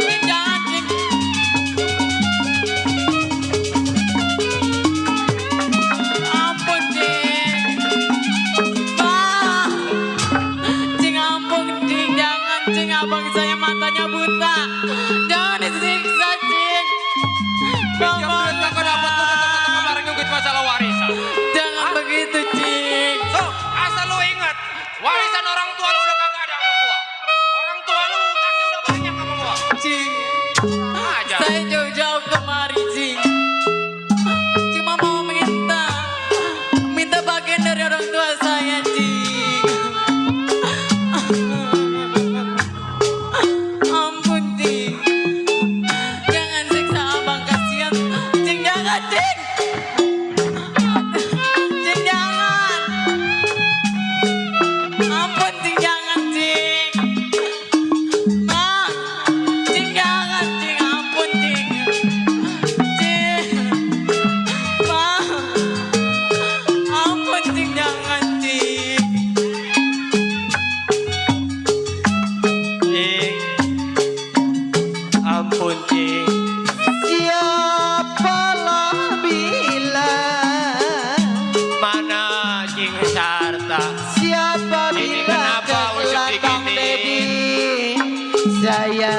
Cing jangan Cing. Ampun Cing. Bang. Cing ampun Cing, jangan Cing, abang saya matanya buta. Jangan disiksa Cing. Bang, Pinjam duit kagak dapat lu datang kemarin ngungkit masalah warisan. jangan begitu Cing. So, asal lu ingat, warisan orang tua lu udah kagak ada sama gua. Orang tua lu utangnya udah banyak sama gua. Cing, Aja. saya jauh-jauh kemari Cing. Cuma mau minta bagian dari orang tua saya Cing. Ampun Cing. Jangan siksa abang, kasihan. Cing jangan Cing. Cing jangan. Ampun Cing jangan Cing. Bang, Cing jangan Cing, ampun Cing. Cing. Bang. Ampun Cing jangan Cing. Cing. Ampun Cing. Siapalah bilang, Mana Cing Sarta? siapa Ini bilang kenapa usut ke Bang digigitin? Dedi, saya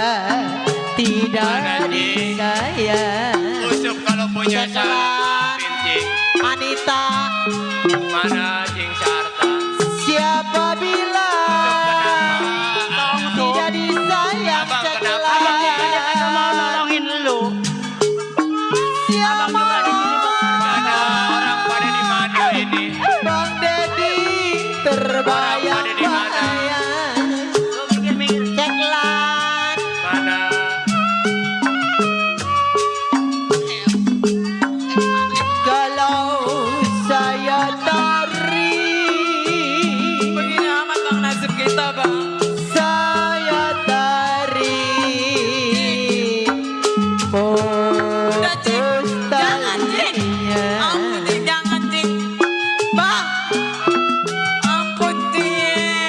tidak Mana, Cing? disayang. Usup kalau punya Setelah- salah Cing. Anita, Mana Cing Sarta? siapa bilang tidak disayang Abang kenapa? setelah Mau nolongin lu. siapa Mana orang pada di mana ini? Bang Dedi terbayang-bayang ceklan Mana? kalau saya tarik, Begini amat Bang nasib kita Bang. saya tarik Udah Cing, putus jangan Cing. talinya. Ampun Cing, jangan Cing. Bang, ampun Cing.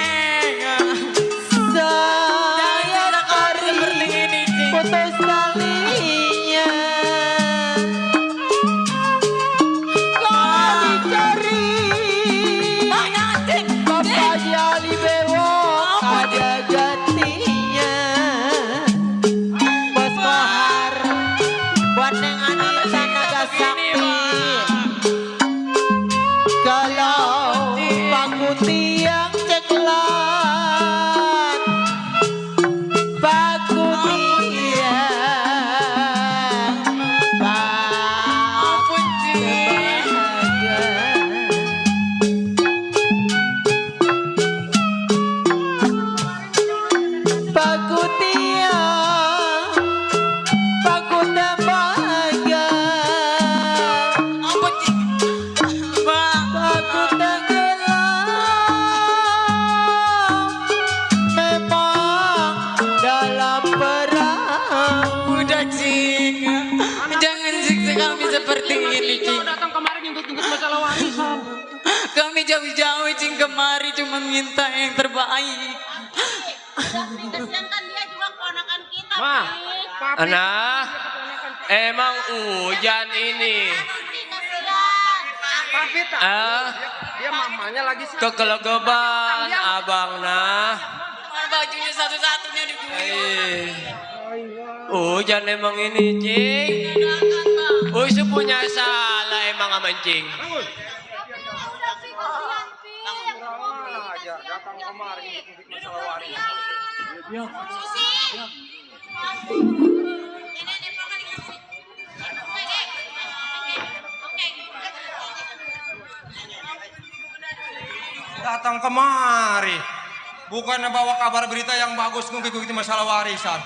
jauh-jauh cing kemari cuma minta yang terbaik. Sedangkan dia juga keponakan kita. Ma, Pi. Anak, emang hujan ini. Dia mamanya lagi Kekelegeban abang nah. Mana bajunya satu-satunya di gue. Hujan emang ini cing. Usuk punya salah emang sama cing. datang kemari ngikut masalah waris. Susi. Ini makan di sini. Datang kemari. Bukannya bawa kabar berita yang bagus ngikut masalah warisan.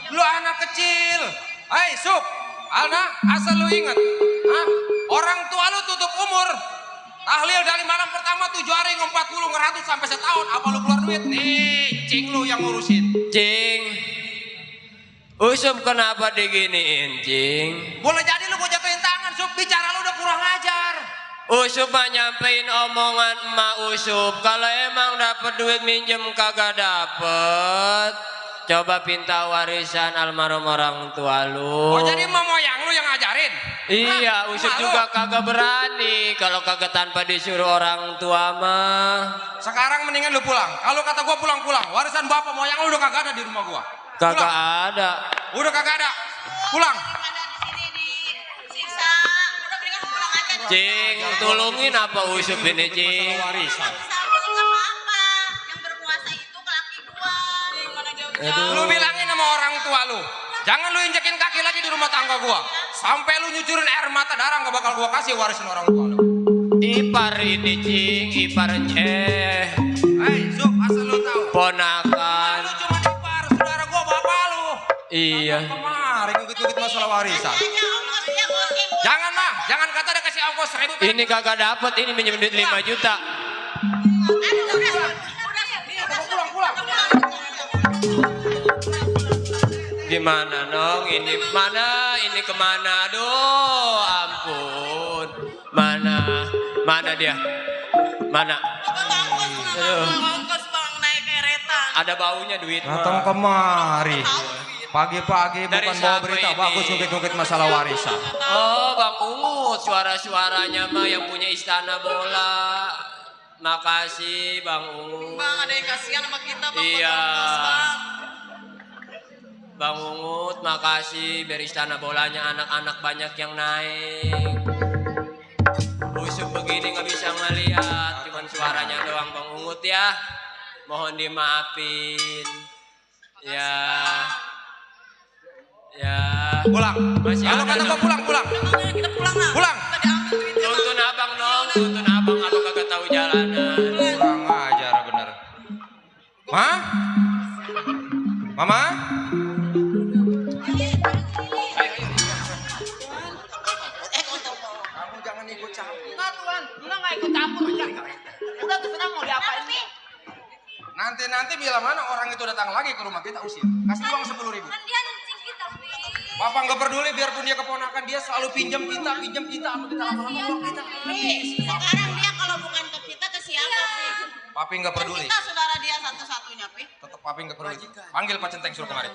Lu anak kecil. Hai, Sup. Alna, asal lu inget. Hah? Orang tua lu tutup umur. Tahlil dari malam pertama 7 hari 40 ngeratus sampai setahun. Apa lu keluar duit? Nih, cing lu yang ngurusin. Cing. Usum kenapa diginiin cing? Boleh jadi lu gua jatuhin tangan, Sup. Bicara lu udah kurang ajar. Usup mah nyampein omongan emak Usup. Kalau emang dapet duit minjem kagak dapet, coba pinta warisan almarhum orang tua lu. Oh jadi emak moyang lu yang ngajarin? Iya, Hah? Usup Emak juga lu? kagak berani kalau kagak tanpa disuruh orang tua mah. Sekarang mendingan lu pulang. Kalau kata gua pulang-pulang, warisan bapak moyang lu udah kagak ada di rumah gua. Kagak Pulang. ada. Udah kagak ada. Pulang. Cing, tulungin apa Usup ini cing? Warisan. Yang berkuasa itu laki gua. Lu bilangin sama orang tua lu, jangan lu injekin kaki lagi di rumah tangga gua. Sampai lu nyucurin air mata darah gak bakal gua kasih warisan orang tua lu. Ipar ini cing, ipar Hei, Sup, asal lu tahu. ponakan. Lu cuma ipar, saudara gua bapak lu. Iya. Kemarin ngikut-ngikut masalah warisan. Jangan mah, jangan kata dia kasih ongkos 1.000. Ini kagak dapet, ini minjem duit 5 juta. Pulang. Gimana dong ini mana ini kemana aduh ampun mana dia mana aduh. Ongkos bang naik kereta. Ada baunya duit Datang mah. kemari. Pagi-pagi Dari bukan bawa siapa berita ini? bagus ngikut-ngikut masalah warisan. Oh Bang Ungut suara-suaranya mah yang punya istana bola. Makasih Bang Ungut. Bang ada yang kasihan sama kita bang. Iya. Ongkos, bang. Bang Ungut makasih biar istana bolanya anak-anak banyak yang naik. Busuk begini nggak bisa ngeliat, cuman suaranya doang Bang Ungut ya. Mohon dimaafin. Ya. Pulang. Masih Kalau ada kata gua dong. pulang. Kita pulang lah. Pulang. Kita diambil duitnya. Tuntun abang dong, tuntun abang apa kagak tahu jalanan. Kurang ajar bener. Mama? Kamu jangan ikut campur. Enggak Tuhan, enggak ikut campur aja. Udah terserah mau diapain. Nanti bila mana orang itu datang lagi ke rumah kita usir. Kasih uang 10.000. Kan dia nuncing kita, Pi. Papa nggak peduli biarpun dia keponakan dia selalu pinjam kita sama kita lama-lama uang kita. Sekarang dia kalau bukan ke kita ke siapa, Pi? Papi nggak peduli. Kita saudara dia satu-satunya, Pi. Tetap papi nggak peduli. Panggil Pak Centeng suruh kemari.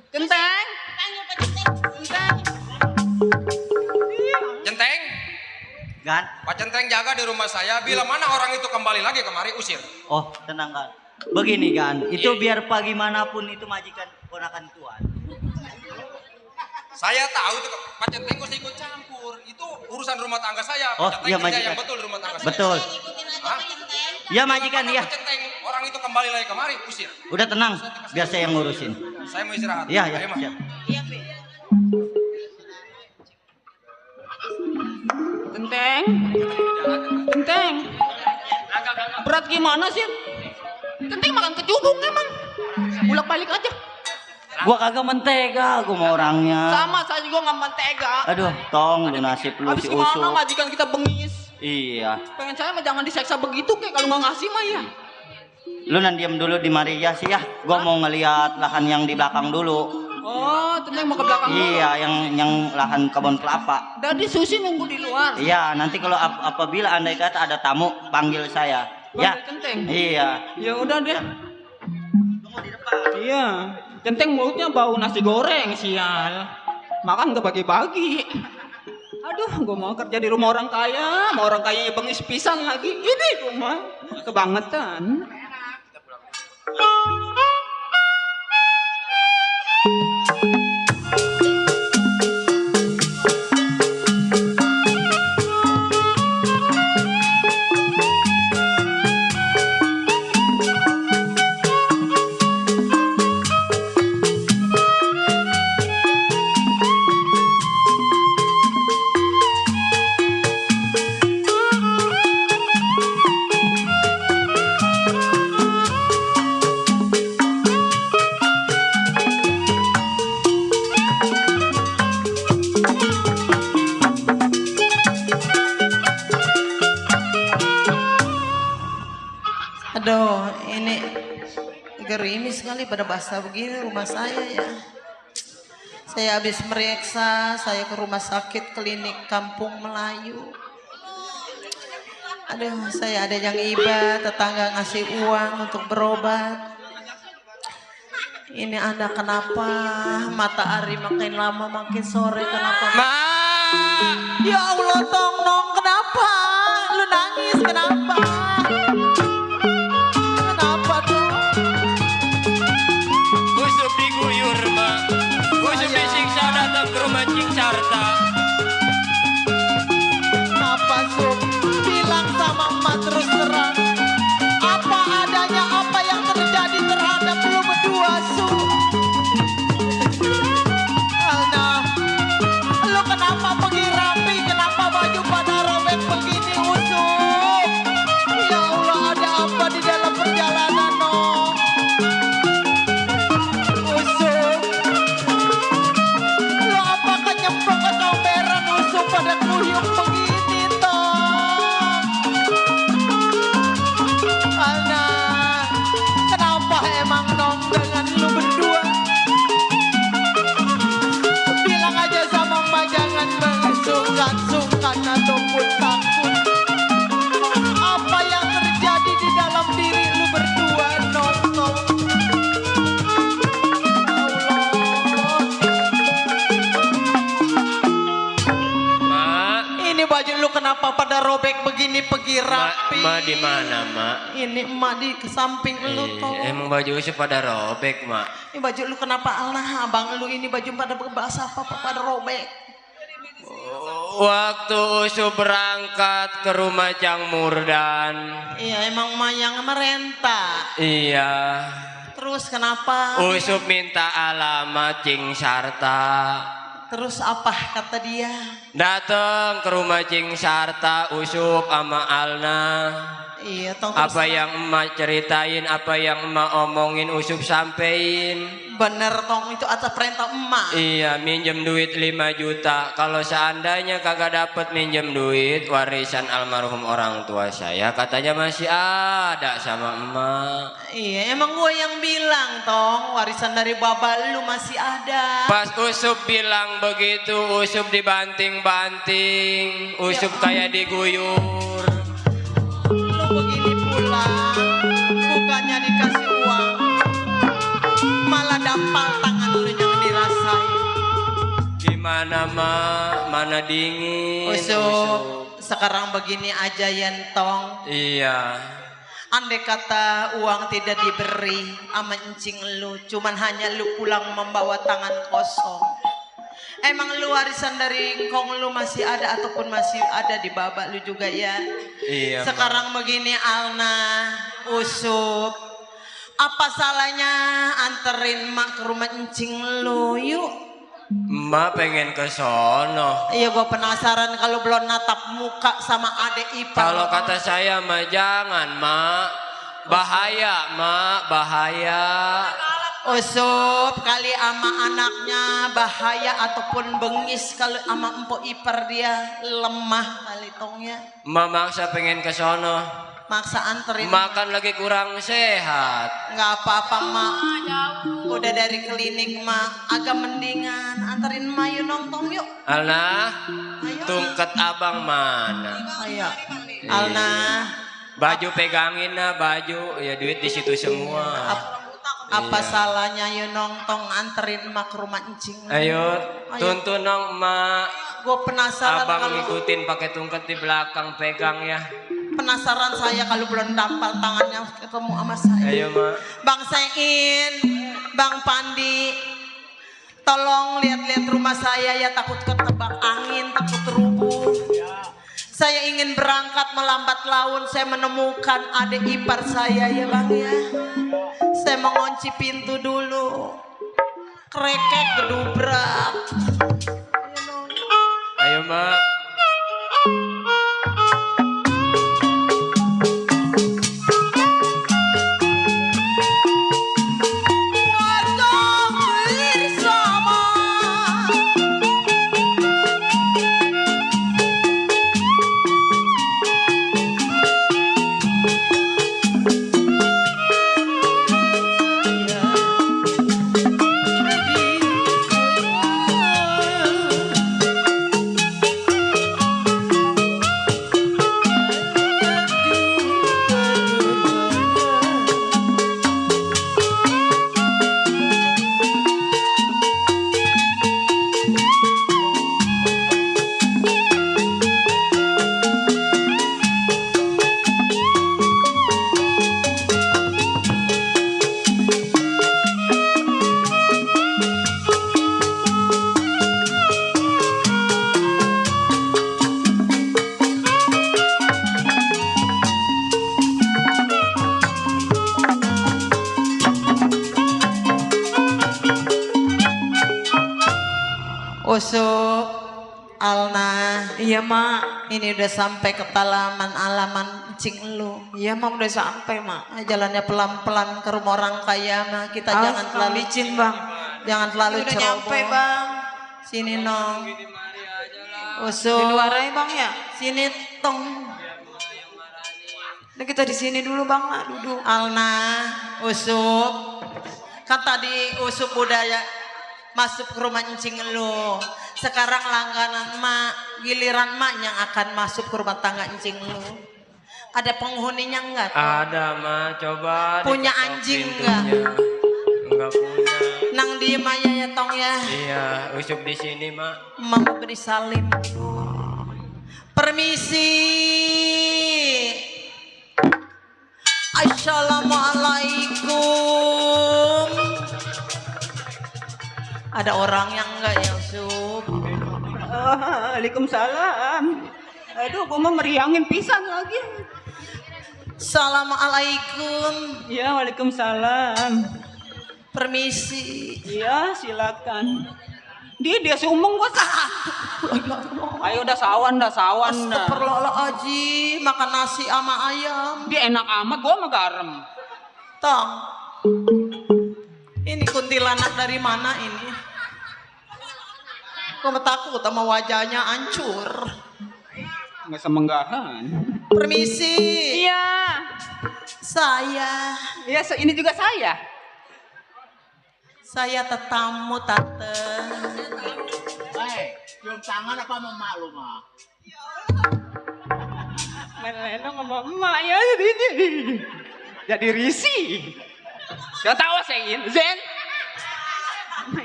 Genteng. Panggil Pak Centeng. Centeng. Gan? Pak Centeng jaga di rumah saya. Bila mana orang itu kembali lagi kemari usir. Oh, tenang Gan. Begini Gan, itu biar bagaimanapun itu majikan ponakan tuan. Saya tahu itu Pak Centeng usah ikut campur. Itu urusan rumah tangga saya. Oh, Pak Centeng iya, kerja majikan. yang betul di rumah tangga Betul. saya. Ikutin aja Hah? Pak Centeng. Ya majikan Bila ya. mana Pak Centeng orang itu kembali lagi kemari usir. Udah tenang, biar saya yang ngurusin. Saya mau istirahat. Iya, Ayo, ya, Mas. siap. Iya, Pi. Genteng. Genteng. Berat gimana sih? Genteng makan kecudung emang. Ulak balik aja. Gua kagak mentega, gua mau orangnya. Sama saya juga nggak mentega. Aduh, tong lu nasib lu Habis si gimana usuk. majikan kita bengis. Iya. Pengen saya mah jangan diseksa begitu kayak kalau nggak ngasih mah ya. Lu nan diam dulu di Maria sih ya. Gua mau ngeliat lahan yang di belakang dulu. Oh, Centeng mau ke belakang dulu. Iya, yang lahan kebun kelapa. Jadi Susi nunggu di luar. Iya, nanti kalau apabila andai kata ada tamu panggil saya. Ya. Panggil Centeng. Iya. Ya udah deh. Iya, Centeng mulutnya bau nasi goreng sial. Makan gak bagi-bagi. Aduh, gue mau kerja di rumah orang kaya, mau orang kaya bengis pisan lagi. Ini rumah kebangetan. Aduh, ini gerimis sekali pada basah begini rumah saya ya. Saya habis meriksa, saya ke rumah sakit klinik Kampung Melayu. Aduh, saya ada yang iba, tetangga ngasih uang untuk berobat. Ini anak kenapa matahari makin lama makin sore kenapa? Ya Allah, tong nong kenapa? Lu nangis kenapa? Kenapa tuh? Usup diguyur, Mak. Usup disiksa datang ke rumah Cing Sarta. Apa Sup? Bilang sama emak terus terang. Apa adanya, apa yang terjadi terhadap lu berdua, Sup? Alna, lu kenapa pergi rapi? Kenapa baju pada robek begini, Usup? Ya Allah, ada apa di dalam perjalanan, no? Usup, lu apakah nyemplung ke comberan, Usup, pada kuyuk begini, toh? Alna, kenapa emang nong dengan lu berdua? Bilang aja sama emak jangan sungkan-sungkan ataupun takut. Apa yang terjadi di dalam diri lu berdua, nong? Allah, Mak, ini baju lu kenapa pada robek begini pergi rapi? Mak di mana, Mak? Ini emak di samping lu toh. Emang baju Usup pada robek, Mak. Ini baju lu kenapa Allah abang lu ini baju pada berbahasa apa pada robek? Waktu Usup berangkat ke rumah Cang Murdan. Iya emang emak yang merentah. Iya. Terus kenapa? Usup minta alamat Cing Sarta. Terus apa kata dia? Datang ke rumah Cing Sarta, Usup sama Alna. Iya tong terus Apa yang emak ceritain, apa yang emak omongin, Usup sampein. bener tong itu atas perintah emak. Iya, minjem duit 5 juta. Kalau seandainya kagak dapet minjem duit warisan almarhum orang tua saya, katanya masih ada sama emak. Iya emang gue yang bilang tong warisan dari bapak lu masih ada. Pas Usup bilang begitu, Usup dibanting-banting, Usup kayak diguyur. Lu begini pulang bukannya dikasih uang malah dampal tangan lu yang dirasain. Gimana, Mak? Mana dingin? Usup sekarang begini aja Yentong. Iya. Andai kata uang tidak diberi sama encing lu, cuman hanya lu pulang membawa tangan kosong. Emang lu warisan dari engkong lu masih ada ataupun masih ada di babak lu juga ya? Iya. Sekarang begini Alna, Usup, apa salahnya anterin mak ke rumah encing lu yuk? Emak pengen ke sono. Iya gue penasaran kalau belum natap muka sama adek ipar. Kalau kata saya mah jangan, Mak. Bahaya, Mak, bahaya. Usup kali ama anaknya bahaya ataupun bengis kalau ama empok ipar dia lemah kali tongnya. Emak maksa pengen ke sono. Maksa anterin. Makan lagi kurang sehat. Nggak apa-apa mak. Udah dari klinik mak. Agak mendingan. Anterin mak yuk nongtong yuk. Alna, tungkat abang mana? Ayo. Alna. Baju pegangin nah baju. Ya duit di situ semua. Apa salahnya yuk nongtong anterin mak ke rumah encing. Ayo, tuntun nong mak. Gue penasaran Abang kalau ngikutin pakai tungkat di belakang pegang ya. penasaran saya kalau belum dampal tangannya ketemu sama saya. Ayo mak. Bang Sein, Bang Pandi, tolong lihat-lihat rumah saya ya, takut ketebak angin, takut rubuh. Saya ingin berangkat melambat laun, saya menemukan adik ipar saya ya bang ya. Saya mengunci pintu dulu, krekek gedubrak. Ayo mak. Usuk, Alna. Iya mak. Ini udah sampai ke alaman encing lu. Iya mak udah sampai mak. Jalannya pelan-pelan ke rumah orang kaya mah. Kita jangan terlalu licin bang. Jangan terlalu Udah ceroboh. nyampe bang. Sini nong. Di Usuk. luar aja bang ya. Sini tong. Nah kita di sini dulu bang mak duduk. Alna, Usuk. Kan tadi Usuk udah ya masuk ke rumah encing lu. Sekarang langganan mak, giliran mak yang akan masuk ke rumah tangga encing lu. Ada penghuninya enggak? Ada mak, coba. Punya diketok anjing pintunya. Enggak punya. Nang diem aja ya tong ya. Iya, Usup di sini mak. Mau beri salim. Permisi. Assalamualaikum. Ada orang yang enggak ya Usuk? Waalaikumsalam. Aduh, gua mau meriangin pisang lagi. Assalamualaikum. Ya, waalaikumsalam. Permisi. Iya, silakan. Dia sumbung gua sah. Ayo dah sawan dah. Astagfirullahaladzim, makan nasi sama ayam. Dia enak amat, gua mah garam. Tong. Ini kuntilanak dari mana ini? Gua takut sama wajahnya hancur. Nggak semenggahan. Permisi. Iya. Saya. Iya, ini juga saya. Saya tetamu tante. Cium tangan apa sama emak lu mah? Main lenong sama emak ya jadi risih. Gak tahu Sein, Zen.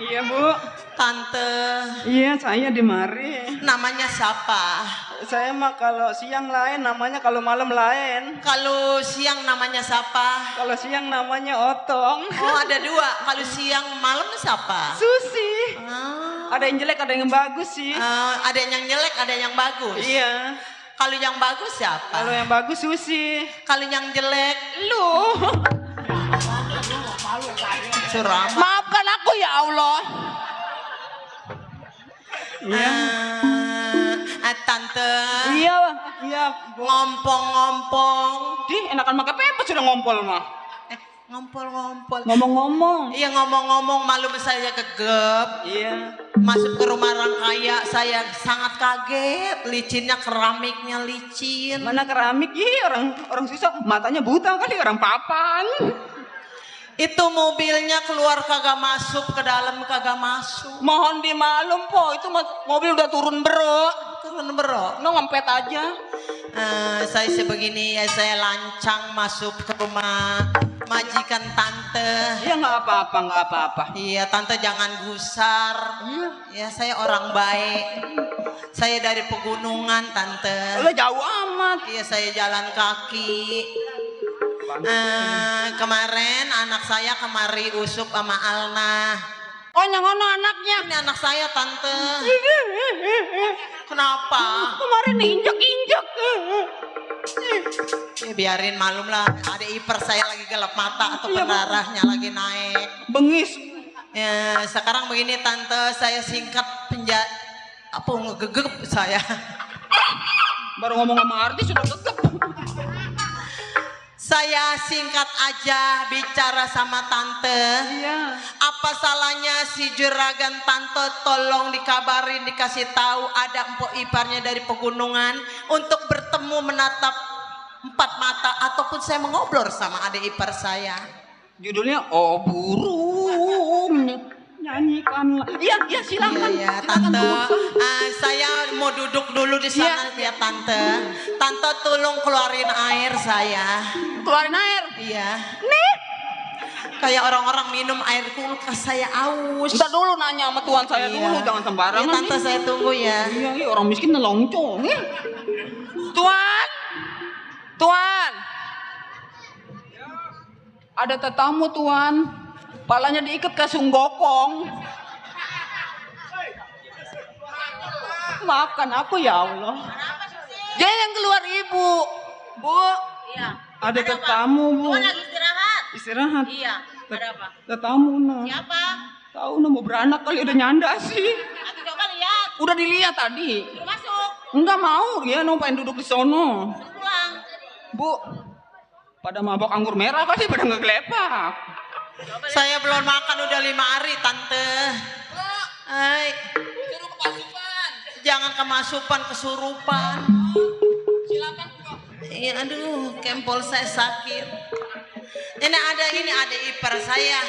Iya bu. Tante. Iya saya di mari. Namanya siapa? Saya mah kalau siang lain namanya, kalau malam lain. Kalau siang namanya siapa? Kalau siang namanya Otong. Oh ada dua. Kalau siang malam siapa? Susi. Ah. Ada yang jelek, ada yang bagus sih. Ada yang jelek, ada yang bagus. Iya. Kalau yang bagus siapa? Kalau yang bagus Susi. Kalau yang jelek Lu. Suram. Maafkan aku ya Allah. Iya. Tante. Iya, iya. Ngompong-ngompong. Di enakan pakai pempes sudah ngompol mah. Ngompol-ngompol. Ngomong-ngomong. Iya ngomong-ngomong malum saya gegep. Iya. Masuk ke rumah orang kaya saya sangat kaget. Licinnya keramiknya licin. Mana keramik? Iya orang susah. Matanya buta kali orang papan. Itu mobilnya keluar kagak masuk, ke dalam kagak masuk. Mohon dimaklum po, itu mobil udah turun bro. Turun bro. No ngempet aja. Saya sebegini ya, saya lancang masuk ke rumah majikan tante. Iya nggak apa-apa. Iya tante jangan gusar. Ya saya orang baik. Saya dari pegunungan tante. Udah jauh amat. Iya saya jalan kaki. Kemarin anak saya kemari Usup sama Alna. Oh yang ngono anaknya. Ini anak saya tante. Kenapa? Kemarin injek-injek. Ya, biarin malum lah. Ada ipar saya lagi gelap mata atau pendarahnya lagi naik. Bengis. Ya, sekarang begini tante, saya singkat apa ngegegep saya. Baru ngomong sama artis sudah gegep. Saya singkat aja bicara sama tante. Iya. Apa salahnya si juragan tante tolong dikabarin, dikasih tahu ada empok iparnya dari pegunungan untuk bertemu menatap empat mata ataupun saya mengobrol sama adik ipar saya. Judulnya Oh Burung Nyanyikanlah. Iya silakan. Iya tante. Saya mau duduk dulu di sana ya tante. Tante tolong keluarin air saya. Keluarin air. Iya. Nih. Kayak orang-orang minum air kulkas saya aus. Ntar dulu nanya sama tuan saya dulu, jangan sembarangan. Ya, tante saya tunggu ya. Iya, orang miskin nelongcong. Tuan. Ada tetamu tuan. Palanya diikat ke sunggokong. Makan aku ya Allah. Dia yang keluar ibu. Bu. Iya. Ada tetamu bu. Tuan lagi istirahat. Istirahat. Iya. Ada apa? Tetamu nah. Siapa? Tahu nah mau beranak kali udah nyanda sih. Aku coba lihat. Udah dilihat tadi. Suruh masuk. Enggak mau dia no pengen duduk di sono. Suruh pulang. Bu. Pada mabok anggur merah pasti pada ngegelepak. Saya belum makan udah 5 hari tante. Hai. Suruh kemasukan. Jangan kemasukan kesurupan. Silakan. Iya aduh kempol saya sakit. Ini ada ipar saya.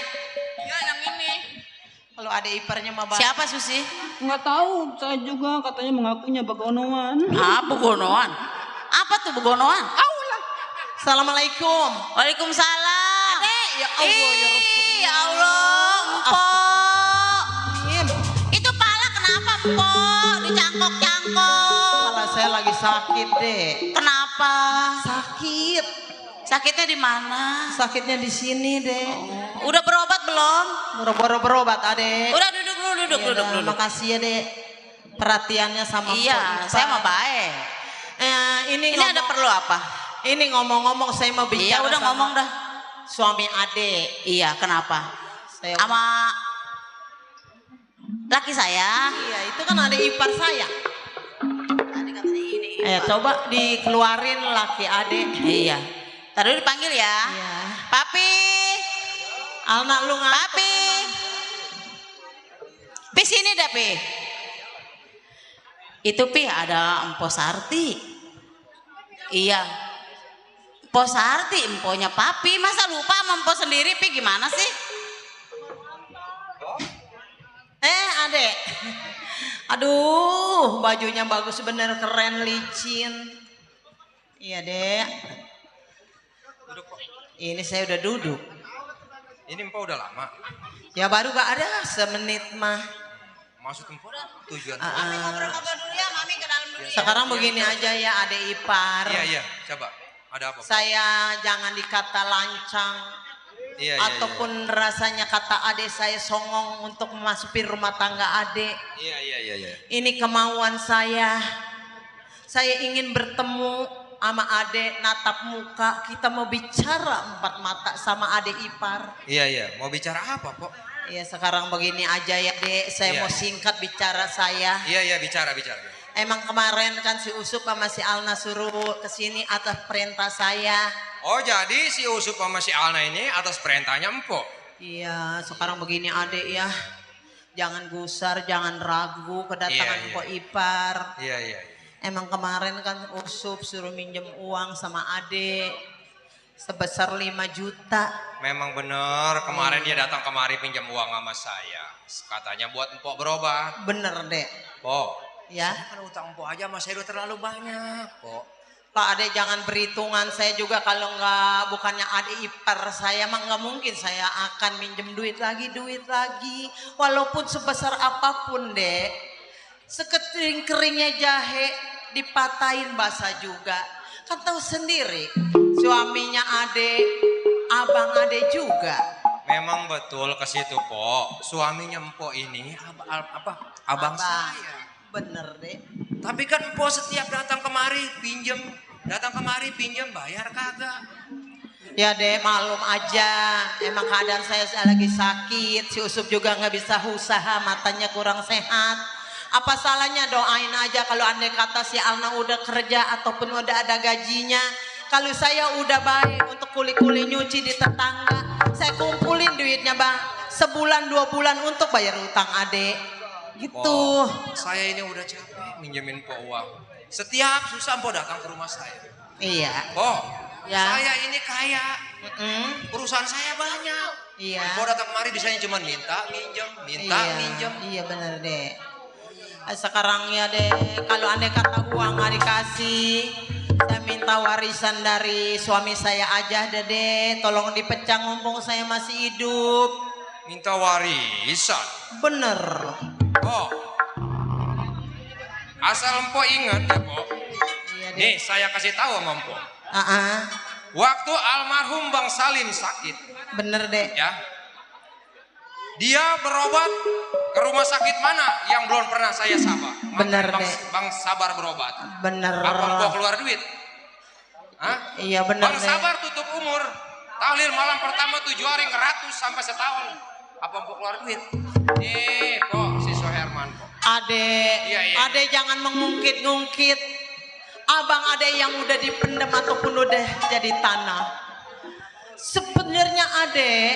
Ya yang ini. Kalau ada iparnya mah Siapa Susi? Enggak tahu, saya juga katanya mengakunya Begonoan. Begonoan. Apa tuh begonoan? Aulah. Assalamualaikum. Waalaikumsalam. Adek, ya Allah ya Rasul. Ya Allah, Empok. Itu pala kenapa, Empok? Dicangkok-cangkok. Kepala saya lagi sakit, Dek. Kenapa? Sakit. Sakitnya di mana? Sakitnya di sini, Dek. Udah berobat belum? Boro-boro berobat, Adek. Udah duduk dulu, duduk. Makasih ya, Dek. Perhatiannya sama Iya, Mpok saya Ipa. mah baik. Ini ada perlu apa? Ini ngomong-ngomong saya mau bicara. Iya, udah sama ngomong dah. Suami Adek. Iya, kenapa? Saya Sama laki saya. Iya, itu kan adik ipar saya. Tadi katanya ini. Coba dikeluarin laki Adek. Iya. Tadi dipanggil ya. Iya. Papi. Alna lu ngantuk. Papi. Pi sini dah, Pi. Itu Pi ada Empo Sarti. Iya. Empo Sarti, emponya Papi. Masa lupa sama empo sendiri, Pi gimana sih? Adek. Aduh, bajunya bagus bener, keren, licin. Iya, Dek. Ini saya udah duduk. Ini empau udah lama. Ya baru gak ada semenit mah. Maksud empau tujuan. Ngobrol-ngobrol dulu ya, Mami ke dalam dulu. Sekarang begini aja ya, adek ipar. Iya, coba. Ada apa? Saya jangan dikata lancang. Iya, ataupun rasanya kata adek saya songong untuk memasuki rumah tangga adek. Iya. Ini kemauan saya. Saya ingin bertemu sama adek, natap muka. Kita mau bicara empat mata sama adek ipar. Iya. Mau bicara apa, Pok? Iya, sekarang begini aja ya, Dek. Saya mau singkat bicara saya. Iya, bicara. Emang kemarin kan si Usup sama si Alna suruh kesini atas perintah saya. Oh jadi si Usup sama si Alna ini atas perintahnya empok. Iya, sekarang begini adek ya. Jangan gusar, jangan ragu kedatangan Iya, iya. Mpok Ipar. Iya iya. Emang kemarin kan Usup suruh minjem uang sama adek sebesar 5 juta. Memang bener kemarin dia datang kemari pinjam uang sama saya. Katanya buat empok berobat. Bener dek. Pok, Ya. saya kan utang empok aja sama saya udah terlalu banyak. Pok. Pak adek jangan berhitungan, saya juga kalau nggak bukannya adek ipar saya mah nggak mungkin saya akan minjem duit lagi walaupun sebesar apapun dek. Seketering keringnya jahe dipatahin basah juga, kan tahu sendiri suaminya adek abang adek juga. Memang betul ke situ Pok. Suaminya empok ini abang saya. Bener dek. Tapi kan empok setiap datang kemari pinjam bayar kagak. Ya deh malum aja, emang keadaan saya lagi sakit, si Usup juga nggak bisa usaha, matanya kurang sehat. Apa salahnya doain aja kalau andai kata si Alna udah kerja ataupun udah ada gajinya. Kalau saya udah baik untuk kuli-kuli nyuci di tetangga, saya kumpulin duitnya bang, sebulan 2 bulan untuk bayar utang adek. Gitu. Saya ini udah capek minjemin Pok uang. Setiap susah Pok datang ke rumah saya. Iya. Pok, Ya. saya ini kaya. Perusahaan saya banyak. Iya. Pok datang kemari bisanya cuma minta minjem. Iya bener deh. Sekarang ya deh, kalau andai kata uang nggak dikasih, saya minta warisan dari suami saya aja deh. Tolong dipecah mumpung saya masih hidup. Minta warisan. Bener. Pok, asal Empok ingat ya Pok. Iya deh. Nih saya kasih tahu sama Empok. Waktu almarhum Bang Salim sakit, Bener deh. ya, dia berobat ke rumah sakit mana yang belum pernah saya sabar. Bener Bang, deh. Bang Sabar berobat. Bener. Apa Empok keluar duit? Hah? Iya bener Bang deh. Sabar tutup umur. Tahlil malam pertama 7 hari ngeratus sampai setahun. Apa Empok keluar duit? Nih Pok, si Soherman Pok. Adek, Iya. adek jangan mengungkit-ngungkit. Abang adek yang udah dipendam ataupun udah jadi tanah. Sebenarnya adek,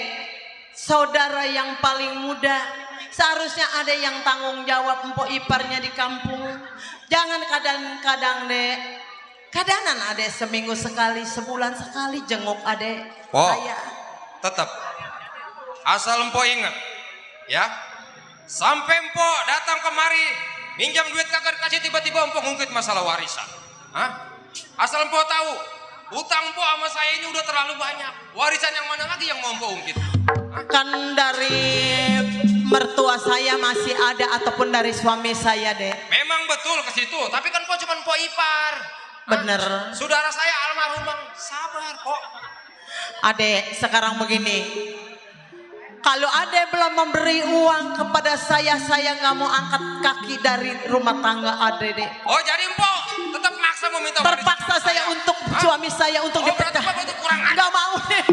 saudara yang paling muda. Seharusnya adek yang tanggung jawab empok iparnya di kampung. Jangan kadang-kadang dek. Kadanan adek seminggu sekali, sebulan sekali jenguk adek. Pok, Saya. tetap. Asal Empok ingat, ya. Sampai Empok datang kemari, minjam duit kagak dikasih tiba-tiba Empok ngungkit masalah warisan. Hah? Asal Empok tahu, utang Empok sama saya ini udah terlalu banyak. Warisan yang mana lagi yang mau Empok ungkit? Kan dari mertua saya masih ada ataupun dari suami saya dek. Memang betul ke situ, tapi kan Empok cuma Empok ipar. Bener. Saudara saya almarhum Bang Sabar kok. Adek, sekarang begini. Kalau adek belum memberi uang kepada saya nggak mau angkat kaki dari rumah tangga adek dek. Oh jadi Empok tetap maksa mau minta warisan Terpaksa sama saya untuk suami saya untuk Oh, berarti dipecah. Bapak itu kurang ajar. Nggak mau deh.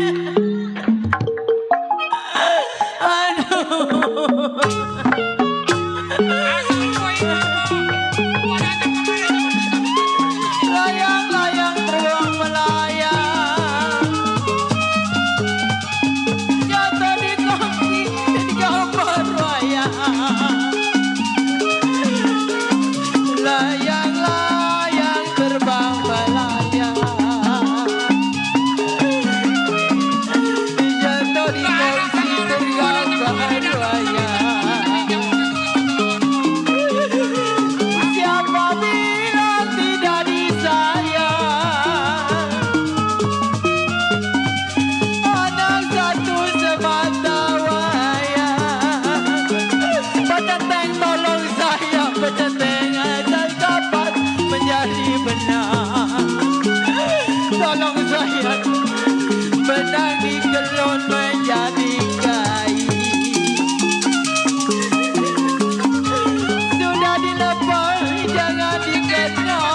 Asal Empok ingat, Pok. Empok datang kemari Layang-layang terbang melayang, jatuh di kaki di gambar wayang. Layang-layang terbang melayang, jatuh di kaki di gambar wayang. Siapa bilang tidak disayang? Anak satu semata wayang. Peceteng tolong saya, peceteng agar dapat menjadi benar. Tolong saya benang dikelon menjadi kain. Sudah dilepas, jangan dikenal.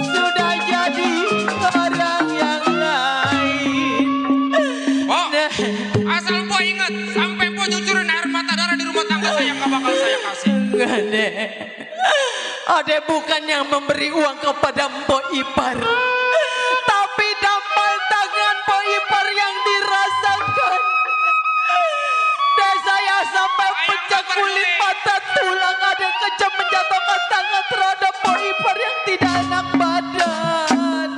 Sudah jadi orang yang lain. Pok, asal Empok ingat, sampai Empok nyucurin air mata darah di rumah tangga saya nggak bakal saya kasih. Enggak deh. Ade bukan yang memberi uang kepada Mpok Ipar, tapi dampal tangan Mpok Ipar yang dirasakan. Dan saya sampai pecah kulit mata tulang. Ade kejam menjatuhkan tangan terhadap Mpok Ipar yang tidak enak badan.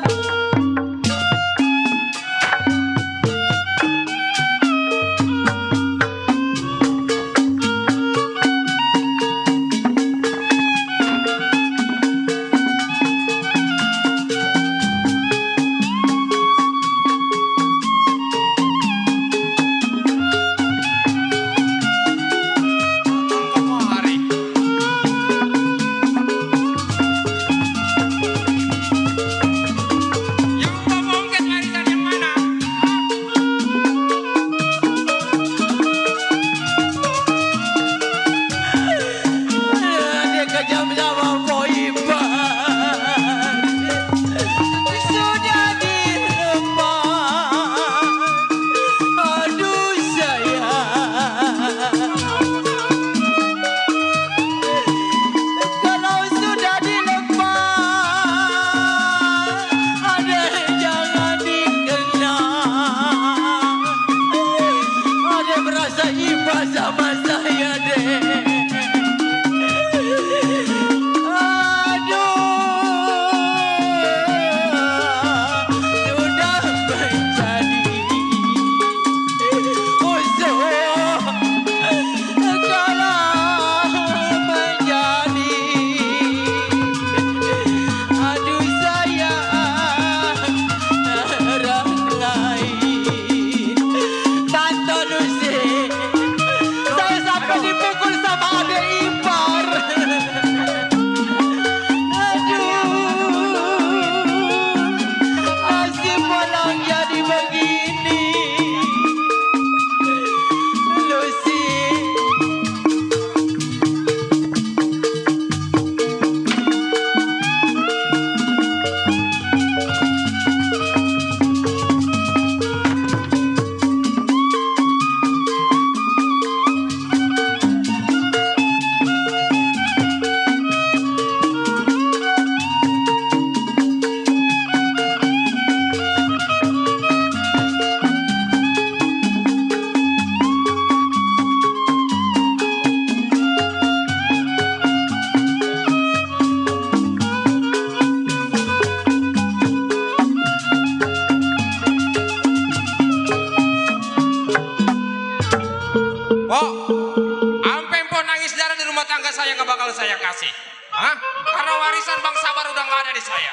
Saya kasih. Hah? Karena warisan Bang Sabar udah nggak ada di saya.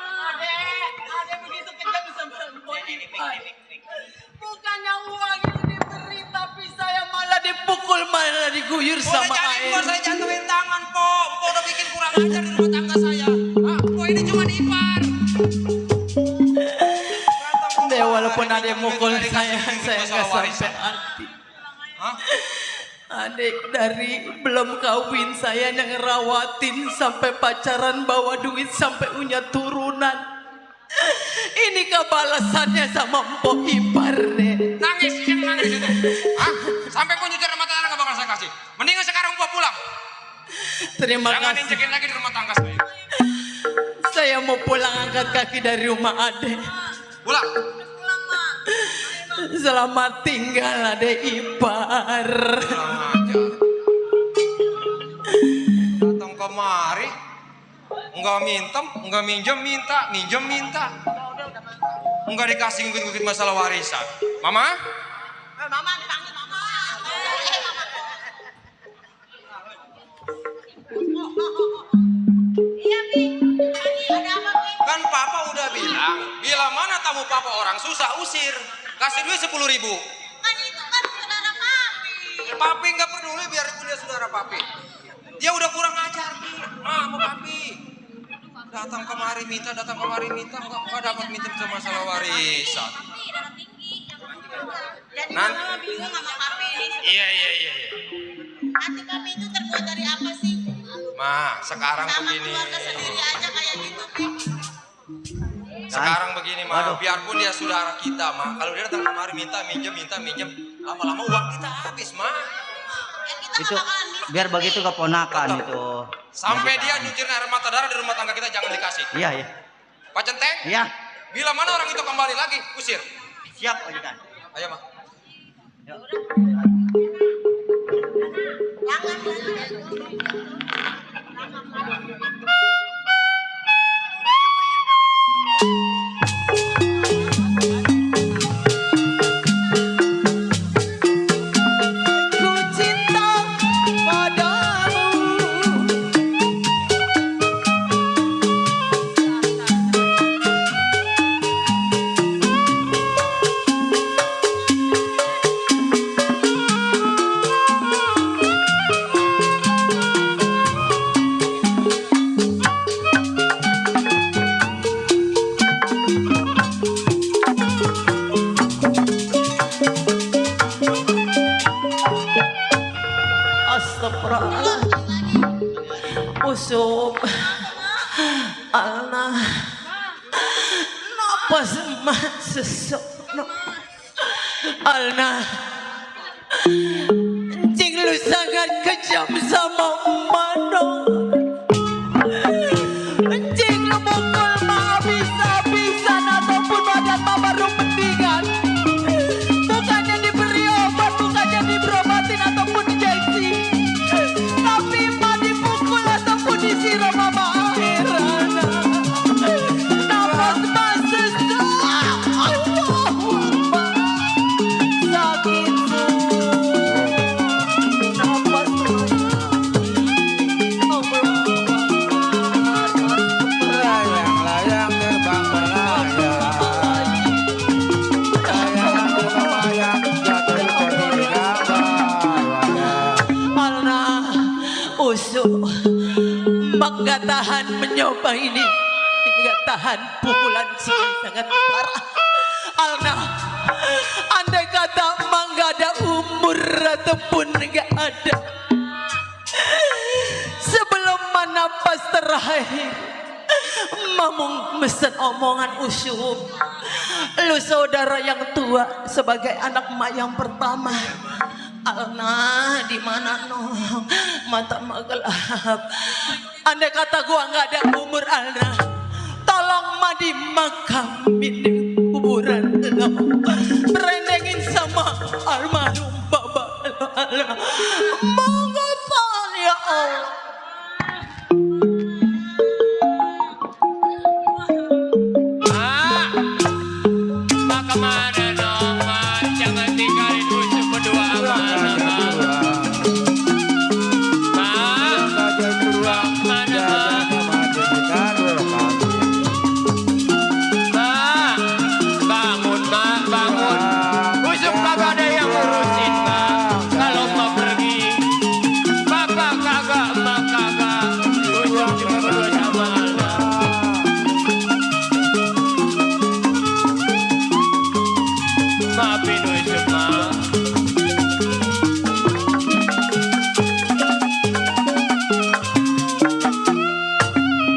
Ade begitu kejam sama Mpok Ipar. Bukannya uang itu diberi, tapi saya malah dipukul, malah diguyur sama air. Udah saya jatuhin tangan, Po. Po udah bikin kurang ajar di rumah tangga saya. Hah? Po ini cuma Ipar. Deh, walaupun Ade mukul saya nggak sampai hati. Hah? Adik dari belum kawin saya yang ngerawatin sampai pacaran bawa duit sampai punya turunan. Ini kebalasannya sama Mpok Ipar deh. Nangis, yang nangis itu. Hah? Sampai pun jujur mata anak gak bakal saya kasih. Mendingan sekarang Po pulang. Terima Jangan kasih. injekin lagi di rumah tangga saya. Saya mau pulang angkat kaki dari rumah Ade. Pulang. Selamat tinggal Ade Ipar. Datang kemari, enggak minjem, enggak minjem minta. Enggak dikasih ngukit-ngukit masalah warisan. Mama? Mama dipanggil mama. Iya, Bi. Ada apa, Bi? Kan Papa udah bilang, bila mana tamu Papa orang susah usir. Kasih duit 10.000. Kan itu kan saudara Papi. Papi nggak peduli biarpun dia saudara Papi. Dia udah kurang ajar Ki. Sama Papi. Datang kemari minta, nggak dapat minta sama masalah warisan. Darah tinggi. Jadi Nanti- mama bingung sama Papi ini. Iya. Hati Papi itu terbuat dari apa sih? Ma, sekarang Sama begini. keluarga sendiri aja kayak gitu, Pi. Sekarang begini Ma, biarpun dia saudara kita Ma. Kalau dia datang kemari minta minjem, lama-lama uang kita habis Ma. Ya kita Itu nggak bakalan miskin, biar Pi. begitu keponakan itu. Sampai dia nyucirin air mata darah di rumah tangga kita jangan dikasih. Iya, iya. Pak Centeng, Iya. bila mana orang itu kembali lagi, usir. Siap, majikan. Ayo, Mah. Ku cinta padamu. Astagfirullahaladzim. Usop Alna napas mah sesek Alna cing lu sangat kejam sama emak dong. Cing lu mukul mah habis-habisan ataupun badan mah baru mendingan. Bukannya diberi obat, bukannya diberobatin ataupun injeksi. Tapi mah dipukul ataupun disiram sama air. Napas mah sesek. Allahumma sakit napas Layang-layang terbang melayang. Layang jatuh di gambar. Alna usuk mak gak tahan mencoba ini, gak tahan pukulan sini sangat parah. Alna, andai kata mak gak ada umur ataupun gak ada, sebelum napas terakhir mamung mesen omongan usuk. Lu saudara yang tua sebagai anak mak yang pertama. Alna di mana no mata mak gelap. Andai kata gua nggak ada umur Alna, tolong mah dimakamin di kuburan lo, berendengin sama almarhum bapak Alna. Monggo Tuhan ya Allah. Mak kemana dong, Mak? Jangan tinggalin usuk berdua aman, Mak. Mak, mana, Mak? Mak, bangun, Mak, bangun. Usuk kagak ada yang ngurusin, Mak. Kalau Mak pergi, Bapak kagak, Mak kagak. Usuk cuma berdua sama Allah. Maafin Usuk, Mak.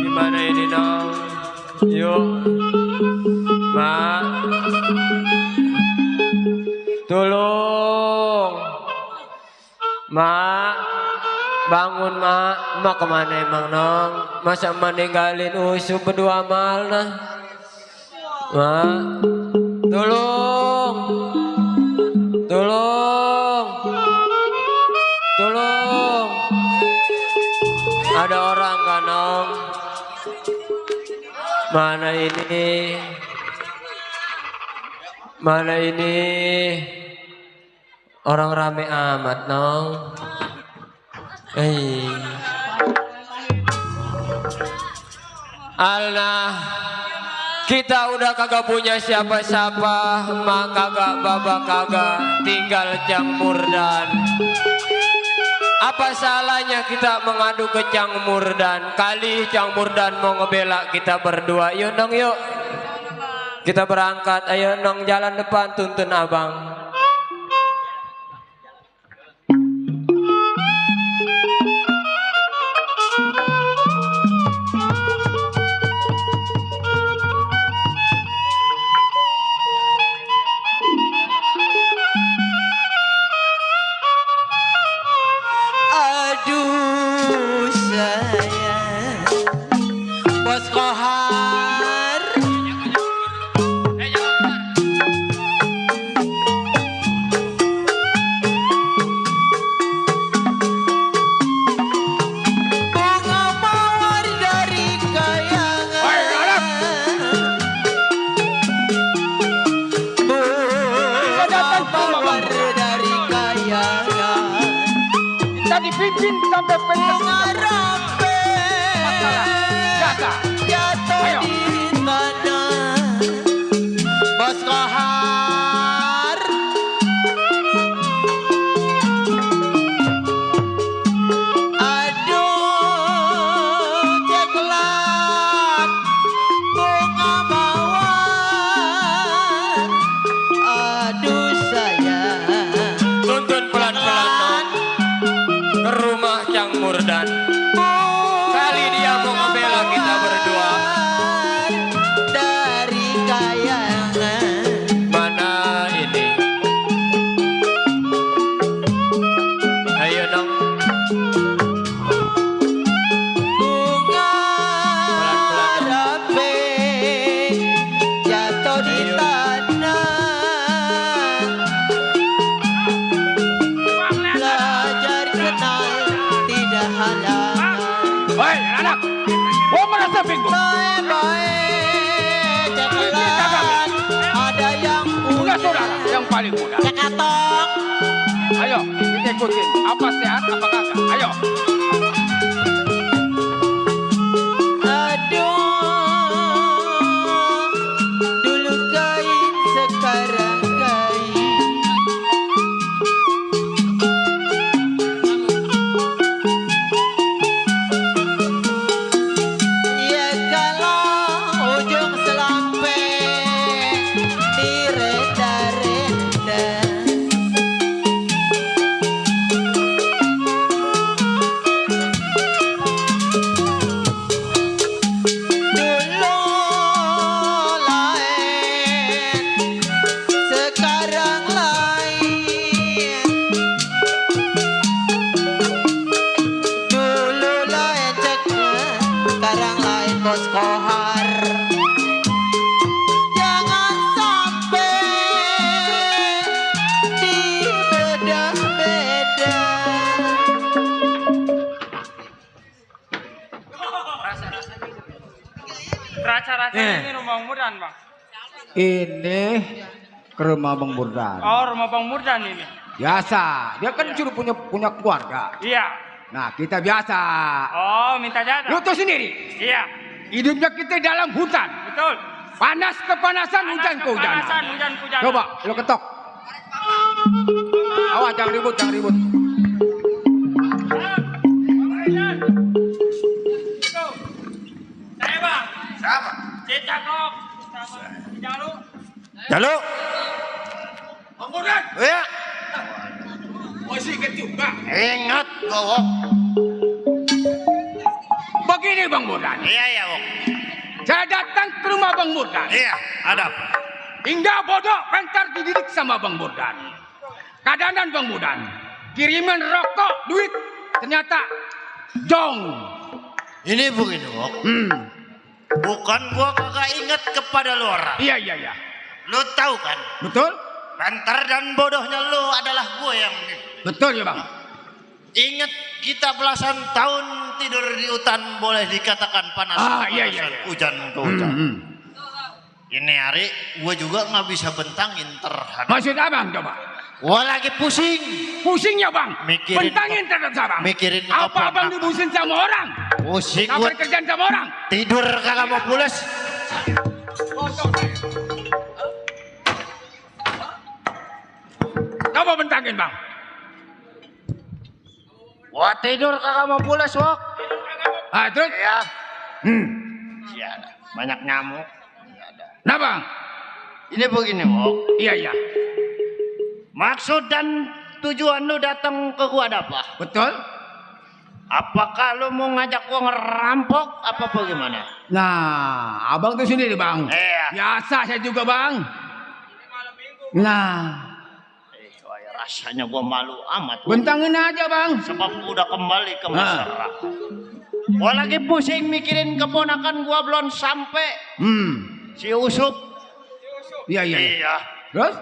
Gimana ini dong? Yuk, Mak. Tolong, Mak. Bangun, Mak. Mak kemana emang nong? Masa Mak ninggalin Usuk berdua mal nah? Mak, tolong, tolong, tolong. Ada orang kan nong? Mana ini? Mana ini? Orang rame amat nong. Alna, kita udah kagak punya siapa-siapa, mak kagak, baba kagak, tinggal Cang Murdan. Apa salahnya kita mengadu ke Cang Murdan? Kali Cang Murdan mau ngebela kita berdua. Yuk dong yuk. Kita berangkat. Ayo dong jalan depan tuntun abang. Aduh sayang. izin sampai pentas. Bunga rampe Masalah jasa. jatuh Ayo. di tanah. Bos Kohar, aduh ceklat bunga mawar, aduh sayang. Tuntun pelan-pelan ke rumah Cang Murdan. Kali dia mau ngebela kita berdua. Dari kayangan Mana ini? Ayo dong. bunga Pelan-pelan. rampe jatuh di tanah. Belajar kenal tidak halangan. Woi, anak. Gua merasa bingung. Baik-baik ceklat ada yang Udah punya saudara yang paling muda. cekatong. Ayo, kita ikutin. Apa sehat, apa kagak? Ayo. Aduh, dulu kain sekarang kain. Ya kalau ujung selampe direnda-renda. Dulu lain, sekarang lain. Dulu lain ceklat, sekarang lain Bos Kohar. Jangan sampai dibeda-beda. Rasa-rasanya ini rumah Bang Murdan, Bang. Ini ke rumah Bang Murdan. Oh, rumah Bang Murdan ini. Biasa, dia kan suruh punya keluarga. Iya. Nah, kita biasa. Oh, minta jatah. Lu tahu sendiri, Iya, hidupnya kita dalam hutan. betul. Panas kepanasan, hujan kehujanan. Kepanasan, hujan kehujanan. Coba, lu ketok. Awas, jangan ribut, jangan ribut. Saya, Bang. Siapa? Cecak kok. Sama Jalu. Jalu. Bang Murdan, Ya. masih ingat juga. Ingat gua, Wok. Begini Bang Murdan, Iya, ya, Wok. saya datang ke rumah Bang Murdan. Iya, ada apa? Hingga bodoh pentar dididik sama Bang Murdan. Kadanan Bang Murdan, kiriman rokok, duit, ternyata jong. Ini begini, Wok. Bukan gua kagak ingat kepada lu orang. Iya, iya, iya. Lu tahu kan? Betul? Pintar dan bodohnya lu adalah gua yang ini. Betul ya Bang? Ingat kita belasan tahun tidur di hutan boleh dikatakan panas. Iya, kepanasan, iya, iya. Hujan ke hujan. Ini hari gua juga nggak bisa bentangin terhadap. Maksud abang coba? Gua lagi pusing. Pusingnya Bang? Mikirin Bentangin terhadap abang? mikirin apa apa, abang Bang? dibusin sama orang? Pusing Apa gua kerjaan sama orang? tidur kagak mau pules. Coba bentangin Bang. Gua tidur kagak mau pules, Wok. Terus? Ya. Ya, banyak nyamuk. Nah Bang? Ini begini, Wok. Iya, iya. Maksud dan tujuan lu datang ke gua ada apa? Betul? Apakah lu mau ngajak gua ngerampok apa bagaimana? Nah, abang tuh sendiri Bang. Iya. Biasa saya juga Bang. Nah, Wah, rasanya gua malu amat. Wok. bentangin aja Bang. Sebab udah kembali ke masyarakat. Gua lagi pusing mikirin keponakan gua belum sampai. Si Usup. Iya, iya, iya. Iya. Terus?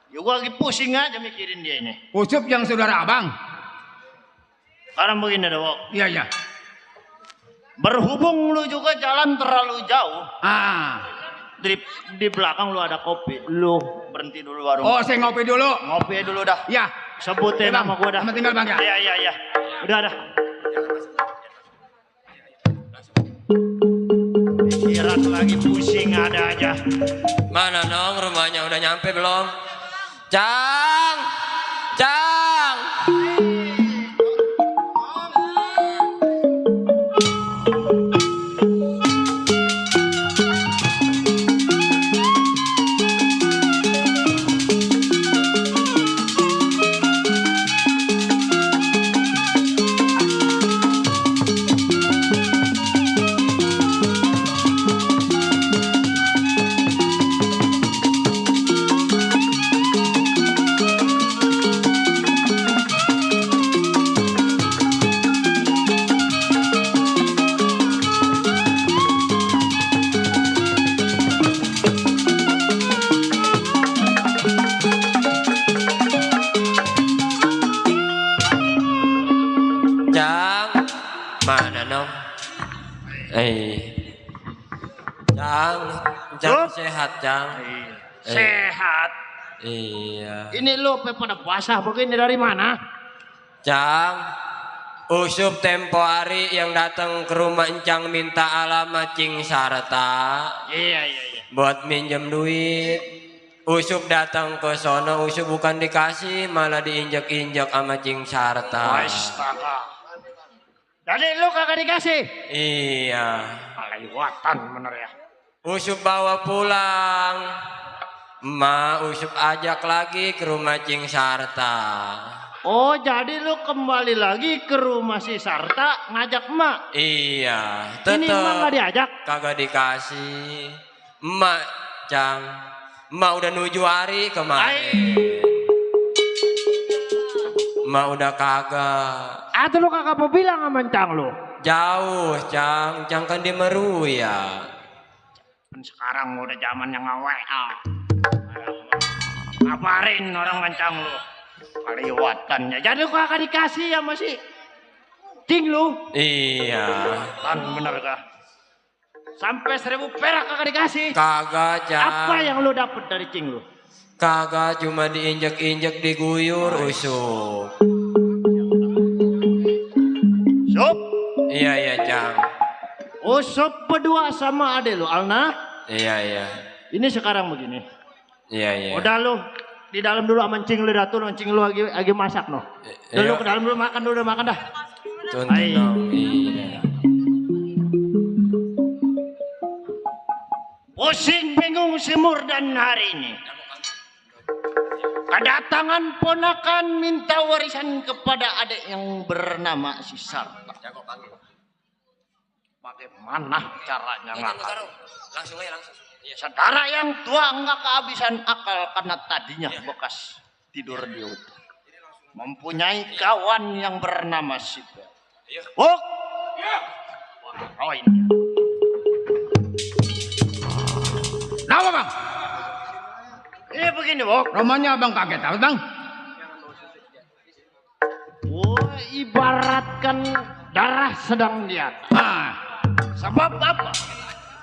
Ya gua lagi pusing aja mikirin dia ini. Ucup yang saudara abang? Sekarang begini deh, Wok. Iya, iya. Berhubung lu juga jalan terlalu jauh. Di belakang lu ada kopi. Lu berhenti dulu warung. Oh, saya ngopi dulu. Ngopi dulu dah. Ya. Sebutin Bang, nama gua dah. selamat tinggal, Bang, ya. Iya, iya, iya. Udah. Pikiran lagi pusing ada aja. Mana Nong, rumahnya udah nyampe belum? Cang! Cang! Cang, mana Nong? Cang sehat Cang. Sehat. Iya. Ini lu pada puasa begini dari mana? Cang, Usup tempo hari yang datang ke rumah Encang minta alamat Cing Sarta. Iya. Buat minjem duit. Usup datang ke sono, Usup bukan dikasih, malah diinjak-injak sama Cing Sarta. Astaga. Jadi lu kagak dikasih? Iya. Kelewatan bener ya. Usup bawa pulang. Usup ajak lagi ke rumah Cing Sarta. Oh, jadi lu kembali lagi ke rumah si Sarta ngajak emak? Iya, Ini emak tetep gak diajak? kagak dikasih. Emak, Cang, emak udah nuju hari kemarin. Emak udah kagak. Atau lu kagak mau bilang sama Encang lu? Jauh, Cang kan di Meru ya. Sekarang udah zamannya nge-WA. Kabarin orang Encang lu. Kaliwatannya. Jadi lu kagak dikasih sama si Cing lu? Iya. Tan bener kah? Sampai 1000 perak kagak dikasih? Kagak, Cang. Apa yang lu dapet dari Cing lu? Kagak, cuma diinjek-injek, diguyur, Usup. Sup? Iya, Cang. Usup berdua sama ade lu, Alna? Iya. Ini sekarang begini. Iya. Udah lu di dalam dulu sama Cing lu datu, Cing lu lagi masak no. Dulu ke dalam dulu makan dah. Tuntun dong. Iya. Pusing bingung semur dan hari ini. Kedatangan ponakan minta warisan kepada adik yang bernama si Sarta. Bagaimana caranya ngakal? Langsung aja. Iya. Saudara yang tua enggak kehabisan akal karena tadinya bekas tidur di hutan. Mempunyai kawan yang bernama Siba. Buk! Oh ini. Kenapa bang? Ini begini, Bok. Rumahnya abang kaget apa bang? Wah, ibaratkan darah sedang di atas. Sebab apa?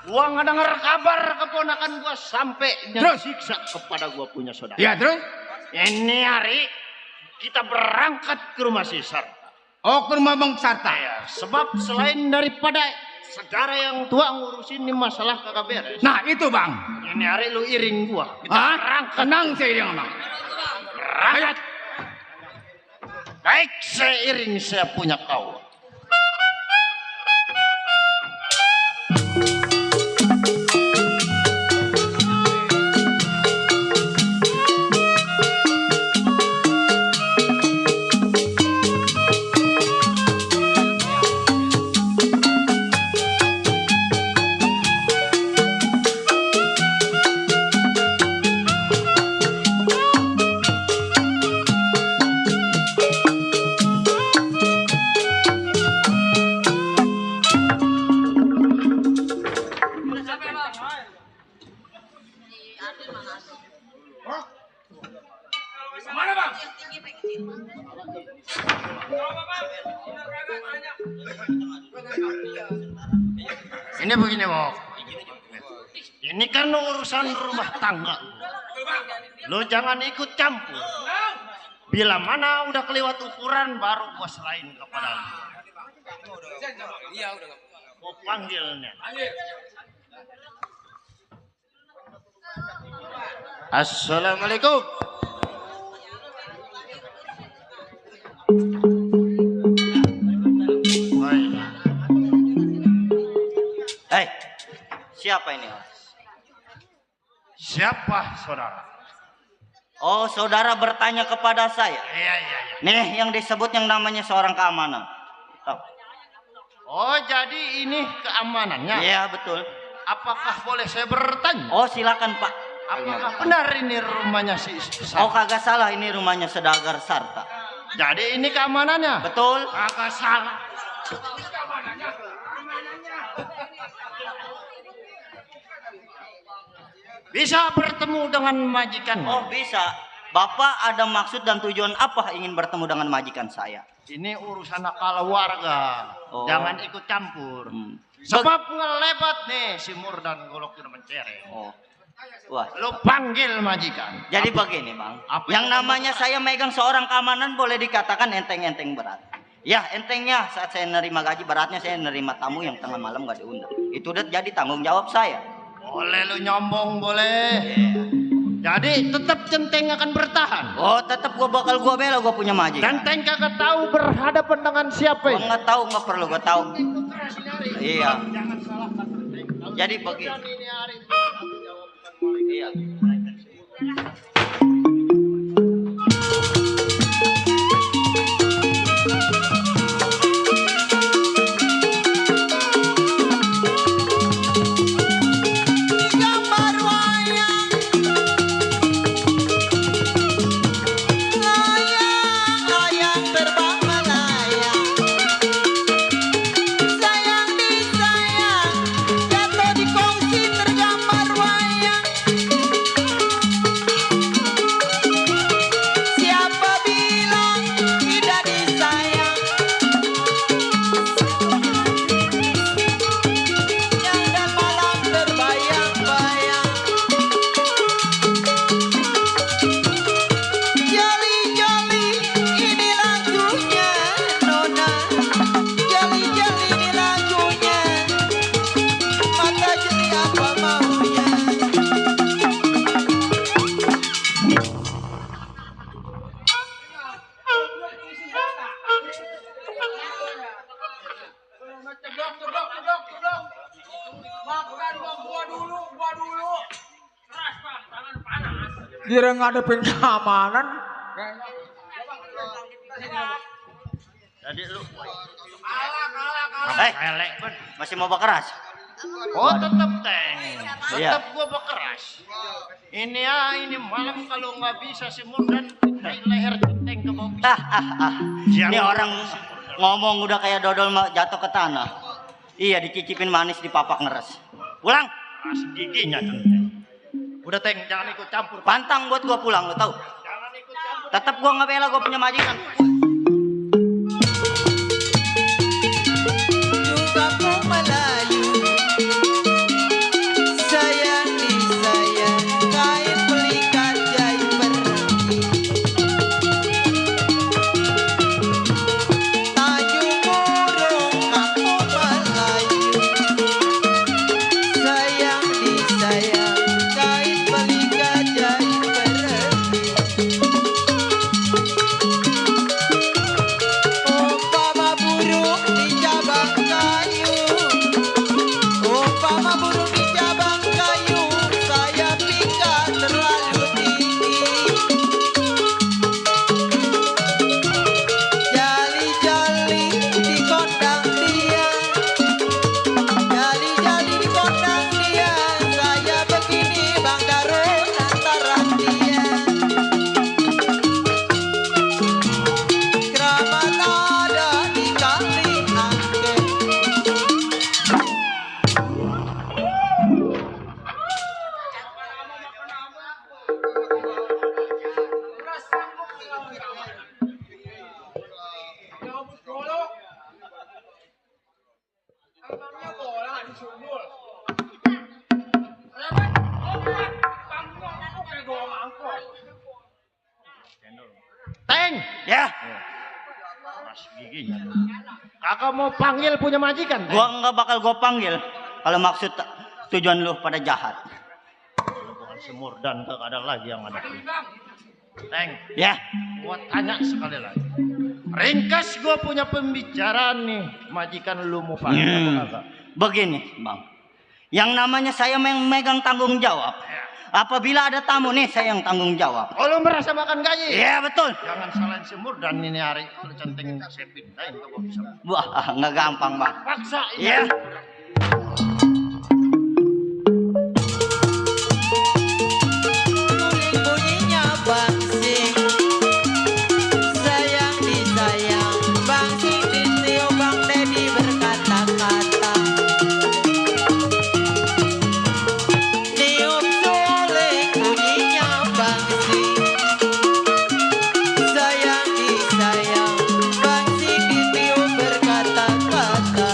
Gua ngedenger kabar keponakan gua sampai siksa kepada gua punya saudara. Ya terus? Ini hari kita berangkat ke rumah si Sarta. Oh, ke rumah bang Sarta ya. Sebab selain daripada saudara yang tua ngurusin ini masalah kagak beres. Nah itu bang. Ini hari lu iring gua. Kita berangkat. Tenang seiring bang. Berangkat. Baik seiring saya punya kawan. Ini begini, Bok. Ini kan urusan rumah tangga. Lo jangan ikut campur. Bila mana udah kelewat ukuran baru gua serahin kepada lu. Iya udah. Gua panggilnya. Assalamualaikum. Hei, siapa ini? Siapa saudara? Oh, saudara bertanya kepada saya. Iya. Nih, yang disebut yang namanya seorang keamanan. Oh, Oh, jadi ini keamanannya. iya, betul. Apakah boleh saya bertanya? Oh, silakan, Pak. Apakah benar ini rumahnya si Oh, kagak salah, ini rumahnya Sedagar Sarta. Jadi ini keamanannya? Betul. Kagak salah. Bisa bertemu dengan majikan? Oh, bisa. Bapak ada maksud dan tujuan apa ingin bertemu dengan majikan saya? Ini urusan keluarga. Oh. Jangan ikut campur. Hmm. Sebab ngelebat nih si Murdan golok udah mencereng. Oh. Wah. Lu panggil majikan. Jadi begini, Bang. Apa Yang yang namanya saya megang seorang keamanan boleh dikatakan enteng-enteng berat. Ya, entengnya saat saya nerima gaji, beratnya saya nerima tamu yang tengah malam gak diundang. Itu udah jadi tanggung jawab saya. Boleh lu nyombong, boleh. Jadi tetap centeng akan bertahan. Oh, tetap gua bakal bela, gua punya majikan. Centeng kagak tahu berhadapan dengan siapa Gua ini. nggak tahu, nggak perlu gua tahu. Iya. Jangan salahkan centeng. Kalau Jadi begini. bukan ini hari tanggung jawab bukan malaikat. Iya. Gambar wayang, layang-layang terbang melayang. Sayang disayang, jatuh di kongsi tergambar wayang. Siapa bilang tidak disayang? Siang dan malam terbayang-bayang. Jali-jali ini lagunya Nona, jali-jali ini lagunya. Mata jeli apa maunya? Kira ngadepin keamanan. Jadi lu Apa elek ben? masih mau bekeras? Oh tetap teng, Iya. tetap gua bekeras. Ini ini malam kalau nggak bisa si Murdan dari leher centeng ke bawah. Ini orang ngomong udah kayak dodol jatuh ke tanah. Iya, dicicipin manis di papak ngeres. Pulang. Keras giginya centeng. Udah teng, jangan ikut campur. Pantang buat gua pulang, lu tahu? Jangan ikut campur. Tetap gua nggak bela, gua punya majikan. Juga ku Melayu, sayang disayang, kain pelikat jahit pergi. Tanjung Murung kampung Melayu, sayang disayang, kain pelikat jahit pergi. keras giginya. Kakak mau panggil punya majikan? Gua nggak bakal gua panggil kalau maksud tujuan lu pada jahat. Bukan semur dan tak ada lagi yang ada. Teng, Ya, gua tanya sekali lagi. Ringkas gua punya pembicaraan nih, majikan lu mau panggil apa kagak? begini, Bang. Yang namanya saya megang tanggung jawab. Apabila ada tamu nih, saya yang tanggung jawab. Oh, lu merasa makan gaji? Iya, betul. Jangan salahin semur dan ini hari kalau centeng saya pindahin ke bawah. Wah, nggak gampang, Bang. Paksa Iya. Bunyinya bangsing, sayang disayang, bangsing ditiup Bang Dedi berkata-kata. Tiup suling bunyinya bangsing, sayang disayang, bangsing ditiup berkata-kata.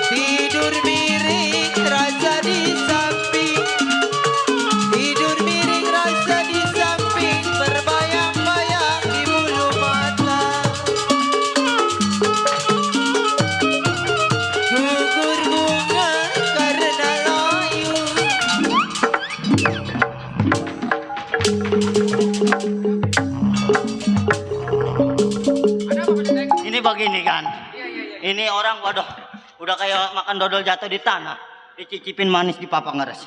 Tidur miring rasa di samping, tidur miring rasa di samping, berbayang-bayang di bulu mata. Gugur bunga karena layu. Ini begini kan. Ini orang waduh, udah kayak makan dodol jatuh di tanah. Dicicipin manis di papa ngeres.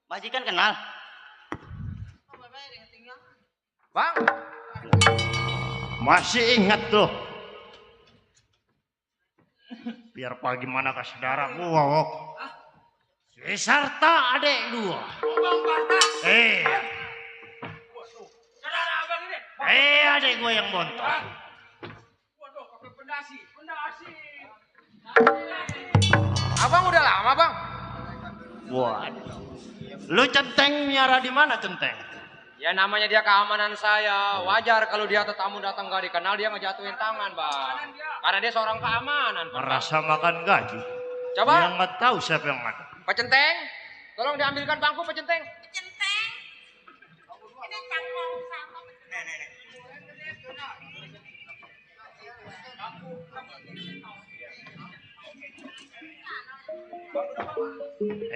Majikan kenal? Bang, masih ingat tuh. Biar bagaimana ke saudara gua, Wok. Si Sarta adek dua. Adek gua yang bontot. abang udah lama bang. Waduh. Lu centeng miara di mana centeng? Ya namanya dia keamanan saya. Wajar kalau dia tamu datang gak dikenal dia ngejatuhin tangan bang. Karena dia seorang keamanan. Bang. Merasa makan gaji. Coba. Yang nggak tahu siapa yang makan. Pak Centeng, tolong diambilkan bangku Pak Centeng. Centeng. Ini cangkong sama.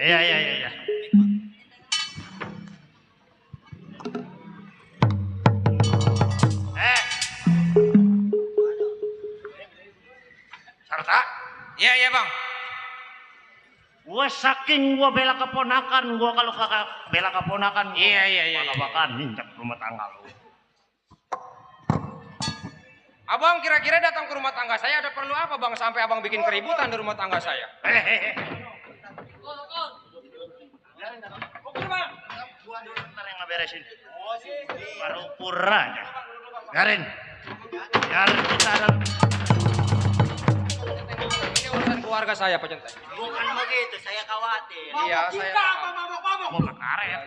Iya. Sarta, Iya bang. gua saking gua bela keponakan, gua kalau kakak bela keponakan, Iya. bakal ninjak rumah tangga lu. Abang kira-kira datang ke rumah tangga saya ada perlu apa bang sampai abang bikin keributan di rumah tangga saya? Gua dulu ntar yang ngeberesin. Baru pura aja. Garin. Biar kita ada. Ini urusan keluarga saya Pak Centeng. Bukan begitu, saya khawatir. Iya saya. Mau karet.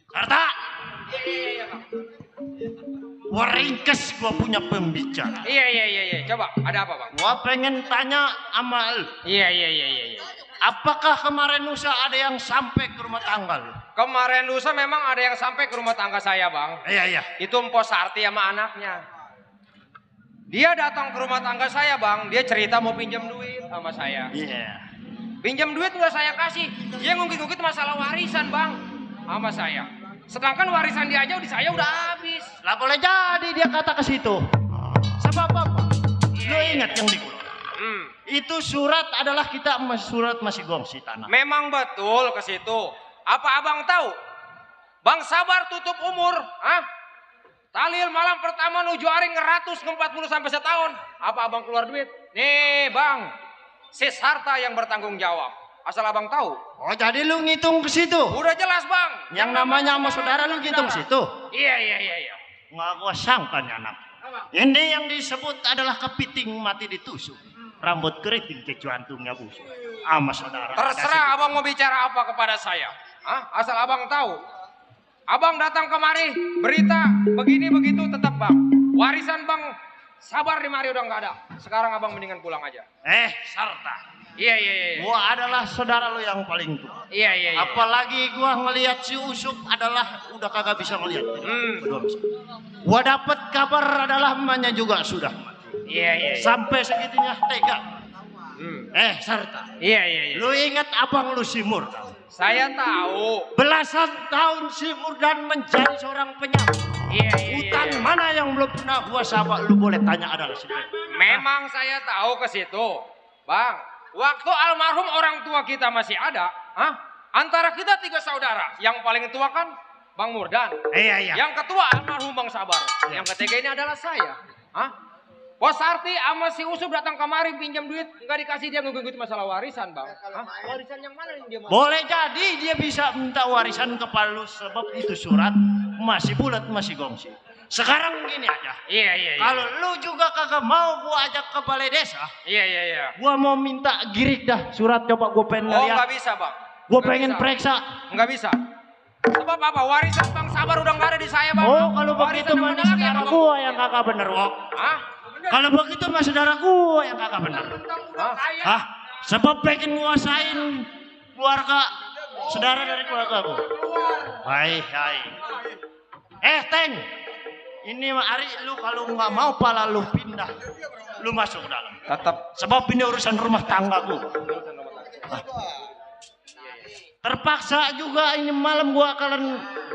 Sarta. Gua ringkes gua punya pembicara. Iya. Coba ada apa bang? Gua pengen tanya sama lu. Iya. Apakah kemarin lusa ada yang sampai ke rumah tangga lu? Kemarin lusa memang ada yang sampai ke rumah tangga saya bang. Iya. Itu Mpo Sarti sama anaknya. Dia datang ke rumah tangga saya bang. Dia cerita mau pinjam duit sama saya. Iya. Pinjam duit nggak saya kasih. Dia ngungkit-ngungkit masalah warisan bang sama saya. Sedangkan warisan dia aja di saya udah habis. Lah boleh jadi dia kata ke situ. Sebab apa? Lu ingat yang di itu surat adalah kita surat masih gongsi tanah. Memang betul ke situ. Apa abang tahu? Bang sabar tutup umur. Talil malam pertama nuju aring 140 sampai setahun. Apa abang keluar duit? Nih bang, si Sarta yang bertanggung jawab. Asal abang tahu. Oh jadi lu ngitung ke situ? Udah jelas bang. Yang namanya sama saudara lu ngitung ke situ? Iya. Nggak gua sangka nih anak. Ini yang disebut adalah kepiting mati ditusuk. Rambut keriting kejantungnya busuk. Sama saudara. Terserah abang mau bicara apa kepada saya. Asal abang tahu. Abang datang kemari, berita begini begitu tetap bang. Warisan bang sabar di mari udah nggak ada. Sekarang abang mendingan pulang aja. Sarta. Iya. Gua adalah saudara lu yang paling tua. Iya. Apalagi gua ngelihat si Usup adalah udah kagak bisa ngelihat. Berdua bisa. Gua dapat kabar adalah emaknya juga sudah mati. Iya. Sampai segitunya tega. Sarta. Iya. Lu ingat abang lu si Murdan? Saya tahu. Belasan tahun si Murdan menjadi seorang penyamun. Iya. Hutan mana yang belum pernah gua sabak, lu boleh tanya adalah si Murdan. Memang saya tahu ke situ, Bang. Waktu almarhum orang tua kita masih ada, antara kita 3 saudara. Yang paling tua kan Bang Murdan. Iya. Yang ketua almarhum Bang Sabar. Yang ketiga ini adalah saya. Bos Arti sama si Usup datang kemari pinjam duit, nggak dikasih, dia ngegugit masalah warisan, Bang. Warisan yang mana yang dia mau? Boleh jadi dia bisa minta warisan ke lu sebab itu surat masih bulat, masih gongsi. Sekarang gini aja. Iya. Kalau lu juga kagak mau gua ajak ke balai desa. Iya. Gua mau minta girik dah surat, coba gua pengen Oh, lihat. nggak bisa, Bang. Gua Nggak pengen bisa. periksa. Nggak bisa. Sebab apa? Warisan Bang Sabar udah nggak ada di saya, Bang. Oh, kalau Warisan begitu yang mah mana lagi saudara yang Bang? gua yang kagak bener, Wok. Kalau begitu mah saudara gua yang kagak bener. Sebab pengen nguasain keluarga saudara dari keluarga gua. Hai. Teng. Ini Ari, lu kalau nggak mau pala lu pindah, lu masuk ke dalam. Tetap. Sebab ini urusan rumah tangga gua. Terpaksa juga ini malam gua akan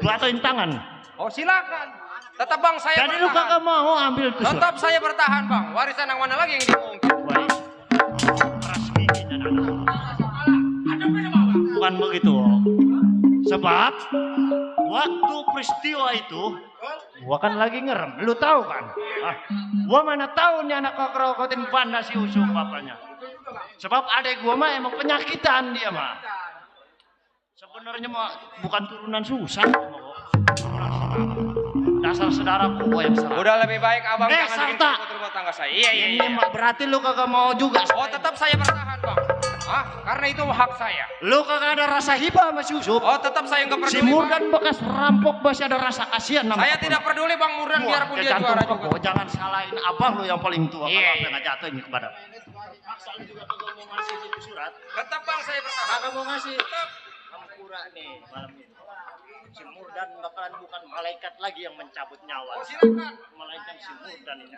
batoin tangan. Oh, silakan. Tetap Bang saya Jadi lu bertahan. kagak mau ambil tuh surat. Tetap saya bertahan, Bang. Warisan yang mana lagi yang diungkit? Keras gigi dan bukan begitu. Sebab waktu peristiwa itu gua kan lagi ngerem, lu tahu kan? Gua mana tahu nih anak krokotin panda si Usup bapaknya. Sebab adek gua mah emang penyakitan dia mah. Sebenarnya mah bukan turunan Susan. Dasar saudara gua yang salah. Udah lebih baik Abang jangan bikin Sarta. ribut rumah tangga saya. Iya. Ini mah berarti lu kagak mau juga. Oh, tetap saya bertahan, Bang. Karena itu hak saya. Lu kagak ada rasa hibah sama si Usup. Oh, tetap saya nggak Si peduli, Bang. Murdan bekas rampok masih ada rasa kasihan nama Saya tidak peduli Bang Murdan biarpun dia juara juga. Jangan salahin abang lu yang paling tua. Iya, Kalau apa iya. yang jatuh ini kepada. Maksa lu juga kagak mau ngasih itu surat. Tetap Bang saya bertahan. Kagak mau ngasih. Hampura nih malam ini. Si Murdan bakalan bukan malaikat lagi yang mencabut nyawa. Oh, silakan. Malaikat si Murdan ini.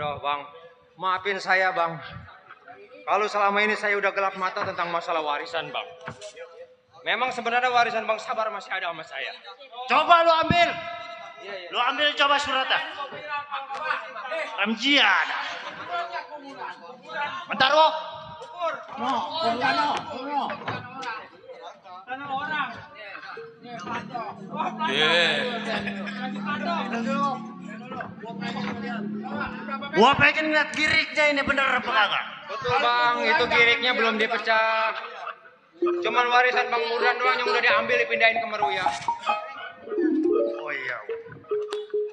Aduh bang, maafin saya bang. Kalau selama ini saya udah gelap mata tentang masalah warisan bang. Memang sebenarnya warisan bang Sabar masih ada sama saya. Coba lu ambil. Lu ambil coba suratnya. Ramji ada. Bentar lo. Gua pengen ngeliat giriknya ini bener apa kagak? Betul bang, itu giriknya belum dipecah. Cuman warisan bang Murdan doang yang udah diambil dipindahin ke Meruya. Oh iya.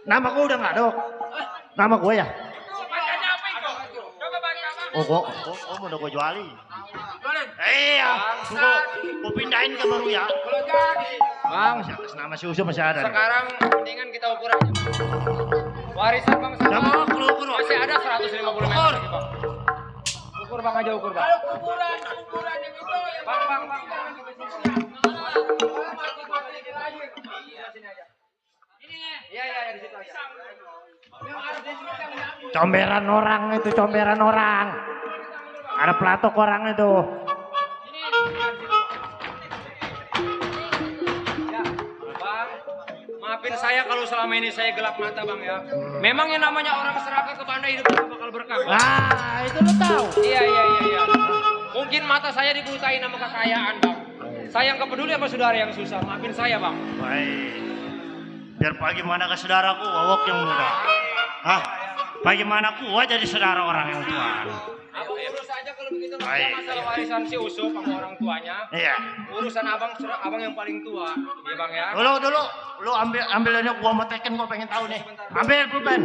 Nama gua udah nggak dok. Nama gua ya. Oh gua udah gua jualin. Iya, gua pindahin ke Meruya. Bang, Atas nama si Usop masih ada. sekarang mendingan kita ukur aja. Warisan bang Sabar masih ada 150 meter lagi bang. Ukur bang aja ukur bang. Bang. Iya di situ aja. Comberan orang itu, comberan orang. Ada pelatok orang itu. Bang, maafin saya kalau selama ini saya gelap mata bang ya. Memang yang namanya orang serakah ke Banda hidup bakal berkah. Bang. Ah, itu lo tahu. Iya. Mungkin mata saya dibutain sama kekayaan bang. Saya nggak peduli sama saudara yang susah. Maafin saya bang. Baik. Biar bagaimana ke saudaraku, wawok yang muda. Hah? Bagaimana gua jadi saudara orang yang tua? Abang urus aja kalau begitu Baik. masalah warisan si Usop sama orang tuanya. Iya. Urusan abang yang paling tua, ya bang ya. Dulu, lu ambil ini gua mau teken, gua pengen tahu nih. Ambil pulpen.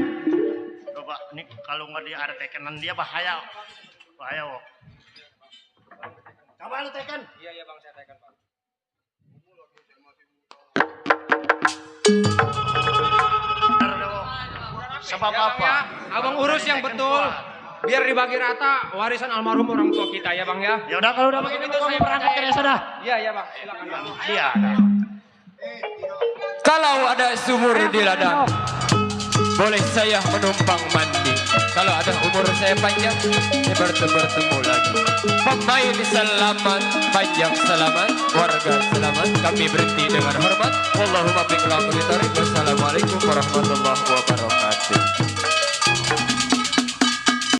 Coba, nih kalau nggak dia ada tekenan dia bahaya, wok. Coba lu teken. Iya bang, saya tekan bang. Sebab Ya, Bang, apa? ya. Abang urus yang betul. Biar dibagi rata warisan almarhum orang tua kita ya bang ya. Ya udah kalau udah begitu Begitu gua saya berangkat ke desa dah. Iya bang, silakan bang. Iya. Kalau ada sumur di ladang, boleh saya menumpang mandi. Kalau ada umur saya panjang, saya bertemu lagi. Pemain selamat, panjang selamat, warga selamat. Kami berhenti dengan hormat. Wallahumma biqla. Wassalamualaikum warahmatullahi wabarakatuh.